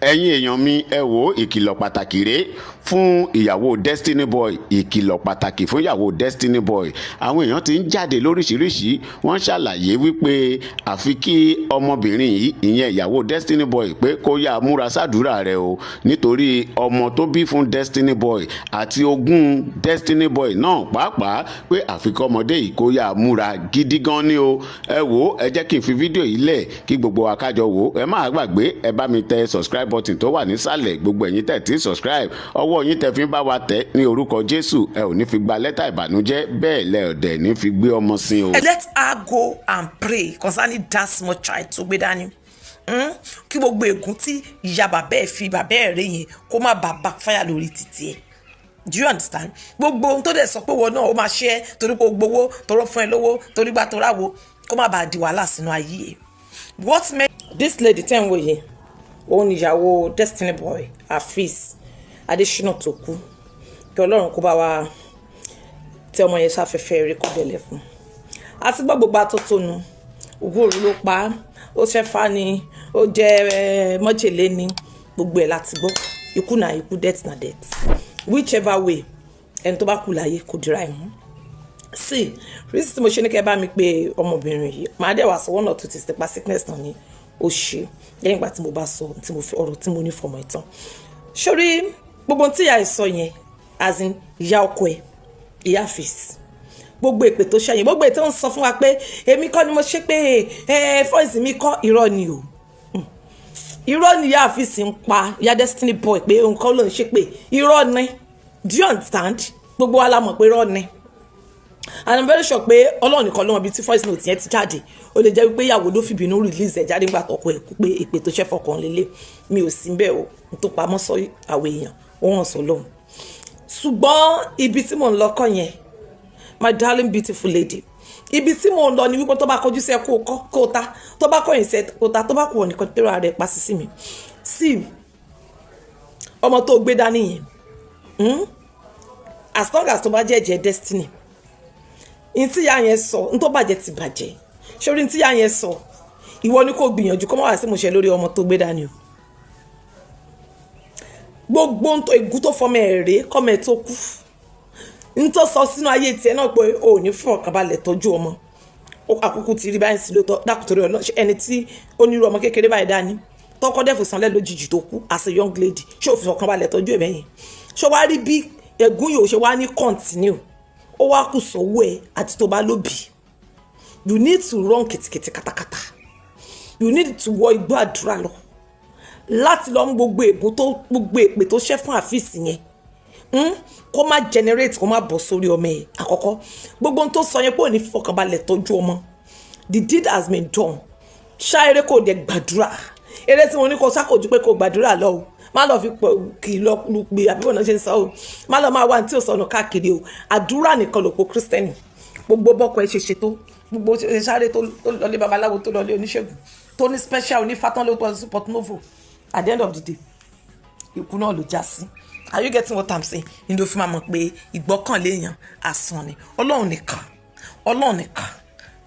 Ẹ̀yin èèyàn mi, ẹ wo, ìkìlọ̀ pàtàkì rèé fún ìyàwó Destiny Boy, ìkìlọ̀ pàtàkì fún ìyàwó Destiny Boy. Àwọn èèyàn ti ń jáde lóríṣìíríṣìí, wọ́n ṣàlàyé wípé àfi kí ọmọbìnrin yìí, ìyẹn ìyàwó Destiny Boy, pé kó yáa múra sádùúrà rẹ̀ o, nítorí ọmọ tó bí fún Destiny Boy àti ogún Destiny Boy náà pàápàá, pé àfi kí ọmọdé yìí kó yáa múra gidi gan ni o. Ẹ wò, ẹ jẹ́ kí n fi fídíò yìí lẹ̀ kí gbogbo wa kájọ wò. Ẹ má gbàgbé, ẹ bá mi tẹ subscribe button tó wà nísàlẹ̀. Gbogbo ẹ̀yin tẹ̀ tí subscribe, ọwọ́ yín tẹ fi ń bá wa tẹ̀, ní orúkọ Jésù, ẹ ò ní fi gba lẹ́tà ìbànújẹ́, bẹ́ẹ̀ lẹ ọ̀dẹ̀ ní fi gbé ọmọ sí o. Let her go and pray concerning that small child tó gbé dání. Kí gbogbo ègún tí ìyá bàbá ẹ̀ fi bàbá ẹ̀ rẹ̀ yẹn kó má bàa backfire lórí títí ẹ̀. Do you understand? Gbogbo ohun tó dẹ̀ sọ pé wọn náà ó máa ṣe é torí pé o gbowó, toró fún ẹ lówó, torí gbà tó ráwo, kó má bàa di wàhálà sínú ayé ẹ̀. What made this lady tẹ́ ń wò yẹn, òun níyàwó Destiny Boy Afeez Adésínà tó kú. Kí Ọlọ́run kó bá wa tẹ ọmọ yẹn sáfẹ́fẹ́ rí, kó dẹ̀lẹ̀ fún àti gbọ́ gbogbo atótónu. Ògùn òru ló pa á, ó ṣẹ́fà ni, ó jẹ́ mọ́jèlé ni, gbogbo ẹ̀ láti gbọ́. Ikú na ikú, death na death, whichever way, ẹni tó bá kú láyé kò dira ẹ̀ mú. See, reason tí mo ṣe ní kẹ́ bá mi pé ọmọbìnrin yìí, màá dẹ̀ wá sọ one or two things nípa sickness náà ni ó ṣe lẹ́yìn ìgbà tí mo bá sọ tí mo fi ọ̀rọ̀ tí mo ní fọmọ ìtàn sórí gbogbo tí ìyá ẹ̀ sọ yẹn, as in ìyá ọkọ ẹ̀, ìyá Afeez, gbogbo èpè tó ṣẹyìn, gbogbo ètò ń sọ fún wa pé èmi kọ́ ni mo ṣe pé ẹ voice mi kọ́, irọ́ ni o, irọ́ ni ìyá Afeez ń pa, ìyá Destiny Boy, pé nǹkan ló ń ṣe pé irọ́ ni. Do you understand? Gbogbo wa la mọ̀ pé irọ́ ni, and I'm very sure pé Ọlọ́run nìkan ló mọ ibi tí voice note yẹn ti jáde. Ó lè jẹ́ wípé ìyàwó ló fìbínú release ẹ̀ jáde nígbà tọkọ ẹ̀ kú, pé èpè tó ṣẹ́ fọkàn lélẹ̀. Mi ò sí bẹ́ẹ̀ o, n tó pamọ́ sọ àwọn èèyàn, ó hàn sọ lọ́hùn. Ṣùgbọ́n ibi tí mò ń lọ kọ́ yẹn, my darling beautiful lady. Ibi tí mò ń lọ ni wípé tó bá kọjú sí ẹ kó kọ́ kó ta, tó bá kọ̀yìn sí ẹ kó ta, tó bá kù ọ̀ nìkan tó rà rẹ̀ pa sí mi sí ọmọ tó gbé dání yẹn. As long as tó bá jẹ́ ẹ̀jẹ̀ Destiny, n tí ìyá yẹn sọ, n tó bàjẹ́ ti bàjẹ́ sórí n tí ìyá yẹn sọ. Ìwọ ni kò gbìyànjú kó má wá sí ìmúṣẹ lórí ọmọ tó gbé dání o. Gbogbo ègún tó fọmọ ẹ̀ rèé kọ́mọ ẹ̀ tó kú, n tó sọ sínú ayé tiẹ̀ náà pé o ò ní fún ọkàn balẹ̀ tọ́jú ọmọ, àkókò ti rí báyìí sí lóòótọ́. Dákùtòrí ọ̀nà ẹni tí ó nírú ọmọ kékeré báyìí dání, tọkọ dẹ́fù sanlẹ̀ lójijì tó kú as a young lady, ṣé o fi ọkàn balẹ̀ tọ́jú ẹ̀ bẹ́yẹn? Ṣé wàá rí bí ègún yìí ò ṣe wá ní continue? Ó wá kù sọ́wọ́ ẹ̀ àti tó bá lóbìí. You need to run kìtìkìtì katakata, you need to wọ igbó àdúrà lọ láti lọ mú gbogbo ègún tó, gbogbo èpè tó ṣẹ́ fún Afeez yẹn, Kó má generate, kó má bọ̀ sórí ọmọ ẹ̀. Àkọ́kọ́, gbogbo ohun tó sọ yẹn pé ò ní fọkànbalẹ̀ tọ́jú ọmọ, the deed has been done. Ṣá eré, kò dẹ̀ gbàdúrà. Eré tí mo ní kó sákòjú pé kò gbàdúrà lọ o, má lọ fi pọ̀ kì í lọ pé àbí wọn náà ṣe ń sọ o, má lọ máa wá ní tí ò sọnù káàkiri o. Àdúrà nìkan lòpọ̀ Kírísítẹ́nì. Gbogbo bọ́kọ ẹ ṣe ṣe tó, gbogbo ṣe sáré tó lọlé babaláwo, tó lọlé oníṣègùn, tó ní special onífátán ló tọ́ sí Port Novo, at the end of the day, ikú náà ló já sí. Are you getting what I'm saying? Ní ló fi máa mọ̀ pé ìgbọ́kànlé èèyàn asán ni. Ọlọ́run nìkan, Ọlọ́run nìkan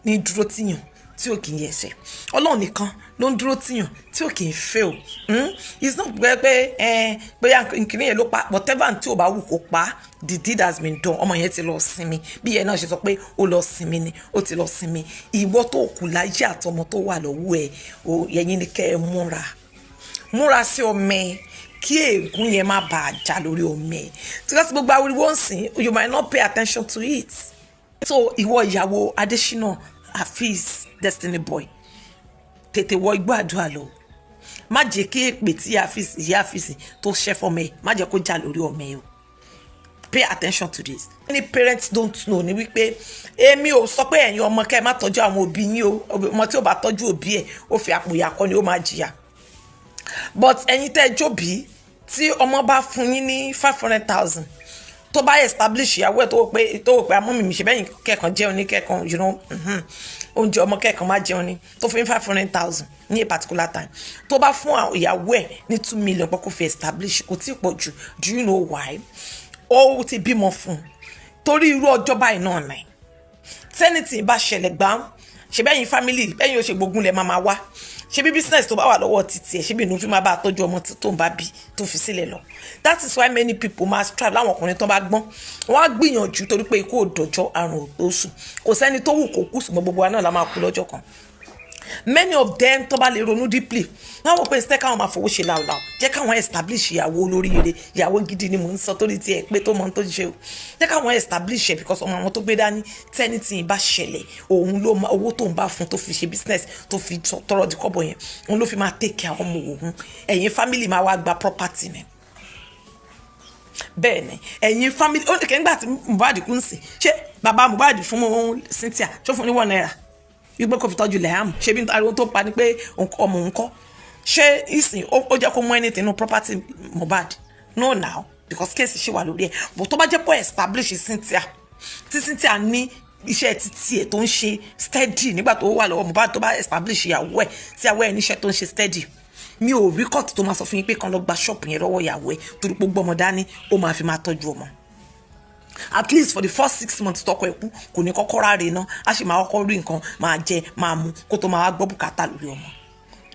ní dúró tíyàn tí ò kì í yẹsẹ̀. Ọlọ́run nìkan ló ń dúró tíyàn tí ò kì í fail. It's not pé pé ẹ bóyá nkìnìún yẹn ló pa, whatever tí ò bá wù kó pa, the deed has been done. Ọmọ yẹn ti lọ sinmi. Bí yẹn náà ṣe sọ pé ó lọ sinmi ni, ó ti lọ sinmi. Ìwọ tó kù láyé àtọmọ tó wà lọ́wọ́ ẹ̀, ẹ̀yin ni kẹ́ ẹ múra, múra sí ọmọ ẹ, kí ègún yẹn má bàa já lórí ọmọ ẹ, because gbogbo awuriwo ń sìn, you might not pay attention to it. So ìwọ ìyàwó Adésínà Afeez Destiny Boy, tètè wọ igbó àdúrà lọ. Má jẹ́ kí èpè tí Afeez, ìyá Afeez tó ṣẹ́ fọmọ ẹ, má jẹ́ kó já lórí ọmọ ẹ o. Pay attention to this. Many parents don't know ni wípé èmi ò sọ pé ẹ̀yin ọmọ kẹ́ ẹ má tọ́jú àwọn òbí yín o. Ọmọ tí ò bá tọ́jú òbí ẹ̀, ó fi àpò ìyà kọ́ ni, ó máa jìyà. But ẹ̀yin tẹ́ ẹ jóbi, tí ọmọ bá fún yín ní 500,000, tó bá establish ìyàwó ẹ̀, tó wò pé amọ́ mi ṣe bẹ́yìn kẹ́ẹ̀kan jẹun ní kẹ́ẹ̀kan, oúnjẹ ọmọ kẹ́ẹ̀kan má jẹun ní, tó fún yín 500,000 ní a particular time, tó bá fún ìyàwó ẹ̀ ní 2 million pé kó fi establish, kò tí ì pọ̀ jù. Do you know why? Ó ti bímọ fún un torí irú ọjọ́ báyìí náà ní tẹ́nìtì bá ṣẹlẹ̀ gbàm ṣe bẹ́yìn family bẹ́yìn ó ṣe gbógun lẹ̀ máa wá. Ṣé bí business tó bá wà lọ́wọ́ títí ẹ̀, ṣé bí inú fi máa bá a tọ́jú ọmọ tó ń bá bí tó fi sílẹ̀ lọ? That is why many people máa strive. Láwọn ọkùnrin tó bá gbọ́n, wọ́n á gbìyànjú, torí pé ikú ò dọ̀jọ́, àrùn ò tó sùn. Kò sẹ́ni tó wù kó kú, ṣùgbọ́n gbogbo wa náà la máa kú lọ́jọ́ kan. Many of them tó bá lè ronú deeply, wọ́n wọ́n pé instead káwọn máa fowó ṣe làwùlàwù, jẹ́ káwọn establish ìyàwó olóríire, ìyàwó gidi ni mò ń sọ, torí tiẹ̀ pé tó mọ ohun tó ń ṣe o, jẹ́ káwọn establish ẹ̀, because ọmọ àwọn tó gbé dání, tẹ́nìtì bá ṣẹlẹ̀, òun ló ma owó tó ń bá fún tó fi ṣe business, tó fi tọrọ di kọ́bọ̀ yẹn, òun ló fi máa take care ọmọ òun. Ẹ̀yin family máa wá gba property ni. Bẹ́ẹ̀ ni, ẹ̀yin family ó ní kẹ́ nígbà tí Mohbad kú ń sìn, ṣé bàbá Mohbad fún Cynthia, ṣó fún ní ₦1 wípé kò fi tọ́jú Liam? Ṣé bí ariwo tó pa ni pé ọmọ òun kọ́, ṣé ìsìn ó jẹ́ kó mú anything nínú property Mohbad? No now, because case ṣì wà lórí ẹ̀. But tó bá jẹ́ pé establish Cynthia, tí Cynthia ní iṣẹ́ títí ẹ̀ tó ń ṣe steady nígbà tó wà lọ́wọ́ Mohbad, tó bá establish ìyàwó ẹ̀, tí ìyàwó ẹ̀ níṣẹ́ tó ń ṣe steady, mi ò rí kóòtù tó máa sọ fún yín pé kàn lọ gba ṣọ́ọ̀pù yẹn lọ́wọ́ ìyàwó ẹ̀, torí pé gbọ́mọ dání, ó máa fi máa tọ́jú ọmọ at least for the first 6 months tọkọ ẹ̀ kú. Kò ní kọ́kọ́ ráre ná, á sì máa kọ́kọ́ rí nǹkan máa jẹ, máa mu, kó tó máa wá gbọ́ bùkátà lórí ọmọ.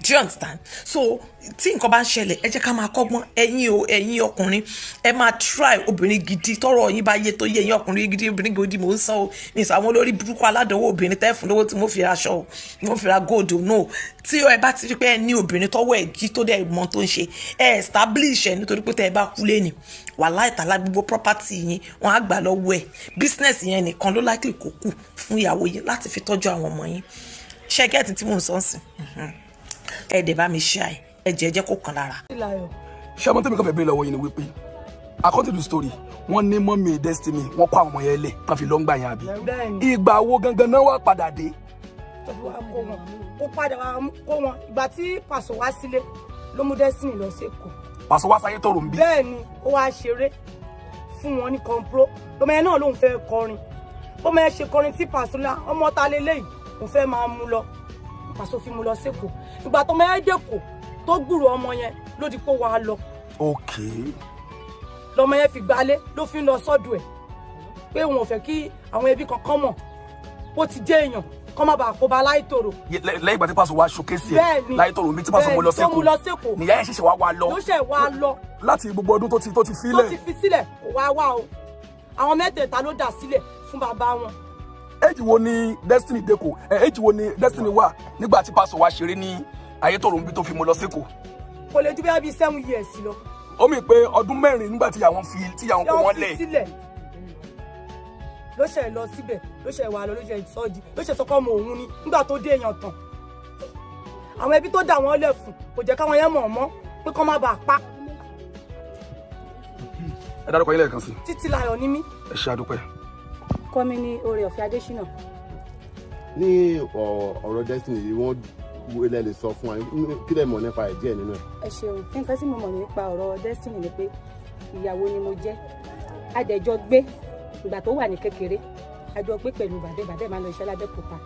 Do you understand? So tí nǹkan bá ń ṣẹlẹ̀, ẹ jẹ́ ká máa kọ́gbọ́n. Ẹ̀yin o, ẹ̀yin ọkùnrin, ẹ máa try obìnrin gidi tọrọ yín bá yé tó yé ẹ̀yin ọkùnrin gidi. Obìnrin gidi mò ń sọ o, ní sọ àwọn olórí burúkú aládùnwó obìnrin tẹ́ fún lówó tí mo fi ra aṣọ o, mo fi ra gold o. No, tí ẹ bá ti rí pé ẹ ní obìnrin tọwọ́ ẹ̀ jí, tó dẹ̀ mọ tó ń ṣe, ẹ establish ẹ, nítorí pé tẹ́ ẹ bá kú lẹ́nìí, wàláhì tàlá, gbogbo property yín, wọ́n á gbà lọ́wọ́ ẹ̀. Business yẹn nìkan ló likely kó kù fún ìyàwó yín láti fi tọ́jú àwọn ọmọ yín. Ṣé get tí mò ń sọ ń sìn? Ẹ dẹ̀ bá mi ṣe àì ẹ jẹ́ jẹ́ kó kàn lára. Ṣé ọmọ tẹ́mi kan fẹ́ bẹ́ẹ̀ lọ́wọ́ yín ni wípé, according to the story, wọ́n ní mummy Destiny, wọ́n kó àwọn ọmọ yẹn lẹ̀ tán fi lọ́ngbà yẹn, àbí? Ìgbà wo gangan náà wà padà dé? Tó fi wá kó wọn, kó padà wá kó wọn, ìgbà tí Pàṣọ wá sílé ló mú Destiny lọ sí Èkó. Pàṣọ wá sáyé tọrọ ń bí? Bẹ́ẹ̀ ni, ó wá ṣeré fún wọn ní kọ́ńpró. Lọmọ yẹn náà lòun fẹ́ kọrin. Bọ́mọ yẹn ṣe kọrin tí Pàṣọ lá ọmọ ta lélẹ́yìí, òun fẹ́ máa mú lọ. Pàṣọ fi mú lọ sÉkòó. Ìgbà tọmọ yẹn dÉkòó tó gbúrò ọmọ yẹn, ló di pé wàá lọ. Lọmọ yẹn fi gbalé, ló fi ń lọ sọ́dọ̀ ẹ̀, pé òun ò fẹ́ kí àwọn ẹbí kankan mọ̀ ó ti jẹ́ èèyàn, kọ́ má bàa kó ba láìtòrò. Lẹ́yìn ìgbà tí Pàṣọ wá showcase ẹ̀ Bẹ́ẹ̀ni. láyé tọrọ mi, tí Pàṣọ mú lọ Bẹ́ẹ̀ni, tó mú lọ sÉkòó, sÉkòó. nìyá yẹn ṣẹ̀ṣẹ̀ wá wá lọ. Ló ṣẹ̀ wá lọ. Láti gbogbo ọdún tó ti Tó fílẹ̀. ti fi sílẹ̀, kò wá wá o. Àwọn mẹ́tẹ̀ẹ̀ta ló dà sílẹ̀ fún bàbá wọn. Age wo ni Destiny dÉkòó ẹ? Age wo ni Destiny wà nígbà tí Pàṣọ wá ṣeré ní Ayétòrò ń bí tó fi mú lọ sÉkòó? Kò lè ju bí 7 years lọ. Ó mì pé ọdún 4 nígbà tí àwọn fi tí àwọn kó wọn fi lẹ̀. sílẹ̀, ló ṣe lọ síbẹ̀, ló ṣe wà lọ, ló ṣe sọ́ọ̀dì, ló ṣe sọkọ́ ọmọ òun ni. Nígbà tó dé èèyàn tán, àwọn ẹbí tó dà wọ́n lẹ̀ fún kò jẹ́ káwọn yẹn mọ̀ mọ́ pé kọ́ má bàa pa. Ẹ dárúkọ yín lẹ́ẹ̀kan sí. Títí láyọ̀ ní mí. Ẹ ṣe, àdúpẹ́. Kọ́ mi ní Oore Ọ̀fẹ́ Adésínà. Ní ọ̀rọ̀ Destiny yìí, wọ́n wo ilẹ̀ lè sọ fún wa, kí lè mọ̀ nípa ẹ̀ díẹ̀ nínú ẹ̀? Ẹ ṣeun. Nǹkan tí mo mọ̀ nípa ọ̀rọ̀ Destiny ni pé ìyàwó ni mo jẹ́. Adẹ̀jọ gbé ìgbà tó wà ní kékeré, a jọ gbé pẹ̀lú bàbá. Bàbá ẹ̀ máa ń lọ iṣẹ́ lábẹ́òkúta.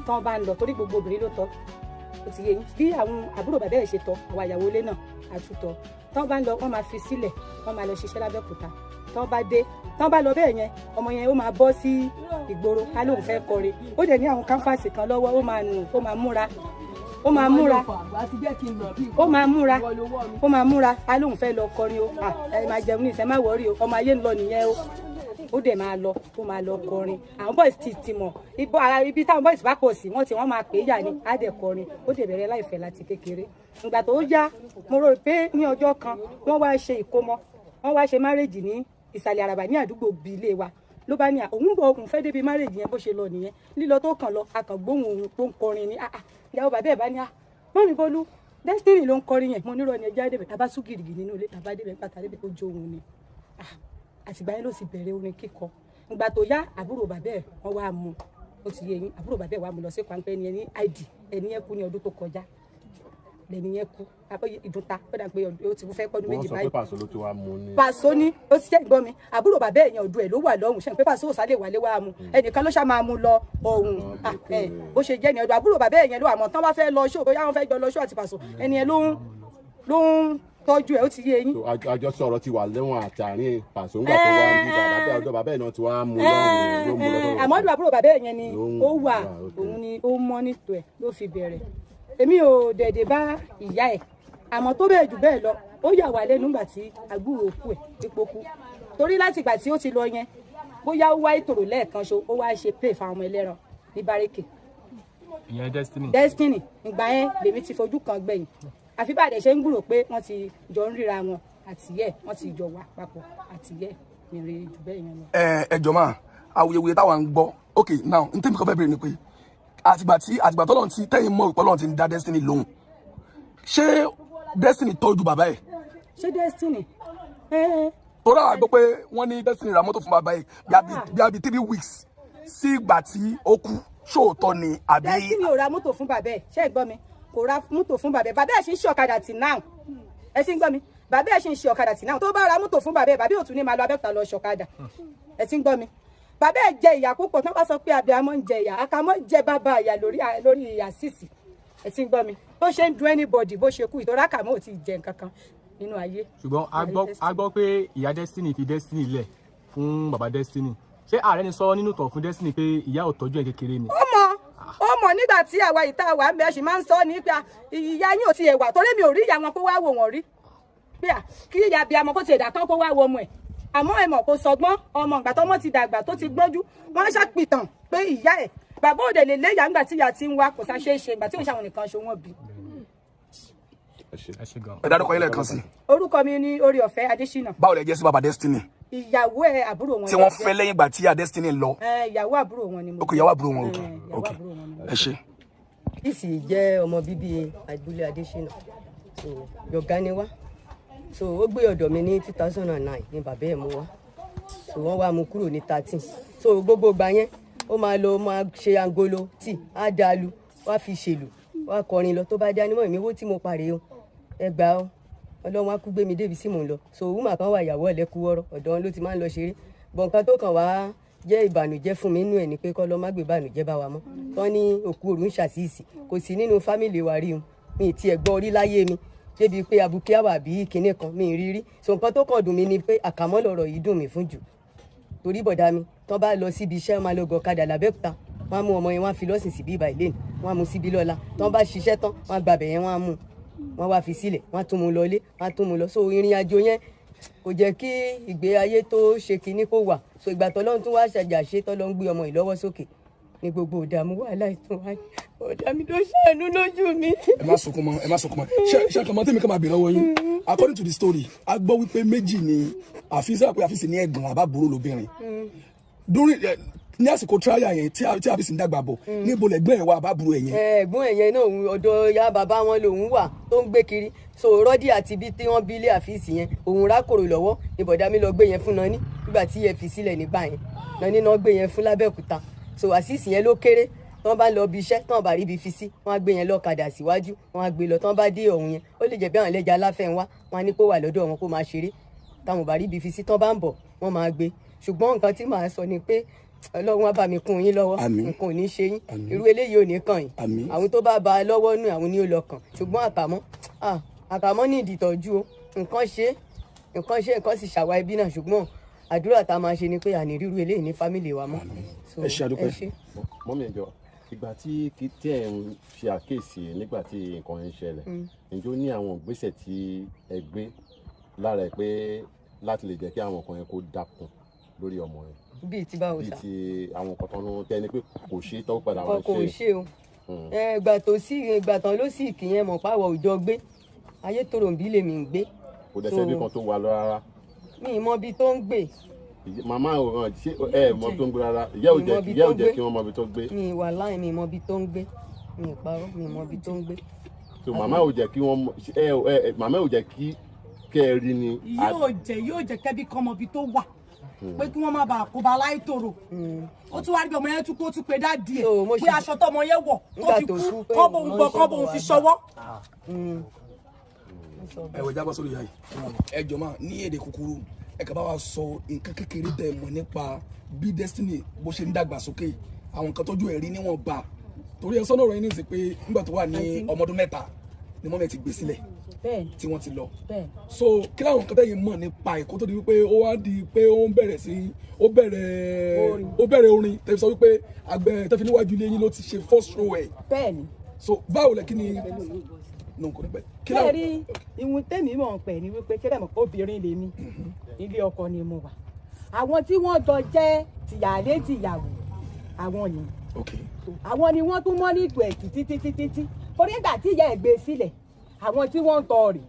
Tán bá ń lọ, torí gbogbo obìnrin ló tọ́, ó ti yé yín bí àwọn àbúrò bàbá ẹ̀ ṣe tọ́ àwa ìyàwó ilé náà àtútọ́. Tán bá ń lọ, wọ́n máa fi sílẹ̀, wọ́n máa lọ ṣiṣẹ́ lábẹ́òkúta. Tán bá dé, tán bá lọ bẹ́ẹ̀ yẹn, ọmọ yẹn ó máa bọ́ sí ìgboro, á lóun fẹ́ kọrin. Ó dẹ̀ ní àwọn canvas kan lọ́wọ́, ó máa nù, ó máa múra, ó máa múra, ó máa múra, ó máa múra, á lóun fẹ́ lọ kọrin o. À, ẹ máa jẹun ní ìṣẹ́, má worry o, ọmọ ayé ń lọ nìyẹn o. Ó dẹ̀ máa lọ, ó máa lọ kọrin. Àwọn boys ti mọ̀ ibo ara ibi táwọn boys bá pọ̀ sí, wọ́n ti wọ́n máa pè é yà ni, á dẹ̀ kọrin. Ó dẹ̀ bẹ̀rẹ̀ láìfẹ́ láti kékeré. Ìgbà tó yá, mo rò pé ní ọjọ́ kan, wọ́n wá ṣe ìkómọ, wọ́n wá ṣe marriage ní ìsàlẹ̀ àràbà ní àdúgbò bíi ilé wa. Ló bá ní à òun bọ̀, òun fẹ́ débi marriage yẹn. Bó ṣe lọ nìyẹn. Lílọ tó kàn lọ, akàngbóhùn òun tó ń kọrin ni. Ah ah, ìyàwó bàbá ẹ̀ bá ní, "Ah, mummy Bólú, Destiny ló ń kọrin yẹn." Mo nírọ̀ ni, ẹja débẹ̀. Tàbá sún gìrìgì nínú ilé, tàbá débẹ̀, pàtàkì débẹ̀, ó jó òun ni. Ah, àtìgbà yẹn ló sì bẹ̀rẹ̀ orin kíkọ. Ìgbà tó yá, àbúrò bàbá ẹ̀ wọ́n wá mú, ó ti yé yín, àbúrò bàbá ẹ̀ wá mú lọ sí pàǹpẹ́ ni ẹni id ẹni yẹn kú ní ọdún tó kọjá lẹni yẹn kú. Àpò ìdúnta, ó dà pé ó ti fẹ́ pọ́dún Wọ́n 2 sọ pé báyìí. Pàṣọ ló ti wá mú ní. Pàṣọ ní ó ti jẹ́ ìgbọ́n mi, àbúrò bàbá ẹ̀yàn ọ̀dọ̀ ẹ̀ ló wà lọ́hùn. Ṣe pé Pàṣọ ò sálẹ̀ wálé wá mu, ẹnìkan ló ṣá máa mú lọ ọ̀hún. Ah, ẹ, bó ṣe jẹ́ ní ọ̀dọ̀ àbúrò bàbá ẹ̀yẹn ló wà mọ́. Tán bá fẹ́ lọ ṣó, bóyá wọ́n fẹ́ jọ lọ ṣó àti Pàṣọ, ẹni yẹn ló ń tọ́jú ẹ̀, ó ti yé yín. So, àjọsọ ọ̀rọ̀ ti wà lẹ́wọ̀n àtàrin Pàṣọ ńgbà tó wá ń bí bàbá bẹ́ẹ̀, ọ̀dọ̀ bàbá ẹ̀ náà ti wá mú lọ́hùn, ló mú lọ́dọ̀. Àmọ́ ọ̀dọ̀ àbúrò bàbá ẹ̀yẹn ni Ló ń ó wà. wà, ok. Òun ni ó mọ́ nítò ẹ̀ ló fi bẹ̀rẹ̀. Èmi ò dẹ̀dẹ̀ bá ìyá ẹ̀, àmọ́ tó bẹ́ẹ̀ jù bẹ́ẹ̀ lọ, ó yà wá lẹ́nu nígbà tí àgbúrò òkú ẹ̀ dípò kú, torí láti ìgbà tí ó ti lọ yẹn, bóyá ó wá ìtòrò lẹ́ẹ̀kan ṣo, ó wá ṣe play fáwọn ọmọ ẹlẹ́ran ní bárékè. Ìyẹn Destiny. Destiny. Ìgbà yẹn lèmi ti fojú kan gbẹ̀yìn, àfi bá a dẹ̀ ṣe ń gbúrò pé wọ́n ti jọ ń ríra wọn àtìyẹ́, wọ́n ti jọ wà papọ̀ àtìyẹ́, mi rí jù bẹ́ẹ̀ yẹn lọ. Ẹ jọ máa awuyewuye táwa ń gbọ́. Ok, now n tẹ́mi kan fẹ́ bèrè ni pé àtìgbà tọ́lọ́run ti tẹ́yìn mọ́ ìpọ́lọ́run ti ń dá Destiny lóhùn, ṣé Destiny tọ́jú bàbá ẹ̀? Ṣé Destiny ẹ Torí àwọn gbọ́ pé wọ́n ní Destiny ra mọ́tò fún bàbá ẹ̀ bí abi 3 weeks sí ìgbà tí ó kú. Ṣóòótọ́ ni àbí? Destiny ò ra mọ́tò fún bàbá ẹ̀. Ṣé ẹ gbọ́ mi? Kò ra mọ́tò fún bàbá ẹ̀. Bàbá ẹ̀ ṣì ń ṣe ọ̀kadà tì náà. Ẹ ti ń gbọ́ mi? Bàbá ẹ̀ ṣì ń ṣe ọ̀kadà tì náà. Tó bá ra mọ́tò fún bàbá ẹ̀, bàbá ẹ̀ ò tún ní máa lọ Abẹ́òkúta lọ ṣọ̀kadà. Ẹ ti ń gbọ́ mi? Bàbá ẹ̀ jẹ ìyà púpọ̀. Tí wọ́n bá sọ pé abiyamọ ń jẹ ìyà, àkàmọ́ jẹ bàbá ìyà lórí àṣìṣì. Ẹ ti ń gbọ́ mi? Bó ṣe ń dun anybody bó ṣe kú, ìtọ́ra àkàmọ́ ò tí ì jẹ nǹkan kan nínú ayé. Ṣùgbọ́n a gbọ́ pé ìyá Destiny fi Destiny lẹ̀ fún bàbá Destiny. Ṣé ààrẹ ni sọ nínú ìtàn fún Destiny pé ìyá ò tọ́jú ẹ̀ kékeré ni? Ó mọ̀, ó mọ̀. Nígbà tí àwa ìta wà ń bẹ ṣì máa ń sọ ní pé ìyá yín ò tiẹ̀ wà, torí mi ò rí ìyá wọn kó wá wò wọ́n rí, pé kí ìyá bí amọ kó tiẹ̀ dà tán kó wá wo ọmọ ẹ̀. Àmọ́ ẹ mọ̀, kó sọgbọ́n ọmọ. Ìgbà tọmọ ti dàgbà tó ti gbọ́njú, wọ́n ṣàpìtàn pé ìyá ẹ̀, bàbá òde lè léyà ńgbà tí ìyá ti ń wá, kò sá ṣeé ṣe ìgbà tí òun ṣàwọn nìkan ṣe wọ́n bí. Ẹ ṣe gan. Ẹ dárúkọ yín lẹ́ẹ̀kan sí i. Orúkọ mi ní Orí Ọ̀fẹ́ Adésínà. Báwo lẹ jẹ́ sí bàbá Destiny? Ìyàwó ẹ, àbúrò wọn Tí wọ́n fẹ́ lẹ́yìn ìgbà tí ìyá Destiny lọ? Ẹ, ìyàwó àbúrò wọn ni mo. Ok, ìyàwó àbúrò wọn, ok. Ẹ, ìyàwó Ok, àbúrò wọn ni mo. Ẹ ṣe. Ìsì jẹ́ ọmọ bíbí agboolé Adésínà, so yọ̀gá ni wá. So ó gbé ọ̀dọ̀ mi ní 2009 ní bàbá ẹ̀ mú wá. So wọ́n wá mú kúrò ní 13. So gbogbo ìgbà yẹn, ó máa lọ máa ṣe angolo tí á dalu wá fi ṣèlù wá kọrin lọ. Tó bá dá nímọ̀ ìmíwó tí mo parí o, ẹ gbà ó, Ọlọ́run á kú gbé mi débi sí mò ń lọ. So woman kan wà, ìyàwó ẹ̀lẹ́kú wọ́rọ́, ọ̀dọ̀ wọn ló ti máa ń lọ ṣeré bọ̀. Nǹkan tó kàn wá jẹ́ ìbànújẹ́ fún mi nínú ẹ̀ ni pé kọ́ lọ́ má gbé ìbànújẹ́ bá wa mọ́. Tán ní òkú òru ń ṣàṣìṣì, kò sí nínú family wa rí o. Mi ì tiẹ̀ gbọ́ orí láyé mi débi pé abuké àwà bí kinní kan mi ì rí rí. So nǹkan tó kàn dùn mí ni pé àkàmọ́ lọ̀rọ̀ yìí dùn mí fún jù, torí bọ̀dá mi tán bá lọ síbi iṣẹ́, wọn máa lọ gọ̀kadà l'Abẹ́òkúta. Wọ́n á mú ọmọ yẹn, wọ́n á fi lọ́sìn síbí ìbà ìlẹ́nu, wọ́n á mú síbí lọ́la. Tán bá ṣiṣẹ́ tán, wọ́n á gbàbẹ̀ yẹn, wọ́n á mú wọ́n wá fi sílẹ̀, wọ́n á tún mú lọlé, wọ́n á tún mú lọ. So ìrìn àjò yẹn kò jẹ́ kí ìgbé ayé tó ṣe kinní kó wà. So ìgbà tọ́lọ́run tún wá ṣàjà ṣe, tọ́lọ́run gbé ọmọ ìlọ́wọ́ sókè ní gbogbo ìdààmú wàhálà ìtún wáyé, ọ̀dà mi ló ṣàánú lójú mi. Ẹ má sunkún mọ́, ẹ má sunkún mọ́. Ṣe kàn mọ́ tèmi kan máa bèèrè lọ́wọ́ yín. According to the story, a gbọ́ wípé méjì ni àfíìsì, pé àfíìsì ní ẹ̀gbọ́n àbábúrò lóbìnrin during ní àsìkò trial yẹn tí àfíìsì ń dàgbà bọ̀. Níbo lẹ̀gbọ́n ẹ̀ wà, àbábúrò ẹ̀ yẹn? Ẹ̀gbọ́n ẹ̀yẹn náà, òun ọ̀dọ̀ ya bàbá wọn lòun wà tó ń gbé kiri. So rọ́dí àti ibi tí wọ́n bí ilé àfíìsì yẹn, òun rákòrò lọ́wọ́ ní bọ̀dá mi lọ gbé yẹn fún nani nígbà tí yẹn fi sílẹ̀ nígbà yẹn. Nani náà gbé yẹn fún l'Abẹ́òkúta. So àṣìṣì yẹn ló kéré. Tọ́n bá lọ bí iṣẹ́, tọ́n bá rí ibi fi sí, wọ́n á gbé yẹn lọ́kadà síwájú, wọ́n á gbé lọ. Tọ́n bá dé ọ̀hún yẹn, ó lè jẹ́ bí àwọn ẹlẹ́ja aláfẹ́ ń wá, wọ́n á ní kó wà lọ́dọ̀ wọn kó máa ṣeré. Táwọn bá rí ibi fi sí, tọ́n bá ń bọ̀, wọ́n máa gbé. Ṣùgbọ́n nǹkan tí màá sọ ni pé Ọlọ́run á bá mi kún yín lọ́wọ́. Àmín. Nǹkan ò ní ṣe yín. Àmín. Irú eléyìí ò ní kàn yín. Àmín. Àwọn tó bá ba lọ́wọ́ nù, àwọn ni ó lọ kàn. Ṣùgbọ́n àkàmọ́, àkàmọ́ ní ìdìtọ́jú o. Nǹkan ṣe, nǹkan ṣe, nǹkan sì ṣàwa ẹbí náà. Ṣùgbọ́n àdúrà tá a máa ṣe ni pé àní ríru eléyìí ní family wa mọ́. So, Ẹ ṣé, a dúpẹ́. Ẹ ṣé. Mummy, ẹjọ́, ìgbà tí tí ẹ̀ ń ṣe àkíyèsí nígbà tí nǹkan ń ṣẹlẹ̀, ǹjẹ́ ó ní àwọn ìgbésẹ̀ tí ẹ gbé lára ẹ̀ pé láti lè jẹ́ kí àwọn nǹkan yẹn kó dákun lórí ọmọ yẹn? Bíi ti báwo Bíi sà? ti àwọn nǹkan tó ń tẹ́ ni pé kò ṣe é tó padà wọ́n Nǹkan kò ṣe. ṣe o. Ẹ, ìgbà tó sí, ìgbà tán ló sì kì yẹn mọ̀ páwọ̀ òjò gbé ayé tòròǹbí lèmi ń gbé. Kò dẹ̀ sẹ́bí kan tó wà lọ rárá? Mi ì mọ ibi tó ń gbé. Màmá ò hàn ṣé ẹ mọ tó ń gbé rárá? Ìyá ò Mi jẹ́ mọ ibi ìyá tó ò jẹ́ gbé. kí wọ́n mọ ibi tó gbé? Mi ì wà láì, mi ì mọ ibi tó ń gbé. Mi ì parọ́, mi ì mọ ibi tó ń gbé. So màmá ò jẹ́ kí wọ́n mọ ẹ ẹ màmá ò jẹ́ kí kẹ́ ẹ rí ni? Yóò jẹ́ kẹ́bí kan mọ ibi tó wà, pé kí wọ́n má bàa kó ba láìtòrò. Ó tún wá rí bí ọmọ yẹn tún kó tún pé daddy ẹ̀ So, mo pé ṣì- aṣọ tọmọ yẹn wọ̀ tó Nígbà fi tó kú, kú pé kọ́ bóun wọ́n gbọ́ ṣe kọ́ bóun bọ̀ fi wá. ṣọwọ́. Ẹ wẹ̀ jábọ́ sórí ìyá yìí. Ẹ jọ máa ní èdè kúkúrú, ẹ kàn bá wa sọ nǹkan kékeré tẹ́ ẹ mọ̀ nípa bí Destiny bó ṣe ń dàgbà sókè, àwọn nǹkan tójú ẹ̀ rí níwọ̀nba, torí ẹ sọ́nà ọ̀rọ̀ yín ní ìsìn pé nígbà tó wà ní ọmọ ọdún 3 ni mummy ti gbé sílẹ̀ tí wọ́n ti lọ. So kí láwọn nǹkan tẹ́yìn mọ̀ nípa ẹ̀ kó tó di wípé ó wá di pé ó ń bẹ̀rẹ̀ sí ó bẹ̀rẹ̀ orin, tẹ́ fi sọ wípé àgbẹ̀ tẹ́ fi níwájú ilé yín ló ti ṣe first show ẹ̀? Bẹ́ẹ̀ni. So báwo lẹ kí ni nù kò ní pẹ́ kí Ṣé rí ìwọ̀n tèmi mọ̀ ń pẹ̀ ni wípé ṣé bẹ́ẹ̀ mọ̀ obìnrin lèmi, ilé ọkọ ni mo wà. Àwọn tí wọ́n jọ jẹ́ tìyàlé tìyàwó àwọn ni àwọn ni wọ́n tún mọ́ ní ìtò ẹ̀tì títí títí tí torí ìgbà tí ìyá ẹ̀ gbé sílẹ̀, àwọn tí wọ́n ń tọ́ rè,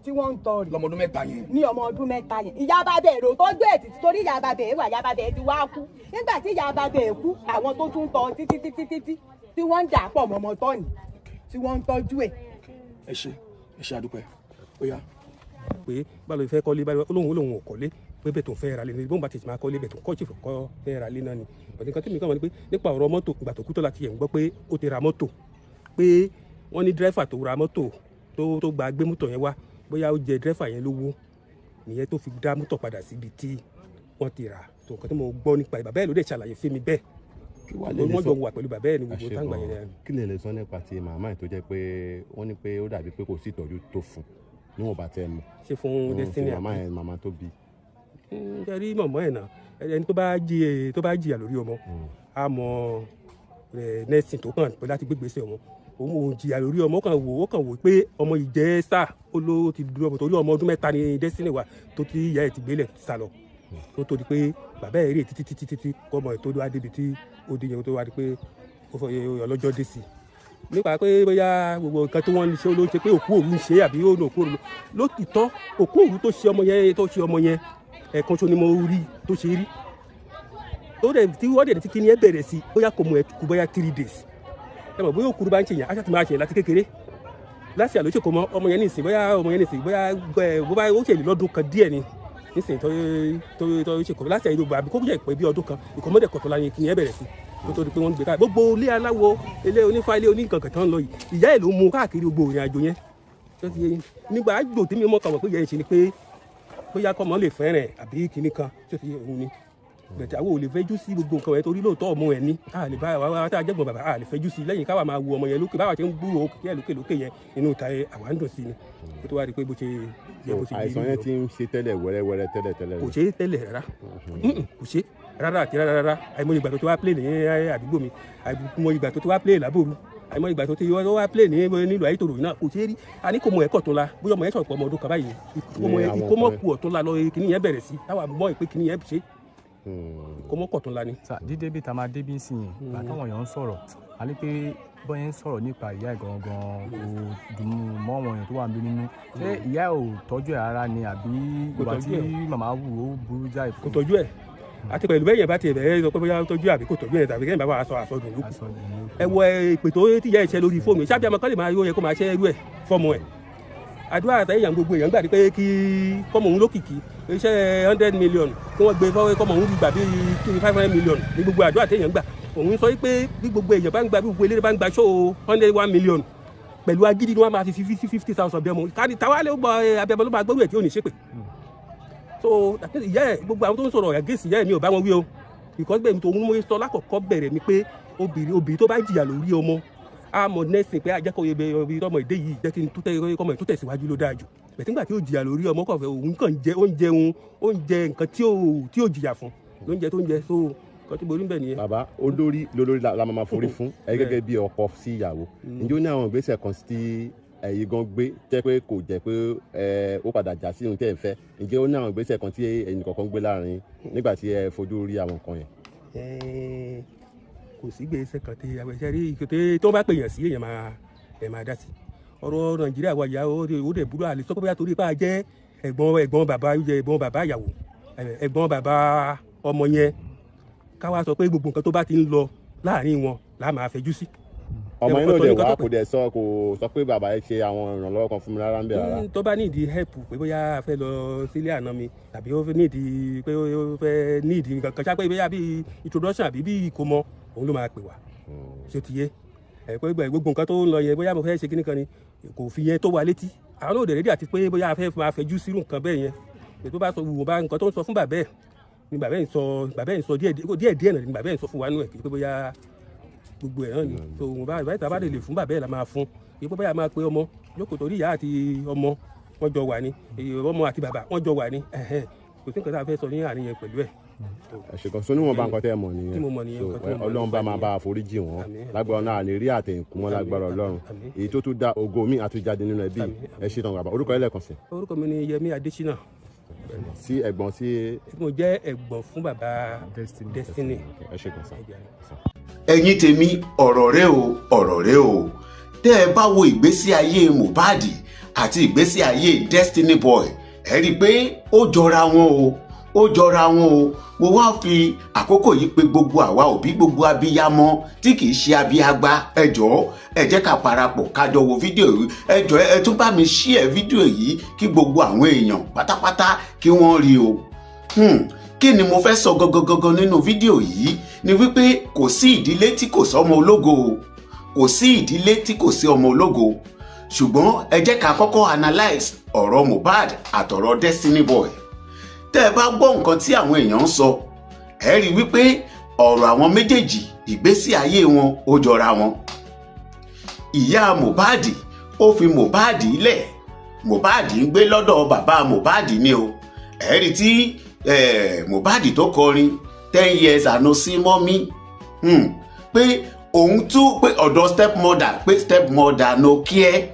tí wọ́n ń tọ́ rè lọ́mọ ọdún 3 yẹn, ní ọmọ ọdún 3 yẹn, ìyá bàbá ẹ̀ ló tọ́jú ẹ̀ títí torí ìyá bàbá ẹ̀ wà, ìyá bàbá ẹ̀ ti wá kú. Nígbà tí ìyá bàbá ẹ̀ kú, àwọn tó tún tọ́ títí títí títí tí wọ́n ń dà pọ̀ mọ́mọ́ tọ́ni tí wọ́n ń tọ́jú ẹ̀. Ẹ ṣe, ẹ ṣe, àdúpẹ́, ó yá. Pé báwo ló fẹ́ kọ́lé báwo, olóhùn ò kọ́lé pé bẹ́ẹ̀ tó ń fẹ́ ra lé ní bóun bá ti máa kọ́lé bẹ́ẹ̀ tó ń kọ́ chief kọ́ fẹ́ ra lé náà ni. Ọ̀dẹ̀ nǹkan tí mi kàn wọ́n ni pé nípa ọ̀rọ̀ mọ́tò, ìgbà tó kú tó láti yẹ̀ ń gbọ́ pé ó ti ra mọ́tò, pé wọ́n ní dírẹ́fà tó ra mọ́tò tó gba gbé mọ́tò yẹn wá, bóyá ó jẹ dírẹ́fà yẹn lówó nìyẹn tó fi dá mọ́tò padà síbi tí wọ́n ti rà. Tó nǹkan tí mo gbọ́ nípa bàbá ẹ̀ ló dẹ̀ ṣàlàyé fún mi bẹ́ẹ̀, wọ́n jọ wà pẹ̀lú bàbá ẹ̀ ní gbogbo táǹgbà yẹn. Kí lè sọ nípa ti màmá ẹ̀ tó jẹ́ pé wọ́n ní pé ó dàbí pé kò sí ìtọ́jú tó fún níwọ̀n bá tẹ́ mọ̀? Ṣe fún Destiny màmá ẹ̀, màmá tó bí. Ṣe rí mọ̀mọ́ ẹ̀ náà, ẹni tó bá jìyà lórí ọmọ á mọ nẹ́ẹ̀sì tó kàn pé láti gbégbèsè ọmọ. Òun ò jìyà lórí ọmọ, ó kàn wò pé ọmọ yìí jẹ́ sá ó ló ti dúró ọmọ torí ọmọ ọdún 3 ni Destiny wà tó ti ìyá ẹ̀ ti gbélẹ̀ sá lọ, tó di pé bàbá ẹ̀ rè títí títí títí kọ́mọ ẹ̀ tó wá débi tí ó di yẹn, tó wá di pé ó fọ ọlọ́jọ́ dé sí i. Nípa pé bóyá gbogbo nǹkan tí wọ́n ń ṣe ló ń ṣe pé òkú òru ń ṣe àbí ó ní òkú òru lótìtọ́, òkú òru tó ṣe ọmọ yẹn, tó ṣe ọmọ yẹn ẹ̀ẹ̀kan ṣo ni mo rí tó ṣe rí, tó dẹ̀ tí wọ́n dẹ̀ tí kíní ẹ bẹ̀rẹ̀ sí bóyá kò mọ̀ ẹ́ kú bóyá 3 days. Ẹ mọ̀ bóyá òkúru bá ń ṣe yẹn, aṣáà ti máa ṣe yẹn láti kékeré láti àlóṣe kò mọ ọmọ yẹn nìsín, bóyá ọmọ yẹn nìsín bóyá bó ó ṣèlú lọ́dún kan díẹ̀ ni nísìnyí tó ṣe kọ̀ láti àyè àbí kó jẹ́ ìpẹ́ bí ọdún kan ìkọ́mọ́dé kọ̀tọ̀ láyé kíní ẹ bẹ̀rẹ̀ sí kó tó di pé wọ́n ń gbé káàkiri gbogbo ilé aláwo, ilé onífá, ilé oníkankan tán lọ yìí, ìyá ẹ̀ ló mú káàkiri gbogbo ìrìn àjò yẹn. Tó ti yé yín nígbà àjò tí mi mọ̀ kàn mọ̀ pé ìyá ẹ̀ ṣe ni pé bóyá kọ́mọ lè fẹ́ràn ẹ̀ àbí kíní kan tó ti yé òun ni. Bẹ̀tẹ̀ àwọn ò lè fẹ́jú sí gbogbo nǹkan yẹn torí lóòótọ́ ọmọ ẹ̀ ní a lè bá wa tá a jẹ́gbọ̀n bàbá a lè fẹ́jú sí lẹ́yìn káwa máa wo ọmọ yẹn lókè báwa ṣe ń gbúrò òkè ẹ̀ lókè lókè yẹn inú ta ẹ̀ àwa ń dùn sí ni kó tó wá rí i pé bó ṣe yẹ bó ṣe yẹ. Àìsàn yẹn ti ń ṣe tẹ́lẹ̀ wẹ́rẹ́wẹ́rẹ́ tẹ́lẹ̀ tẹ́lẹ̀. Kò ṣe é tẹ́lẹ̀ rárá, kò ṣe rárá àti rárá rárá. Àìmọye ìgbà tó ti wá play ní àdúgbò mi, àìmọye ìgbà tó ti wá play lábòrú, àìmọye ìgbà tó ti wá play ní nílùú Ayétòrò náà kò ṣe é rí. A ní kò mọ ẹ̀kọ́ tó la bóyá ọmọ yẹn sọ̀rọ̀ pọ̀ ọmọ ọdún kan báyìí ìkómọ̀kù ọ̀tún la lọ kíní yẹn bẹ̀rẹ̀ sí táwa mọ̀ pé kíní yẹn ṣe ìkómọ̀kọ̀ tó la ni. Dídé bí ta máa débí sí yẹn ìgbà táwọn èèyàn ń sọ̀rọ̀ a ní pé bọ́yẹn ń sọ̀rọ̀ nípa ìyá ẹ̀ gangan kò dùn mọ́ àwọn èèyàn tó wà níbí nínú. Ṣé ìyá ẹ̀ ò tọ́jú ẹ̀ rárá ni àbí ìwà tí màmá wù ó burú jáì fún? Kò tọ́jú ẹ̀ àti pẹ̀lú bẹ́ẹ̀ yẹn bá tiẹ̀ bẹ̀rẹ̀ sọ pé bóyá tọ́jú àbí kò tọ́jú ẹ̀ tàbí kẹ́yìn bá wà aṣọ àsọdùn lókù. Ẹ wọ ìpè tó tíyẹ ìṣe lórí fóònù ìṣáàbí àmọ́ kọ́ lè máa yẹ kó máa ṣe irú ẹ̀ fọ́mọ ẹ̀. Àdúrà àtẹ̀yìn gbogbo èèyàn gbà pé kí kọ́mọ òun lókìkí iṣẹ́ 100 million kí wọ́n gbé fọwọ́ kọ́mọ òun gbà bí 500 million ní gbogbo àdúrà àtẹ̀yìn gbà. Òun sọ pé bí gbogbo èèyàn bá ń gba bí gbogbo eléré bá ń gba ṣó 101 million pẹ̀lú agídí ni wọ́n máa fi 50,000 bí ọmọ táwa lè gbọ́ abẹ́mọ ló máa gbọ́rú ẹ̀ tí ò ní ṣépè. So ìyá ẹ gbogbo àwọn tó ń sọ̀rọ̀ against ìyá ẹ mi ò bá wọn wí o, because bẹ́ẹ̀ mi tó ń mú sọ lákọ̀ọ́kọ́ bẹ̀rẹ̀ ni pé obìnrin tó bá jìyà lórí ọmọ á mọ̀ nẹ́sìn pé ajẹ́kọ̀ọ́ ibi tọmọ èdè yìí jẹ́ kí n kọ́mọ tó tẹ̀síwájú ló dáa jù. Bẹ̀tẹ̀ nígbà tí ó jìyà lórí ọmọ kọ̀ọ̀fẹ́ òun kàn jẹ oúnjẹ oúnjẹ nǹkan tí ó jìyà fún lóúnjẹ tó ń jẹ. So nǹkan tí mo rí bẹ́ẹ̀ nìyẹn. Bàbá olórí lolórí la máa forí fún ẹ gẹ́gẹ́ bí ọkọ sí ìyàwó, ǹjẹ́ ó ní àwọn ìgbésẹ̀ kan tí ẹ̀yin gan gbé jẹ́ pé kò jẹ́ pé ó padà já sí ohun tẹ́ ẹ fẹ́? Ǹjẹ́ ó ní àwọn ìgbésẹ̀ kan tí ẹ̀yin kọ̀ọ̀kan gbé láàrin nígbà tí ẹ fojú rí àwọn nǹkan yẹn? Kò sí ìgbésẹ̀ kan tí àwọn ẹ̀ṣẹ̀ rí ìkété tó bá pèèyàn sí èèyàn máa dá sí. Ọ̀rọ̀ Nàìjíríà wa ìyá ó dẹ̀ burú, àlè sọ pé bóyá torí pé a jẹ́ ẹ̀gbọ́n bàbá ẹ̀gbọ́n bàbá ìyàwó ẹ̀gbọ́n bàbá ọmọ yẹn káwá sọ pé gbogbo nǹkan tó bá ti ń lọ láàrin wọn là máa fẹjú sí. Ọmọ yẹn náà dẹ̀ wá kò dẹ̀ sọ kò sọ pé bàbá ẹ ṣe àwọn ìrànlọ́wọ́ kan fún mi rárá ń bẹ̀ rárá. Tó bá nídìí help pé bóyá a fẹ́ lọ sílé àná mi tàbí ó nídìí pé ó fẹ́ nídìí nǹkan kan ṣá pé bóyá bíi introduction àbí bíi ìkómọ òun ló máa pè wá. Ṣé ti yé ẹ pé gbogbo nǹkan tó ń lọ yẹn bóyá mo fẹ́ ṣe kíní kan ni kò fi yẹn tó wa létí. Àwọn náà ò dẹ̀ rédí àti pé bóyá a fẹ́ máa fẹjú sírù nǹkan bẹ́ẹ̀ yẹn. Ètò bá sọ wù bá nǹkan tó ń sọ fún bàbá ẹ̀ ni bàbá ẹ̀ ń sọ, bàbá ẹ̀ ń sọ díẹ̀ díẹ̀ náà ni bàbá ẹ̀ ń sọ fún wa nú ẹ̀ kì í pé bóyá gbogbo ẹ̀ náà ni. So òun bá ìbáyìí tá a bá lè fún bàbá ẹ̀ la máa fún ìpé bóyá máa pe ọmọ jókòó torí ìyá àti ọmọ wọ́n jọ wà ní, ọmọ àti bàbá wọ́n jọ wà ní. Kò sí nǹkan tá a fẹ́ sọ ní àárín yẹn pẹ̀lú ẹ̀. Ẹ ṣe kan so níwọ̀nba nǹkan tẹ́ ẹ mọ̀ nìyẹn. Tí mo mọ̀ nìyẹn, So, nǹkan tí mo mọ̀ Ọlọ́run bá nípa máa nìyẹn. bá àforíjì wọn. Àmín, àmín. Lágbára náà ní rí àtẹ̀yìnkù mọ́ lágbára Ọlọ́run. Àmín. Èyí tó tún da ògo mi àtúnjáde nínú ẹbí. Àmín, Ẹ ṣe tán bàbá, orúkọ yín lẹ́ẹ̀kan sí? Orúkọ mi ni Yẹmí Adésínà. Sí ẹ̀gbọ́n sí? Mo jẹ́ ẹ̀gbọ́n fún bàbá Destiny. Destiny. Ẹ ṣe kan sá. Ẹ̀yin tèmi, ọ̀rọ̀ rẹ o, ọ̀rọ̀ rẹ o. Tẹ́ ẹ bá wo ìgbésí ayé Mohbad àti ìgbésí ayé Destiny Boy, ẹ rí i pé ó jọra wọn o, ó jọra wọn o. Mo wá fi àkókò yìí pé gbogbo àwa òbí, gbogbo abiyamọ tí kì í ṣe abiyagba, ẹ jọ̀ọ́, ẹ jẹ́ ká parapọ̀ ká jọ wo fídíò yìí. Ẹ jọ̀ọ́, ẹ tún bá mi share fídíò yìí kí gbogbo àwọn èèyàn pátápátá kí wọ́n rí o. Kí ni mo fẹ́ sọ gangan gangan nínú fídíò yìí ni wípé kò sí ìdílé tí kò sọ́mọ ológo o, kò sí ìdílé tí kò sí ọmọ ológo. Ṣùgbọ́n ẹ jẹ́ ká kọ́kọ́ analyse ọ̀rọ̀ Mohbad àtọ̀rọ̀ Destiny Boy. Tẹ́ ẹ bá gbọ́ nǹkan tí àwọn èèyàn ń sọ, ẹ rí wípé ọ̀rọ̀ àwọn méjèèjì, ìgbésí ayé wọn, ó jọra wọn. Ìyá Mohbad, ó fi Mohbad lẹ̀, Mohbad ń gbé lọ́dọ̀ bàbá Mohbad ni o. Ẹ rí tí Mohbad tó kọrin "10 years I no see mommy", pé òun tún pé ọ̀dọ̀ stepmother, pé stepmother no care.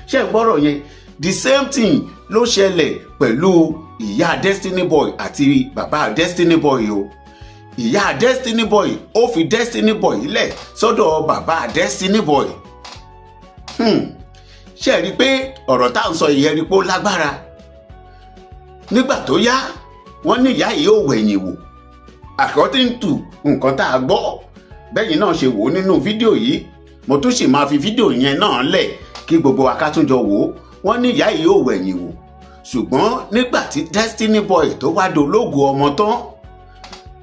Ṣé ń gbọ́rọ̀ yẹn? The same thing ló ṣẹlẹ̀ pẹ̀lú ìyá Destiny Boy àti bàbá Destiny Boy o. Ìyá Destiny Boy, ó fi Destiny Boy lẹ̀ sọ́dọ̀ bàbá Destiny Boy. Ṣe rí i pé ọ̀rọ̀ tá à ń sọ yìí, ẹ rí i pé ó lágbára? Nígbà tó yá, wọ́n ní ìyá yìí ò wẹ̀yìn wò. According to nǹkan tá a gbọ́, bẹ́yìn náà ṣe wò ó nínú fídíò yìí, mo tún sì máa fi fídíò yẹn náà lẹ̀ kí gbogbo wa ká tún jọ wò ó. Wọ́n ní ìyá yìí ò wẹ̀yìn wò. Ṣùgbọ́n nígbà tí Destiny Boy tó wá dológo ọmọ tán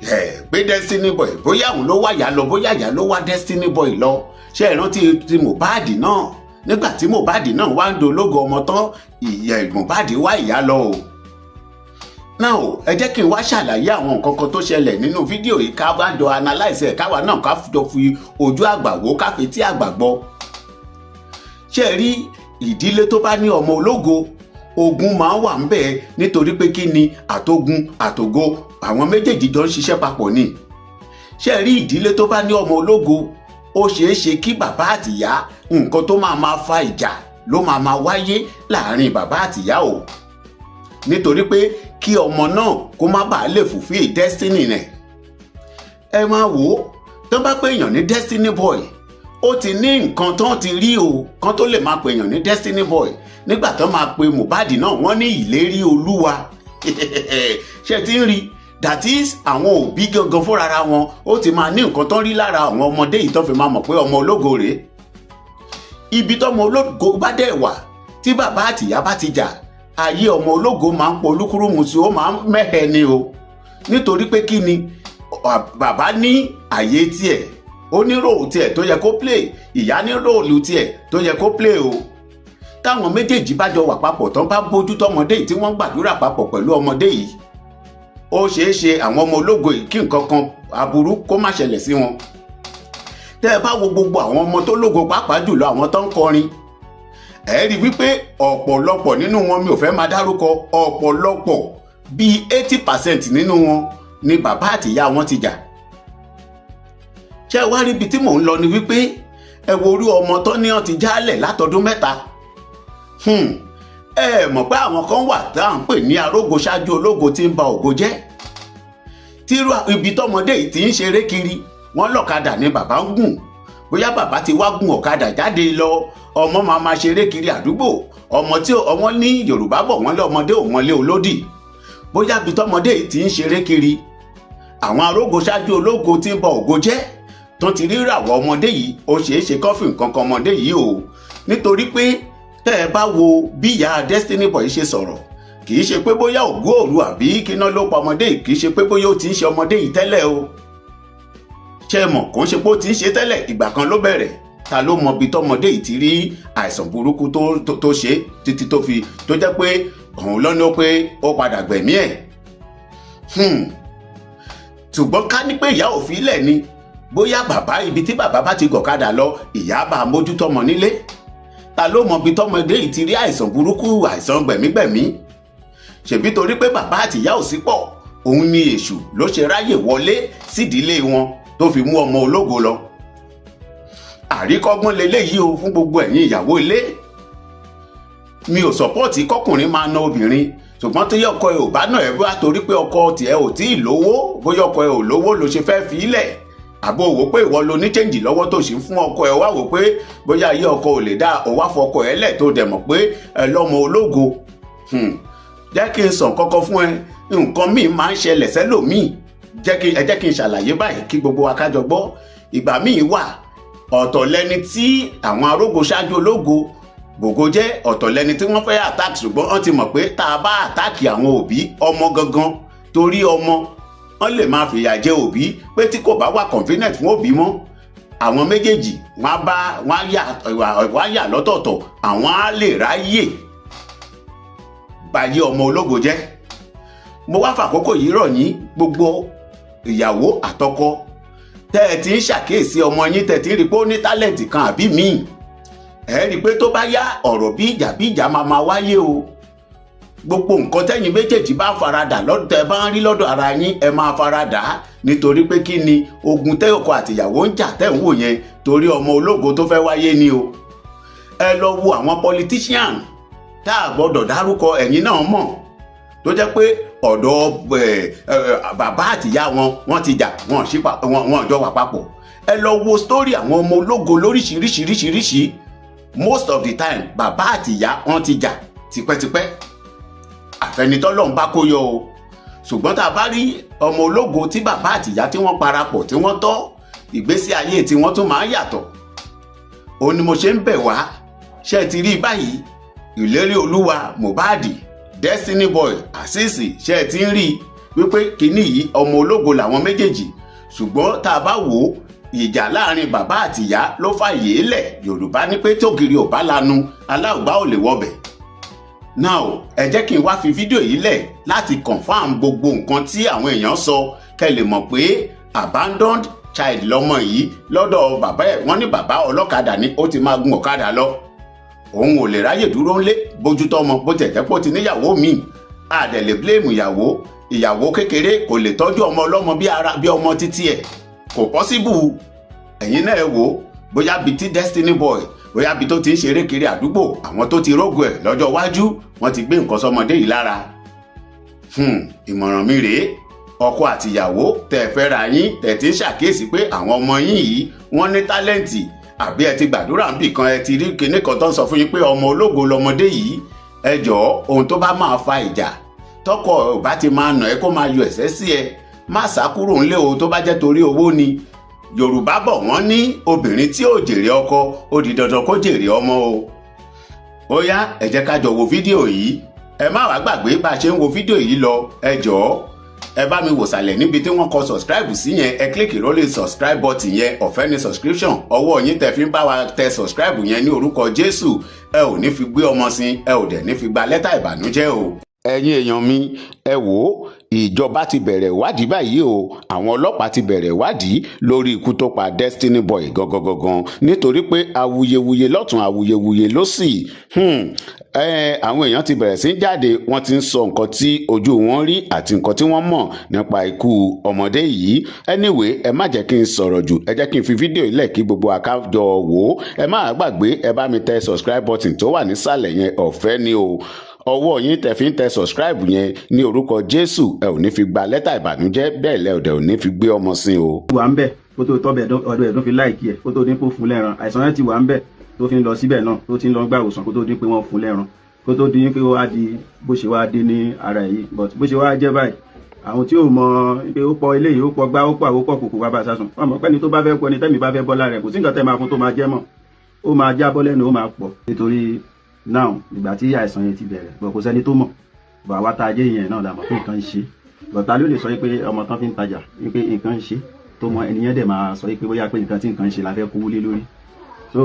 ẹ, pé Destiny Boy, bóyá òun ló wá ìyá lọ, bóyá ìyá ló wá Destiny Boy lọ. Ṣé ẹ rántí ti Mohbad náà? Nígbà tí Mohbad náà wá ń dológo ọmọ tán, ìyá Mohbad wá ìyá lọ o. Now, ẹ jẹ́ kí n wá ṣàlàyé àwọn nǹkan kan tó ṣẹlẹ̀ nínú fídíò yìí, ká bá jọ analyse ẹ̀, káwa náà ká jọ fi ojú àgbà wò, ká fi tí àgbà gbọ́. Ṣé ẹ rí ìdílé tó bá ní ọmọ ológo, ogun máa ń wà ńbẹ̀. Nítorí pé kí ni? Àtogun àtògo, àwọn méjèèjì jọ ń ṣiṣẹ́ papọ̀ ni. Ṣé ẹ rí ìdílé tó bá ní ọmọ ológo, ó ṣeé ṣe kí bàbá àtìyá, nǹkan tó máa máa fa ìjà ló máa máa wáyé láàrin bàbá àtìyá o, nítorí pé kí ọmọ náà kó má bàa lè fulfill destiny rẹ̀. Ẹ máa wò ó, tó bá pè èèyàn ní Destiny Boy, ó ti ní nǹkan tó ti rí o kán tó lè máa pè èèyàn ní Destiny Boy. Nígbà tó máa pe Mohbad náà, wọ́n ní ìlérí Olúwa. Ṣe ti ń rí? That is, àwọn òbí gangan fúnra wọn, ó ti máa ní nǹkan tó ń rí lára àwọn ọmọdé yìí tó fi máa mọ̀ pé ọmọ ológo rèé. Ibi tọ́mọ ológo bá dẹ̀ wà, tí bàbá àtìyá bá ti jà, ayé ọmọ ológo máa ń polúkúrúmuṣu, ó máa ń mẹ́hẹ ni o. Nítorí pé kí ni? Bàbá ní àyè tiẹ̀, ó ní role tiẹ̀ tó yẹ kó play, ìyá ní role tiẹ̀ tó yẹ kó play o. Táwọn méjèèjì bá jọ wà papọ̀, tán bá bójú tọmọdé yìí, tí wọ́n gbàdúrà papọ̀ pẹ̀lú ọmọdé yìí, ó ṣeé ṣe àwọn ọmọ ológo yìí, kí nǹkan kan aburú kó má ṣẹlẹ̀ sí wọn. Tẹ́ ẹ bá wo gbogbo àwọn ọmọ tó lógo, pàápàá jùlọ àwọn tó ń kọrin, ẹ rí wípé ọ̀pọ̀lọpọ̀ nínú wọn, mi ò fẹ́ máa dárúkọ, ọ̀pọ̀lọpọ̀ bíi 80% nínú wọn ni bàbá àtìyá wọn ti jà. Ṣé ẹ wá rí ibi tí mò ń lọ ni wípé ẹ wo orí ọmọ tó ní ọ ti jálẹ̀ látọdún 3. Ẹ mọ̀ pé àwọn kan wà tá à ń pè ní arógo ṣáájú ológo tí ń ba ògo jẹ́. Tírú ibi tọmọdé yìí ti ń ṣeré kiri, wọ́n lọ́kadà ni bàbá ń gùn. Bóyá bàbá ti wá gun ọ̀kadà jáde lọ, ọmọ máa ma ṣeré kiri àdúgbò. Ọmọ tí ọmọ ní, Yorùbá bọ̀, wọ́n lé ọmọdé ò mọlé olódì. Bóyá ibi tọmọdé yìí ti ń ṣeré kiri, àwọn arógo ṣáájú ológo tí ń ba ògo jẹ́ tó ti rí ràwọ̀ ọmọdé yìí, ó ṣeé ṣe kọ́fì nǹkan kan ọmọdé yìí o. Nítorí pé tẹ́ ẹ bá wo bí ìyá Destiny Boy ṣe sọ̀rọ̀, kì í ṣe pé bóyá ògún òru àbí kíná ló pa ọmọdé yìí, kì í ṣe pé bóyá ó ti ń ṣe ọmọdé yìí tẹ́lẹ̀ o. Ṣé mọ̀, kò ń ṣe pé ó ti ń ṣe tẹ́lẹ̀, ìgbà kan ló bẹ̀rẹ̀. Ta ló mọ ibi tọmọdé yìí ti rí àìsàn burúkú tó ṣe títí tó fi tó jẹ́ pé òun lọ́nà ó pé ó padà gbẹ̀mí ẹ̀? Ṣùgbọ́n ká ní pé ìyá ò fi lẹ̀ ni, bóyá bàbá, ibi tí bàbá bá ti gọ̀kadà lọ, ìyá bá mójútó ọmọ nílé. Ta ló mọ ibi tọmọdé yìí ti rí àìsàn burúkú, àìsàn gbẹ̀mígbẹ̀mí? Ṣèbí torí pé bàbá àtìyá ò sí pọ̀, Òun ni èṣù ló ṣe ráyè wọlé sídìílé wọn tó fi mú ọmọ ológo lọ. Àríkọ́gbọ́n leléyìí o fún gbogbo ẹ̀yin ìyàwó ilé. Mi ò support kọkùnrin máa na obìnrin, ṣùgbọ́n tí ọkọ ẹ ò bá náà ẹ bá torí pé ọkọ tiẹ̀ ò tí ì lówó, bóyá ọkọ ẹ ò lówó ló ṣe fẹ́ fi í lẹ̀, àbó wò pé ìwọ lo ní change lọ́wọ́ tó sì ń fún ọkọ ẹ, wá wò pé bóyá ayé ọkọ ò lè dá, ò wá fọkọ ẹ lẹ̀, tó dẹ̀ mọ̀ pé ẹ lọ́mọ ológo. Jẹ́ kí n sàn kọ́kọ́ fún ẹ, nǹkan míì máa ń ṣẹlẹ̀ sẹ́lòmíì. Jẹ́ kí ẹ jẹ́ kí n ṣàlàyé báyìí kí gbogbo wa kájọ gbọ́. Ìgbà míì wà, ọ̀tọ̀ lẹni tí àwọn arógo ṣáájú ológo gbogbo jẹ́, ọ̀tọ̀ lẹni tí wọ́n fẹ́ attack, ṣùgbọ́n wọ́n ti mọ̀ pé tá a bá attack àwọn òbí ọmọ gangan, torí ọmọ, wọ́n lè máa fìyà jẹ òbí pé tí kò bá wà convenient fún òbí mọ́, àwọn méjèèjì wọ́n á bá wọ́n á yà lọ́tọ̀ọ̀tọ̀, àwọn á lè ráyè báyé ọmọ ológo jẹ́. Mo wá fàkókò yìí rọ̀ yín, gbogbo ìyàwó àtọkọ tẹ́ ẹ ti ń ṣàkíyèsí ọmọ yín, tẹ́ ẹ ti ń rí pé ó ní talent kan àbí míì, ẹ rí i pé tó bá yá, ọ̀rọ̀ bí ìjà bí ìjà máa máa wáyé o. Gbogbo nǹkan tẹ́yin méjèèjì bá ń faradà lọ́dọ̀, ẹ bá ń rí lọ́dọ̀ ara yín, ẹ máa faradà. Nítorí pé kí ni ogun tẹ́ ọkọ àtìyàwó ń jà tẹ́ ń wò yẹn? Torí ọmọ ológo tó fẹ́ wáyé ni o. Ẹ lọ wo àwọn politician tá a gbọ́dọ̀ dárúkọ, ẹ̀yin náà mọ̀, tó jẹ́ pé ọ̀dọ̀ bàbá àtìyá wọn wọ́n ti jà, wọ́n sí wọ́n jọ wà papọ̀. Ẹ lọ wo story àwọn ọmọ ológo lóríṣiríṣiríṣiríṣi. Most of the time, bàbá àtìyá wọ́n ti jà tipẹ́tipẹ́, àfẹnitọ́lọ́run bá kó yọ o. Ṣùgbọ́n tá a bá rí ọmọ ológo tí bàbá àtìyá tí wọ́n parapọ̀, tí wọ́n tọ́, ìgbésí ayé tí wọ́n tún máa ń yàtọ̀. Òun ni mo ṣe ń bẹ̀ wá. Ṣe ti rí báyìí, Ìlérí Olúwa Mohbad, Destiny Boy Azeez, ṣe ti ń rí i wípé kínní yìí, ọmọ ológo làwọn méjèèjì, ṣùgbọ́n tá a bá wò ó, ìjà láàrin bàbá àtìyá ló fàyè lẹ̀. Yorùbá ní pé tógìrì ò bá lanu, aláùgbá ò lè wọbẹ̀. Now, ẹ jẹ́ kí n wá fi fídíò yìí lẹ̀ láti confirm gbogbo nǹkan tí àwọn èèyàn sọ, kẹ́ lè mọ̀ pé abandoned child lọmọ yìí lọ́dọ̀ bàbá ẹ̀. Wọ́n ní bàbá ọlọ́kadà ni, ó ti máa gun ọ̀kadà lọ, òun ò lè ráyè dúró ńlé bójútó ọmọ, bó tẹ̀ jẹ́ pé ó ti níyàwó míì. A dẹ̀ lè blame ìyàwó. Ìyàwó kékeré kò lè tọ́jú ọmọ ọlọ́mọ bí ara bí ọmọ títí ẹ̀, kò possible. Ẹ̀yin náà ẹ wò ó, bóyá bíi ti Destiny Boy, bóyá bíi tó ti ń ṣeré kiri àdúgbò, àwọn tó ti rógo ẹ̀ lọ́jọ́ iwájú, wọ́n ti gbé nǹkan sọmọdé yìí lára. Ìmọ̀ràn mi rèé: ọkọ àtìyàwó tẹ́ fẹ́ ra yín, tẹ́ ti ń ṣàkíyèsí pé àwọn ọmọ yín yìí wọ́n ní talent, àbí ẹ ti gbàdúrà níbì kan, ẹ ti rí kinní kan tó ń sọ fún yín pé ọmọ ológo lọmọdé yìí, ẹ jọ̀ọ́, ohun tó bá máa fa ìjà, tọkọ ò bá ti máa nà ẹ, kó máa yọ ẹ̀sẹ̀ sí ẹ, má sá kúrò ńlé o. Tó bá jẹ́ torí owó ni, Yorùbá bọ̀, wọ́n ní obìnrin tí ò jèrè ọkọ, ó di dandan kó jèrè ọmọ o. Ó yá, ẹ jẹ́ ká jọ wo fídíò yìí. Ẹ má wàá gbàgbé, bá a ṣe ń wo fídíò yìí lọ, ẹ jọ̀ọ́, ẹ bá mi wò sàlẹ̀ níbi tí wọ́n kọ subscribe sí yẹn, ẹ click lórí subscribe button yẹn. Ọ̀fẹ́ ni subscription. Ọwọ́ yín tẹ fi ń bá wa tẹ subscribe yẹn, ní orúkọ Jésù, ẹ ò ní fi gbé ọmọ sin, ẹ ò dẹ̀ ní fi gba lẹ́tà ìbànújẹ́ o. Ẹ̀yin èèyàn mi, ẹ wò ó, ìjọba ti bẹ̀rẹ̀ ìwádìí báyìí o. Àwọn ọlọ́pàá ti bẹ̀rẹ̀ ìwádìí lórí ikú tó pa Destiny Boy gangan gangan, nítorí pé awuyewuye lọ́tún, awuyewuye lósì. Àwọn èèyàn ti bẹ̀rẹ̀ sí í jáde, wọ́n ti ń sọ nǹkan tí ojú wọn rí àti nǹkan tí wọ́n mọ̀ nípa ikú ọmọdé yìí. Anyway, ẹ má jẹ́ kí n sọ̀rọ̀ jù, ẹ jẹ́ kí n fi fídíò yìí lẹ̀ kí gbogbo àkájọ wò ó. Ẹ má gbàgbé, ẹ bá mi tẹ subscribe button tó wà nísàlẹ̀ yẹn. Ọ̀fẹ́ ni o. Ọwọ́ yín tẹ fi ń tẹ subscribe yẹn, ní orúkọ Jésù, ẹ ò ní fi gba lẹ́tà ìbànújẹ́, bẹ́ẹ̀ lẹ ò ní fi gbé ọmọ sí o. Wà ń bẹ̀ kó tó tọ́ bẹ̀ ọdún ẹ̀dún fi like ẹ̀, kó tó dín kó fún lẹ́ran. Àìsàn yẹn ti wà ń bẹ̀ tó fi ń lọ síbẹ̀ náà, tó ti ń lọ gbà òsàn, kó tó dín pé wọ́n fún lẹ́ran, kó tó dín pé ó wá di bó ṣe wá dé ní ara yìí. But bó ṣe wá jẹ́ báyìí, àwọn tí ò mọ pé ó pọ̀ eléyìí, ó pọ̀ gbá, ó pọ̀ àwòpọ̀ kòkò wá bá a sásùn, wọn mọ̀ pé ẹni tó bá fẹ́ kú, ẹni tẹ́mi bá fẹ́ bọ́ lára ẹ̀, kò sí nǹkan tẹ́ máa fún tó máa jẹ́ mọ́, ó máa jábọ́ lẹ́nu, ó máa pọ̀. Nítorí now, ìgbà tí àìsàn yẹn ti bẹ̀rẹ̀ bọ̀, kò sẹ́ni tó mọ̀ bọ̀. Àwa tá a jẹ́ ìyẹn náà la mọ̀ pé nǹkan ń ṣe bọ̀. Ta ló lè sọ pé ọmọ tán fi ń tajà pé nǹkan ń ṣe tó mọ? Ẹnìyẹn dẹ̀ máa sọ pé bóyá pé nǹkan tí nǹkan ń ṣe la fẹ́ kówó lé lórí. So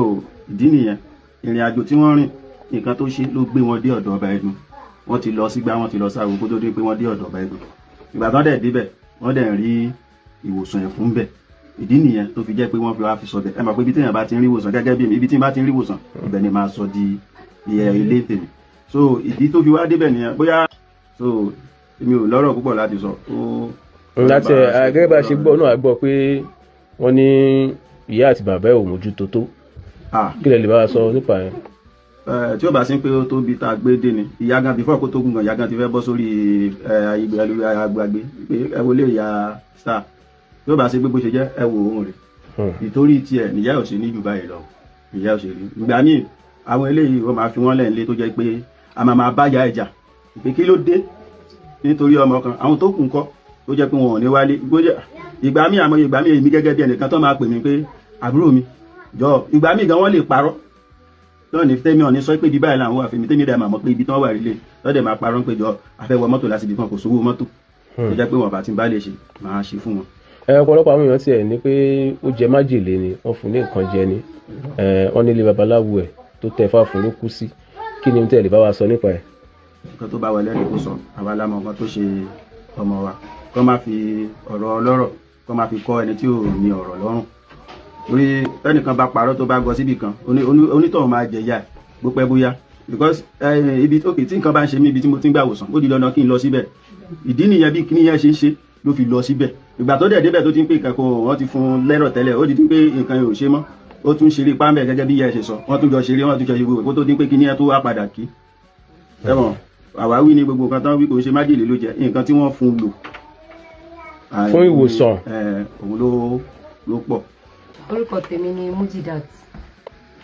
ìdí nìyẹn, ìrìn àjò tí wọ́n rìn, nǹkan tó ṣe ló gbé wọn dé ọ̀dọ̀ ọba Ẹdùn. Wọ́n ti lọ sígbà, wọ́n ti lọ sáwo kó tó dé pé wọ́n dé ọ̀dọ̀ ọba Ẹdùn. Ìgbà tán dẹ̀ débẹ̀, wọ́n dẹ̀ rí ìwòsàn ẹ̀ fún bẹ̀. Ìdí nìyẹn tó fi jẹ́ pé wọ́n fi wá fi sọ bẹ̀. Ẹ mọ̀ pé ibi téèyàn bá ti ń rí ìwòsàn, gẹ́gẹ́ bí ibi tí n bá ti ń rí ìwòsàn, ibẹ̀ ni máa sọ di ilé tèmi. So ìdí tó fi wá débẹ̀ nìyẹn bóyá. So Èmi ò lọ́rọ̀ púpọ̀ láti sọ ó. Láti ẹ gẹ́gẹ́ bá a ṣe gbọ́ náà, a gbọ́ pé wọ́n ní ìyá àti bàbá ẹ̀ ò mójútó tó. Kí lẹ lè bá wa sọ nípa yẹn? Tí ó bá sí pé ó tó bí tá a gbé dé ni ìyá gan, before kó tó gùn gan, ìyá gan ti fẹ́ bọ́ sórí ayélujára agbègbè pé ẹ wo lè ya star. Tí ó bá sí pé bó ṣe jẹ́, ẹ wo òun rẹ̀ ìtorí tiẹ̀ níyà ò ṣe ní jù báyìí lọ, ìyá ò ṣe rí. Ìgbà míì, àwọn eléyìí, wọ́n máa fi wọ́n lẹ̀ nílé, tó jẹ́ pé a máa máa bá ìyá ẹ̀ jà pé kí ló dé nítorí ọmọ kan, àwọn tó kù ńkọ́, tó jẹ́ pé wọn ò ní wálé. Ìgbà míì, àmọ́ ìgbà míì, èmi gẹ́gẹ́ bí ẹnìkan tó máa pè mí pé àbúrò mi jọ, ìgbà míì gan wọ́n lè parọ́ náà ní tẹ́mi ọ̀ní sọ pé ibi báyìí làwọn wà fún mi, tẹ́mi dẹ̀ máa mọ̀ pé ibi tí wọ́n wà rí lè lọ́dẹ̀ máa parọ́ pé jọ àfẹ́wọ́ mọ́tò láti ibi kan, kò sówó mọ́tò, tó jẹ́ pé wọ́n bá ti bá lè ṣe, máa ṣe fún wọn. Ẹ ọ̀pọ̀lọpọ̀ àwọn èèyàn tiẹ̀ ní pé ó jẹ májèlé ni, wọ́n fún ní nǹkan jẹ ni, wọ́n nílé babaláwo ẹ̀ tó tẹ fá fún ló kú sí. Kí ni tẹ́ lè bá wa sọ nípa ẹ̀? Nǹkan tó bá wọlé ní kó sọ. Àwa la mọ nǹkan tó ṣe ọmọ wa. Kó má fi ọ̀rọ̀ ọlọ́rọ̀, kó má fi kọ́ ẹni tí ò ní ọ̀rọ̀ lọ́rùn, torí ẹnìkan bá parọ́ tó bá gọ síbì kan, onítọ̀hún máa jẹ ìyá ẹ̀ bó pẹ́ bóyá, because ibi òkè tí nǹkan bá ń ṣe mí, ibi tí mo ti ń gbà wòsàn, ó di dandan kí n lọ síbẹ̀. Ìdí nìyẹn bí kíní yẹn ṣe ń ṣe ló fi lọ síbẹ̀. Ìgbà tó dẹ̀ débẹ̀, tó ti ń pè kẹ́kọ̀ọ́, wọ́n ti fún un lẹ́rọ̀ tẹ́lẹ̀, ó di pé nǹkan yẹn ò ṣe mọ́. Ó tún ṣeré pámbẹ̀ gẹ́gẹ́ bí ìyá ẹ̀ ṣe sọ, wọ́n tún jọ ṣeré, wọ́n tún jọ ṣe gbogbo kó tó dín pé kíní yẹn tó wá padà kí ẹ̀wọ̀n. Àwáwí ni gbogbo nǹkan tán wí, kò ń ṣe májèlé ló jẹ, nǹkan tí wọ́n fún un lò fún ìwòsàn. Òun ló pọ̀. Orúkọ tèmi ni Mujidat,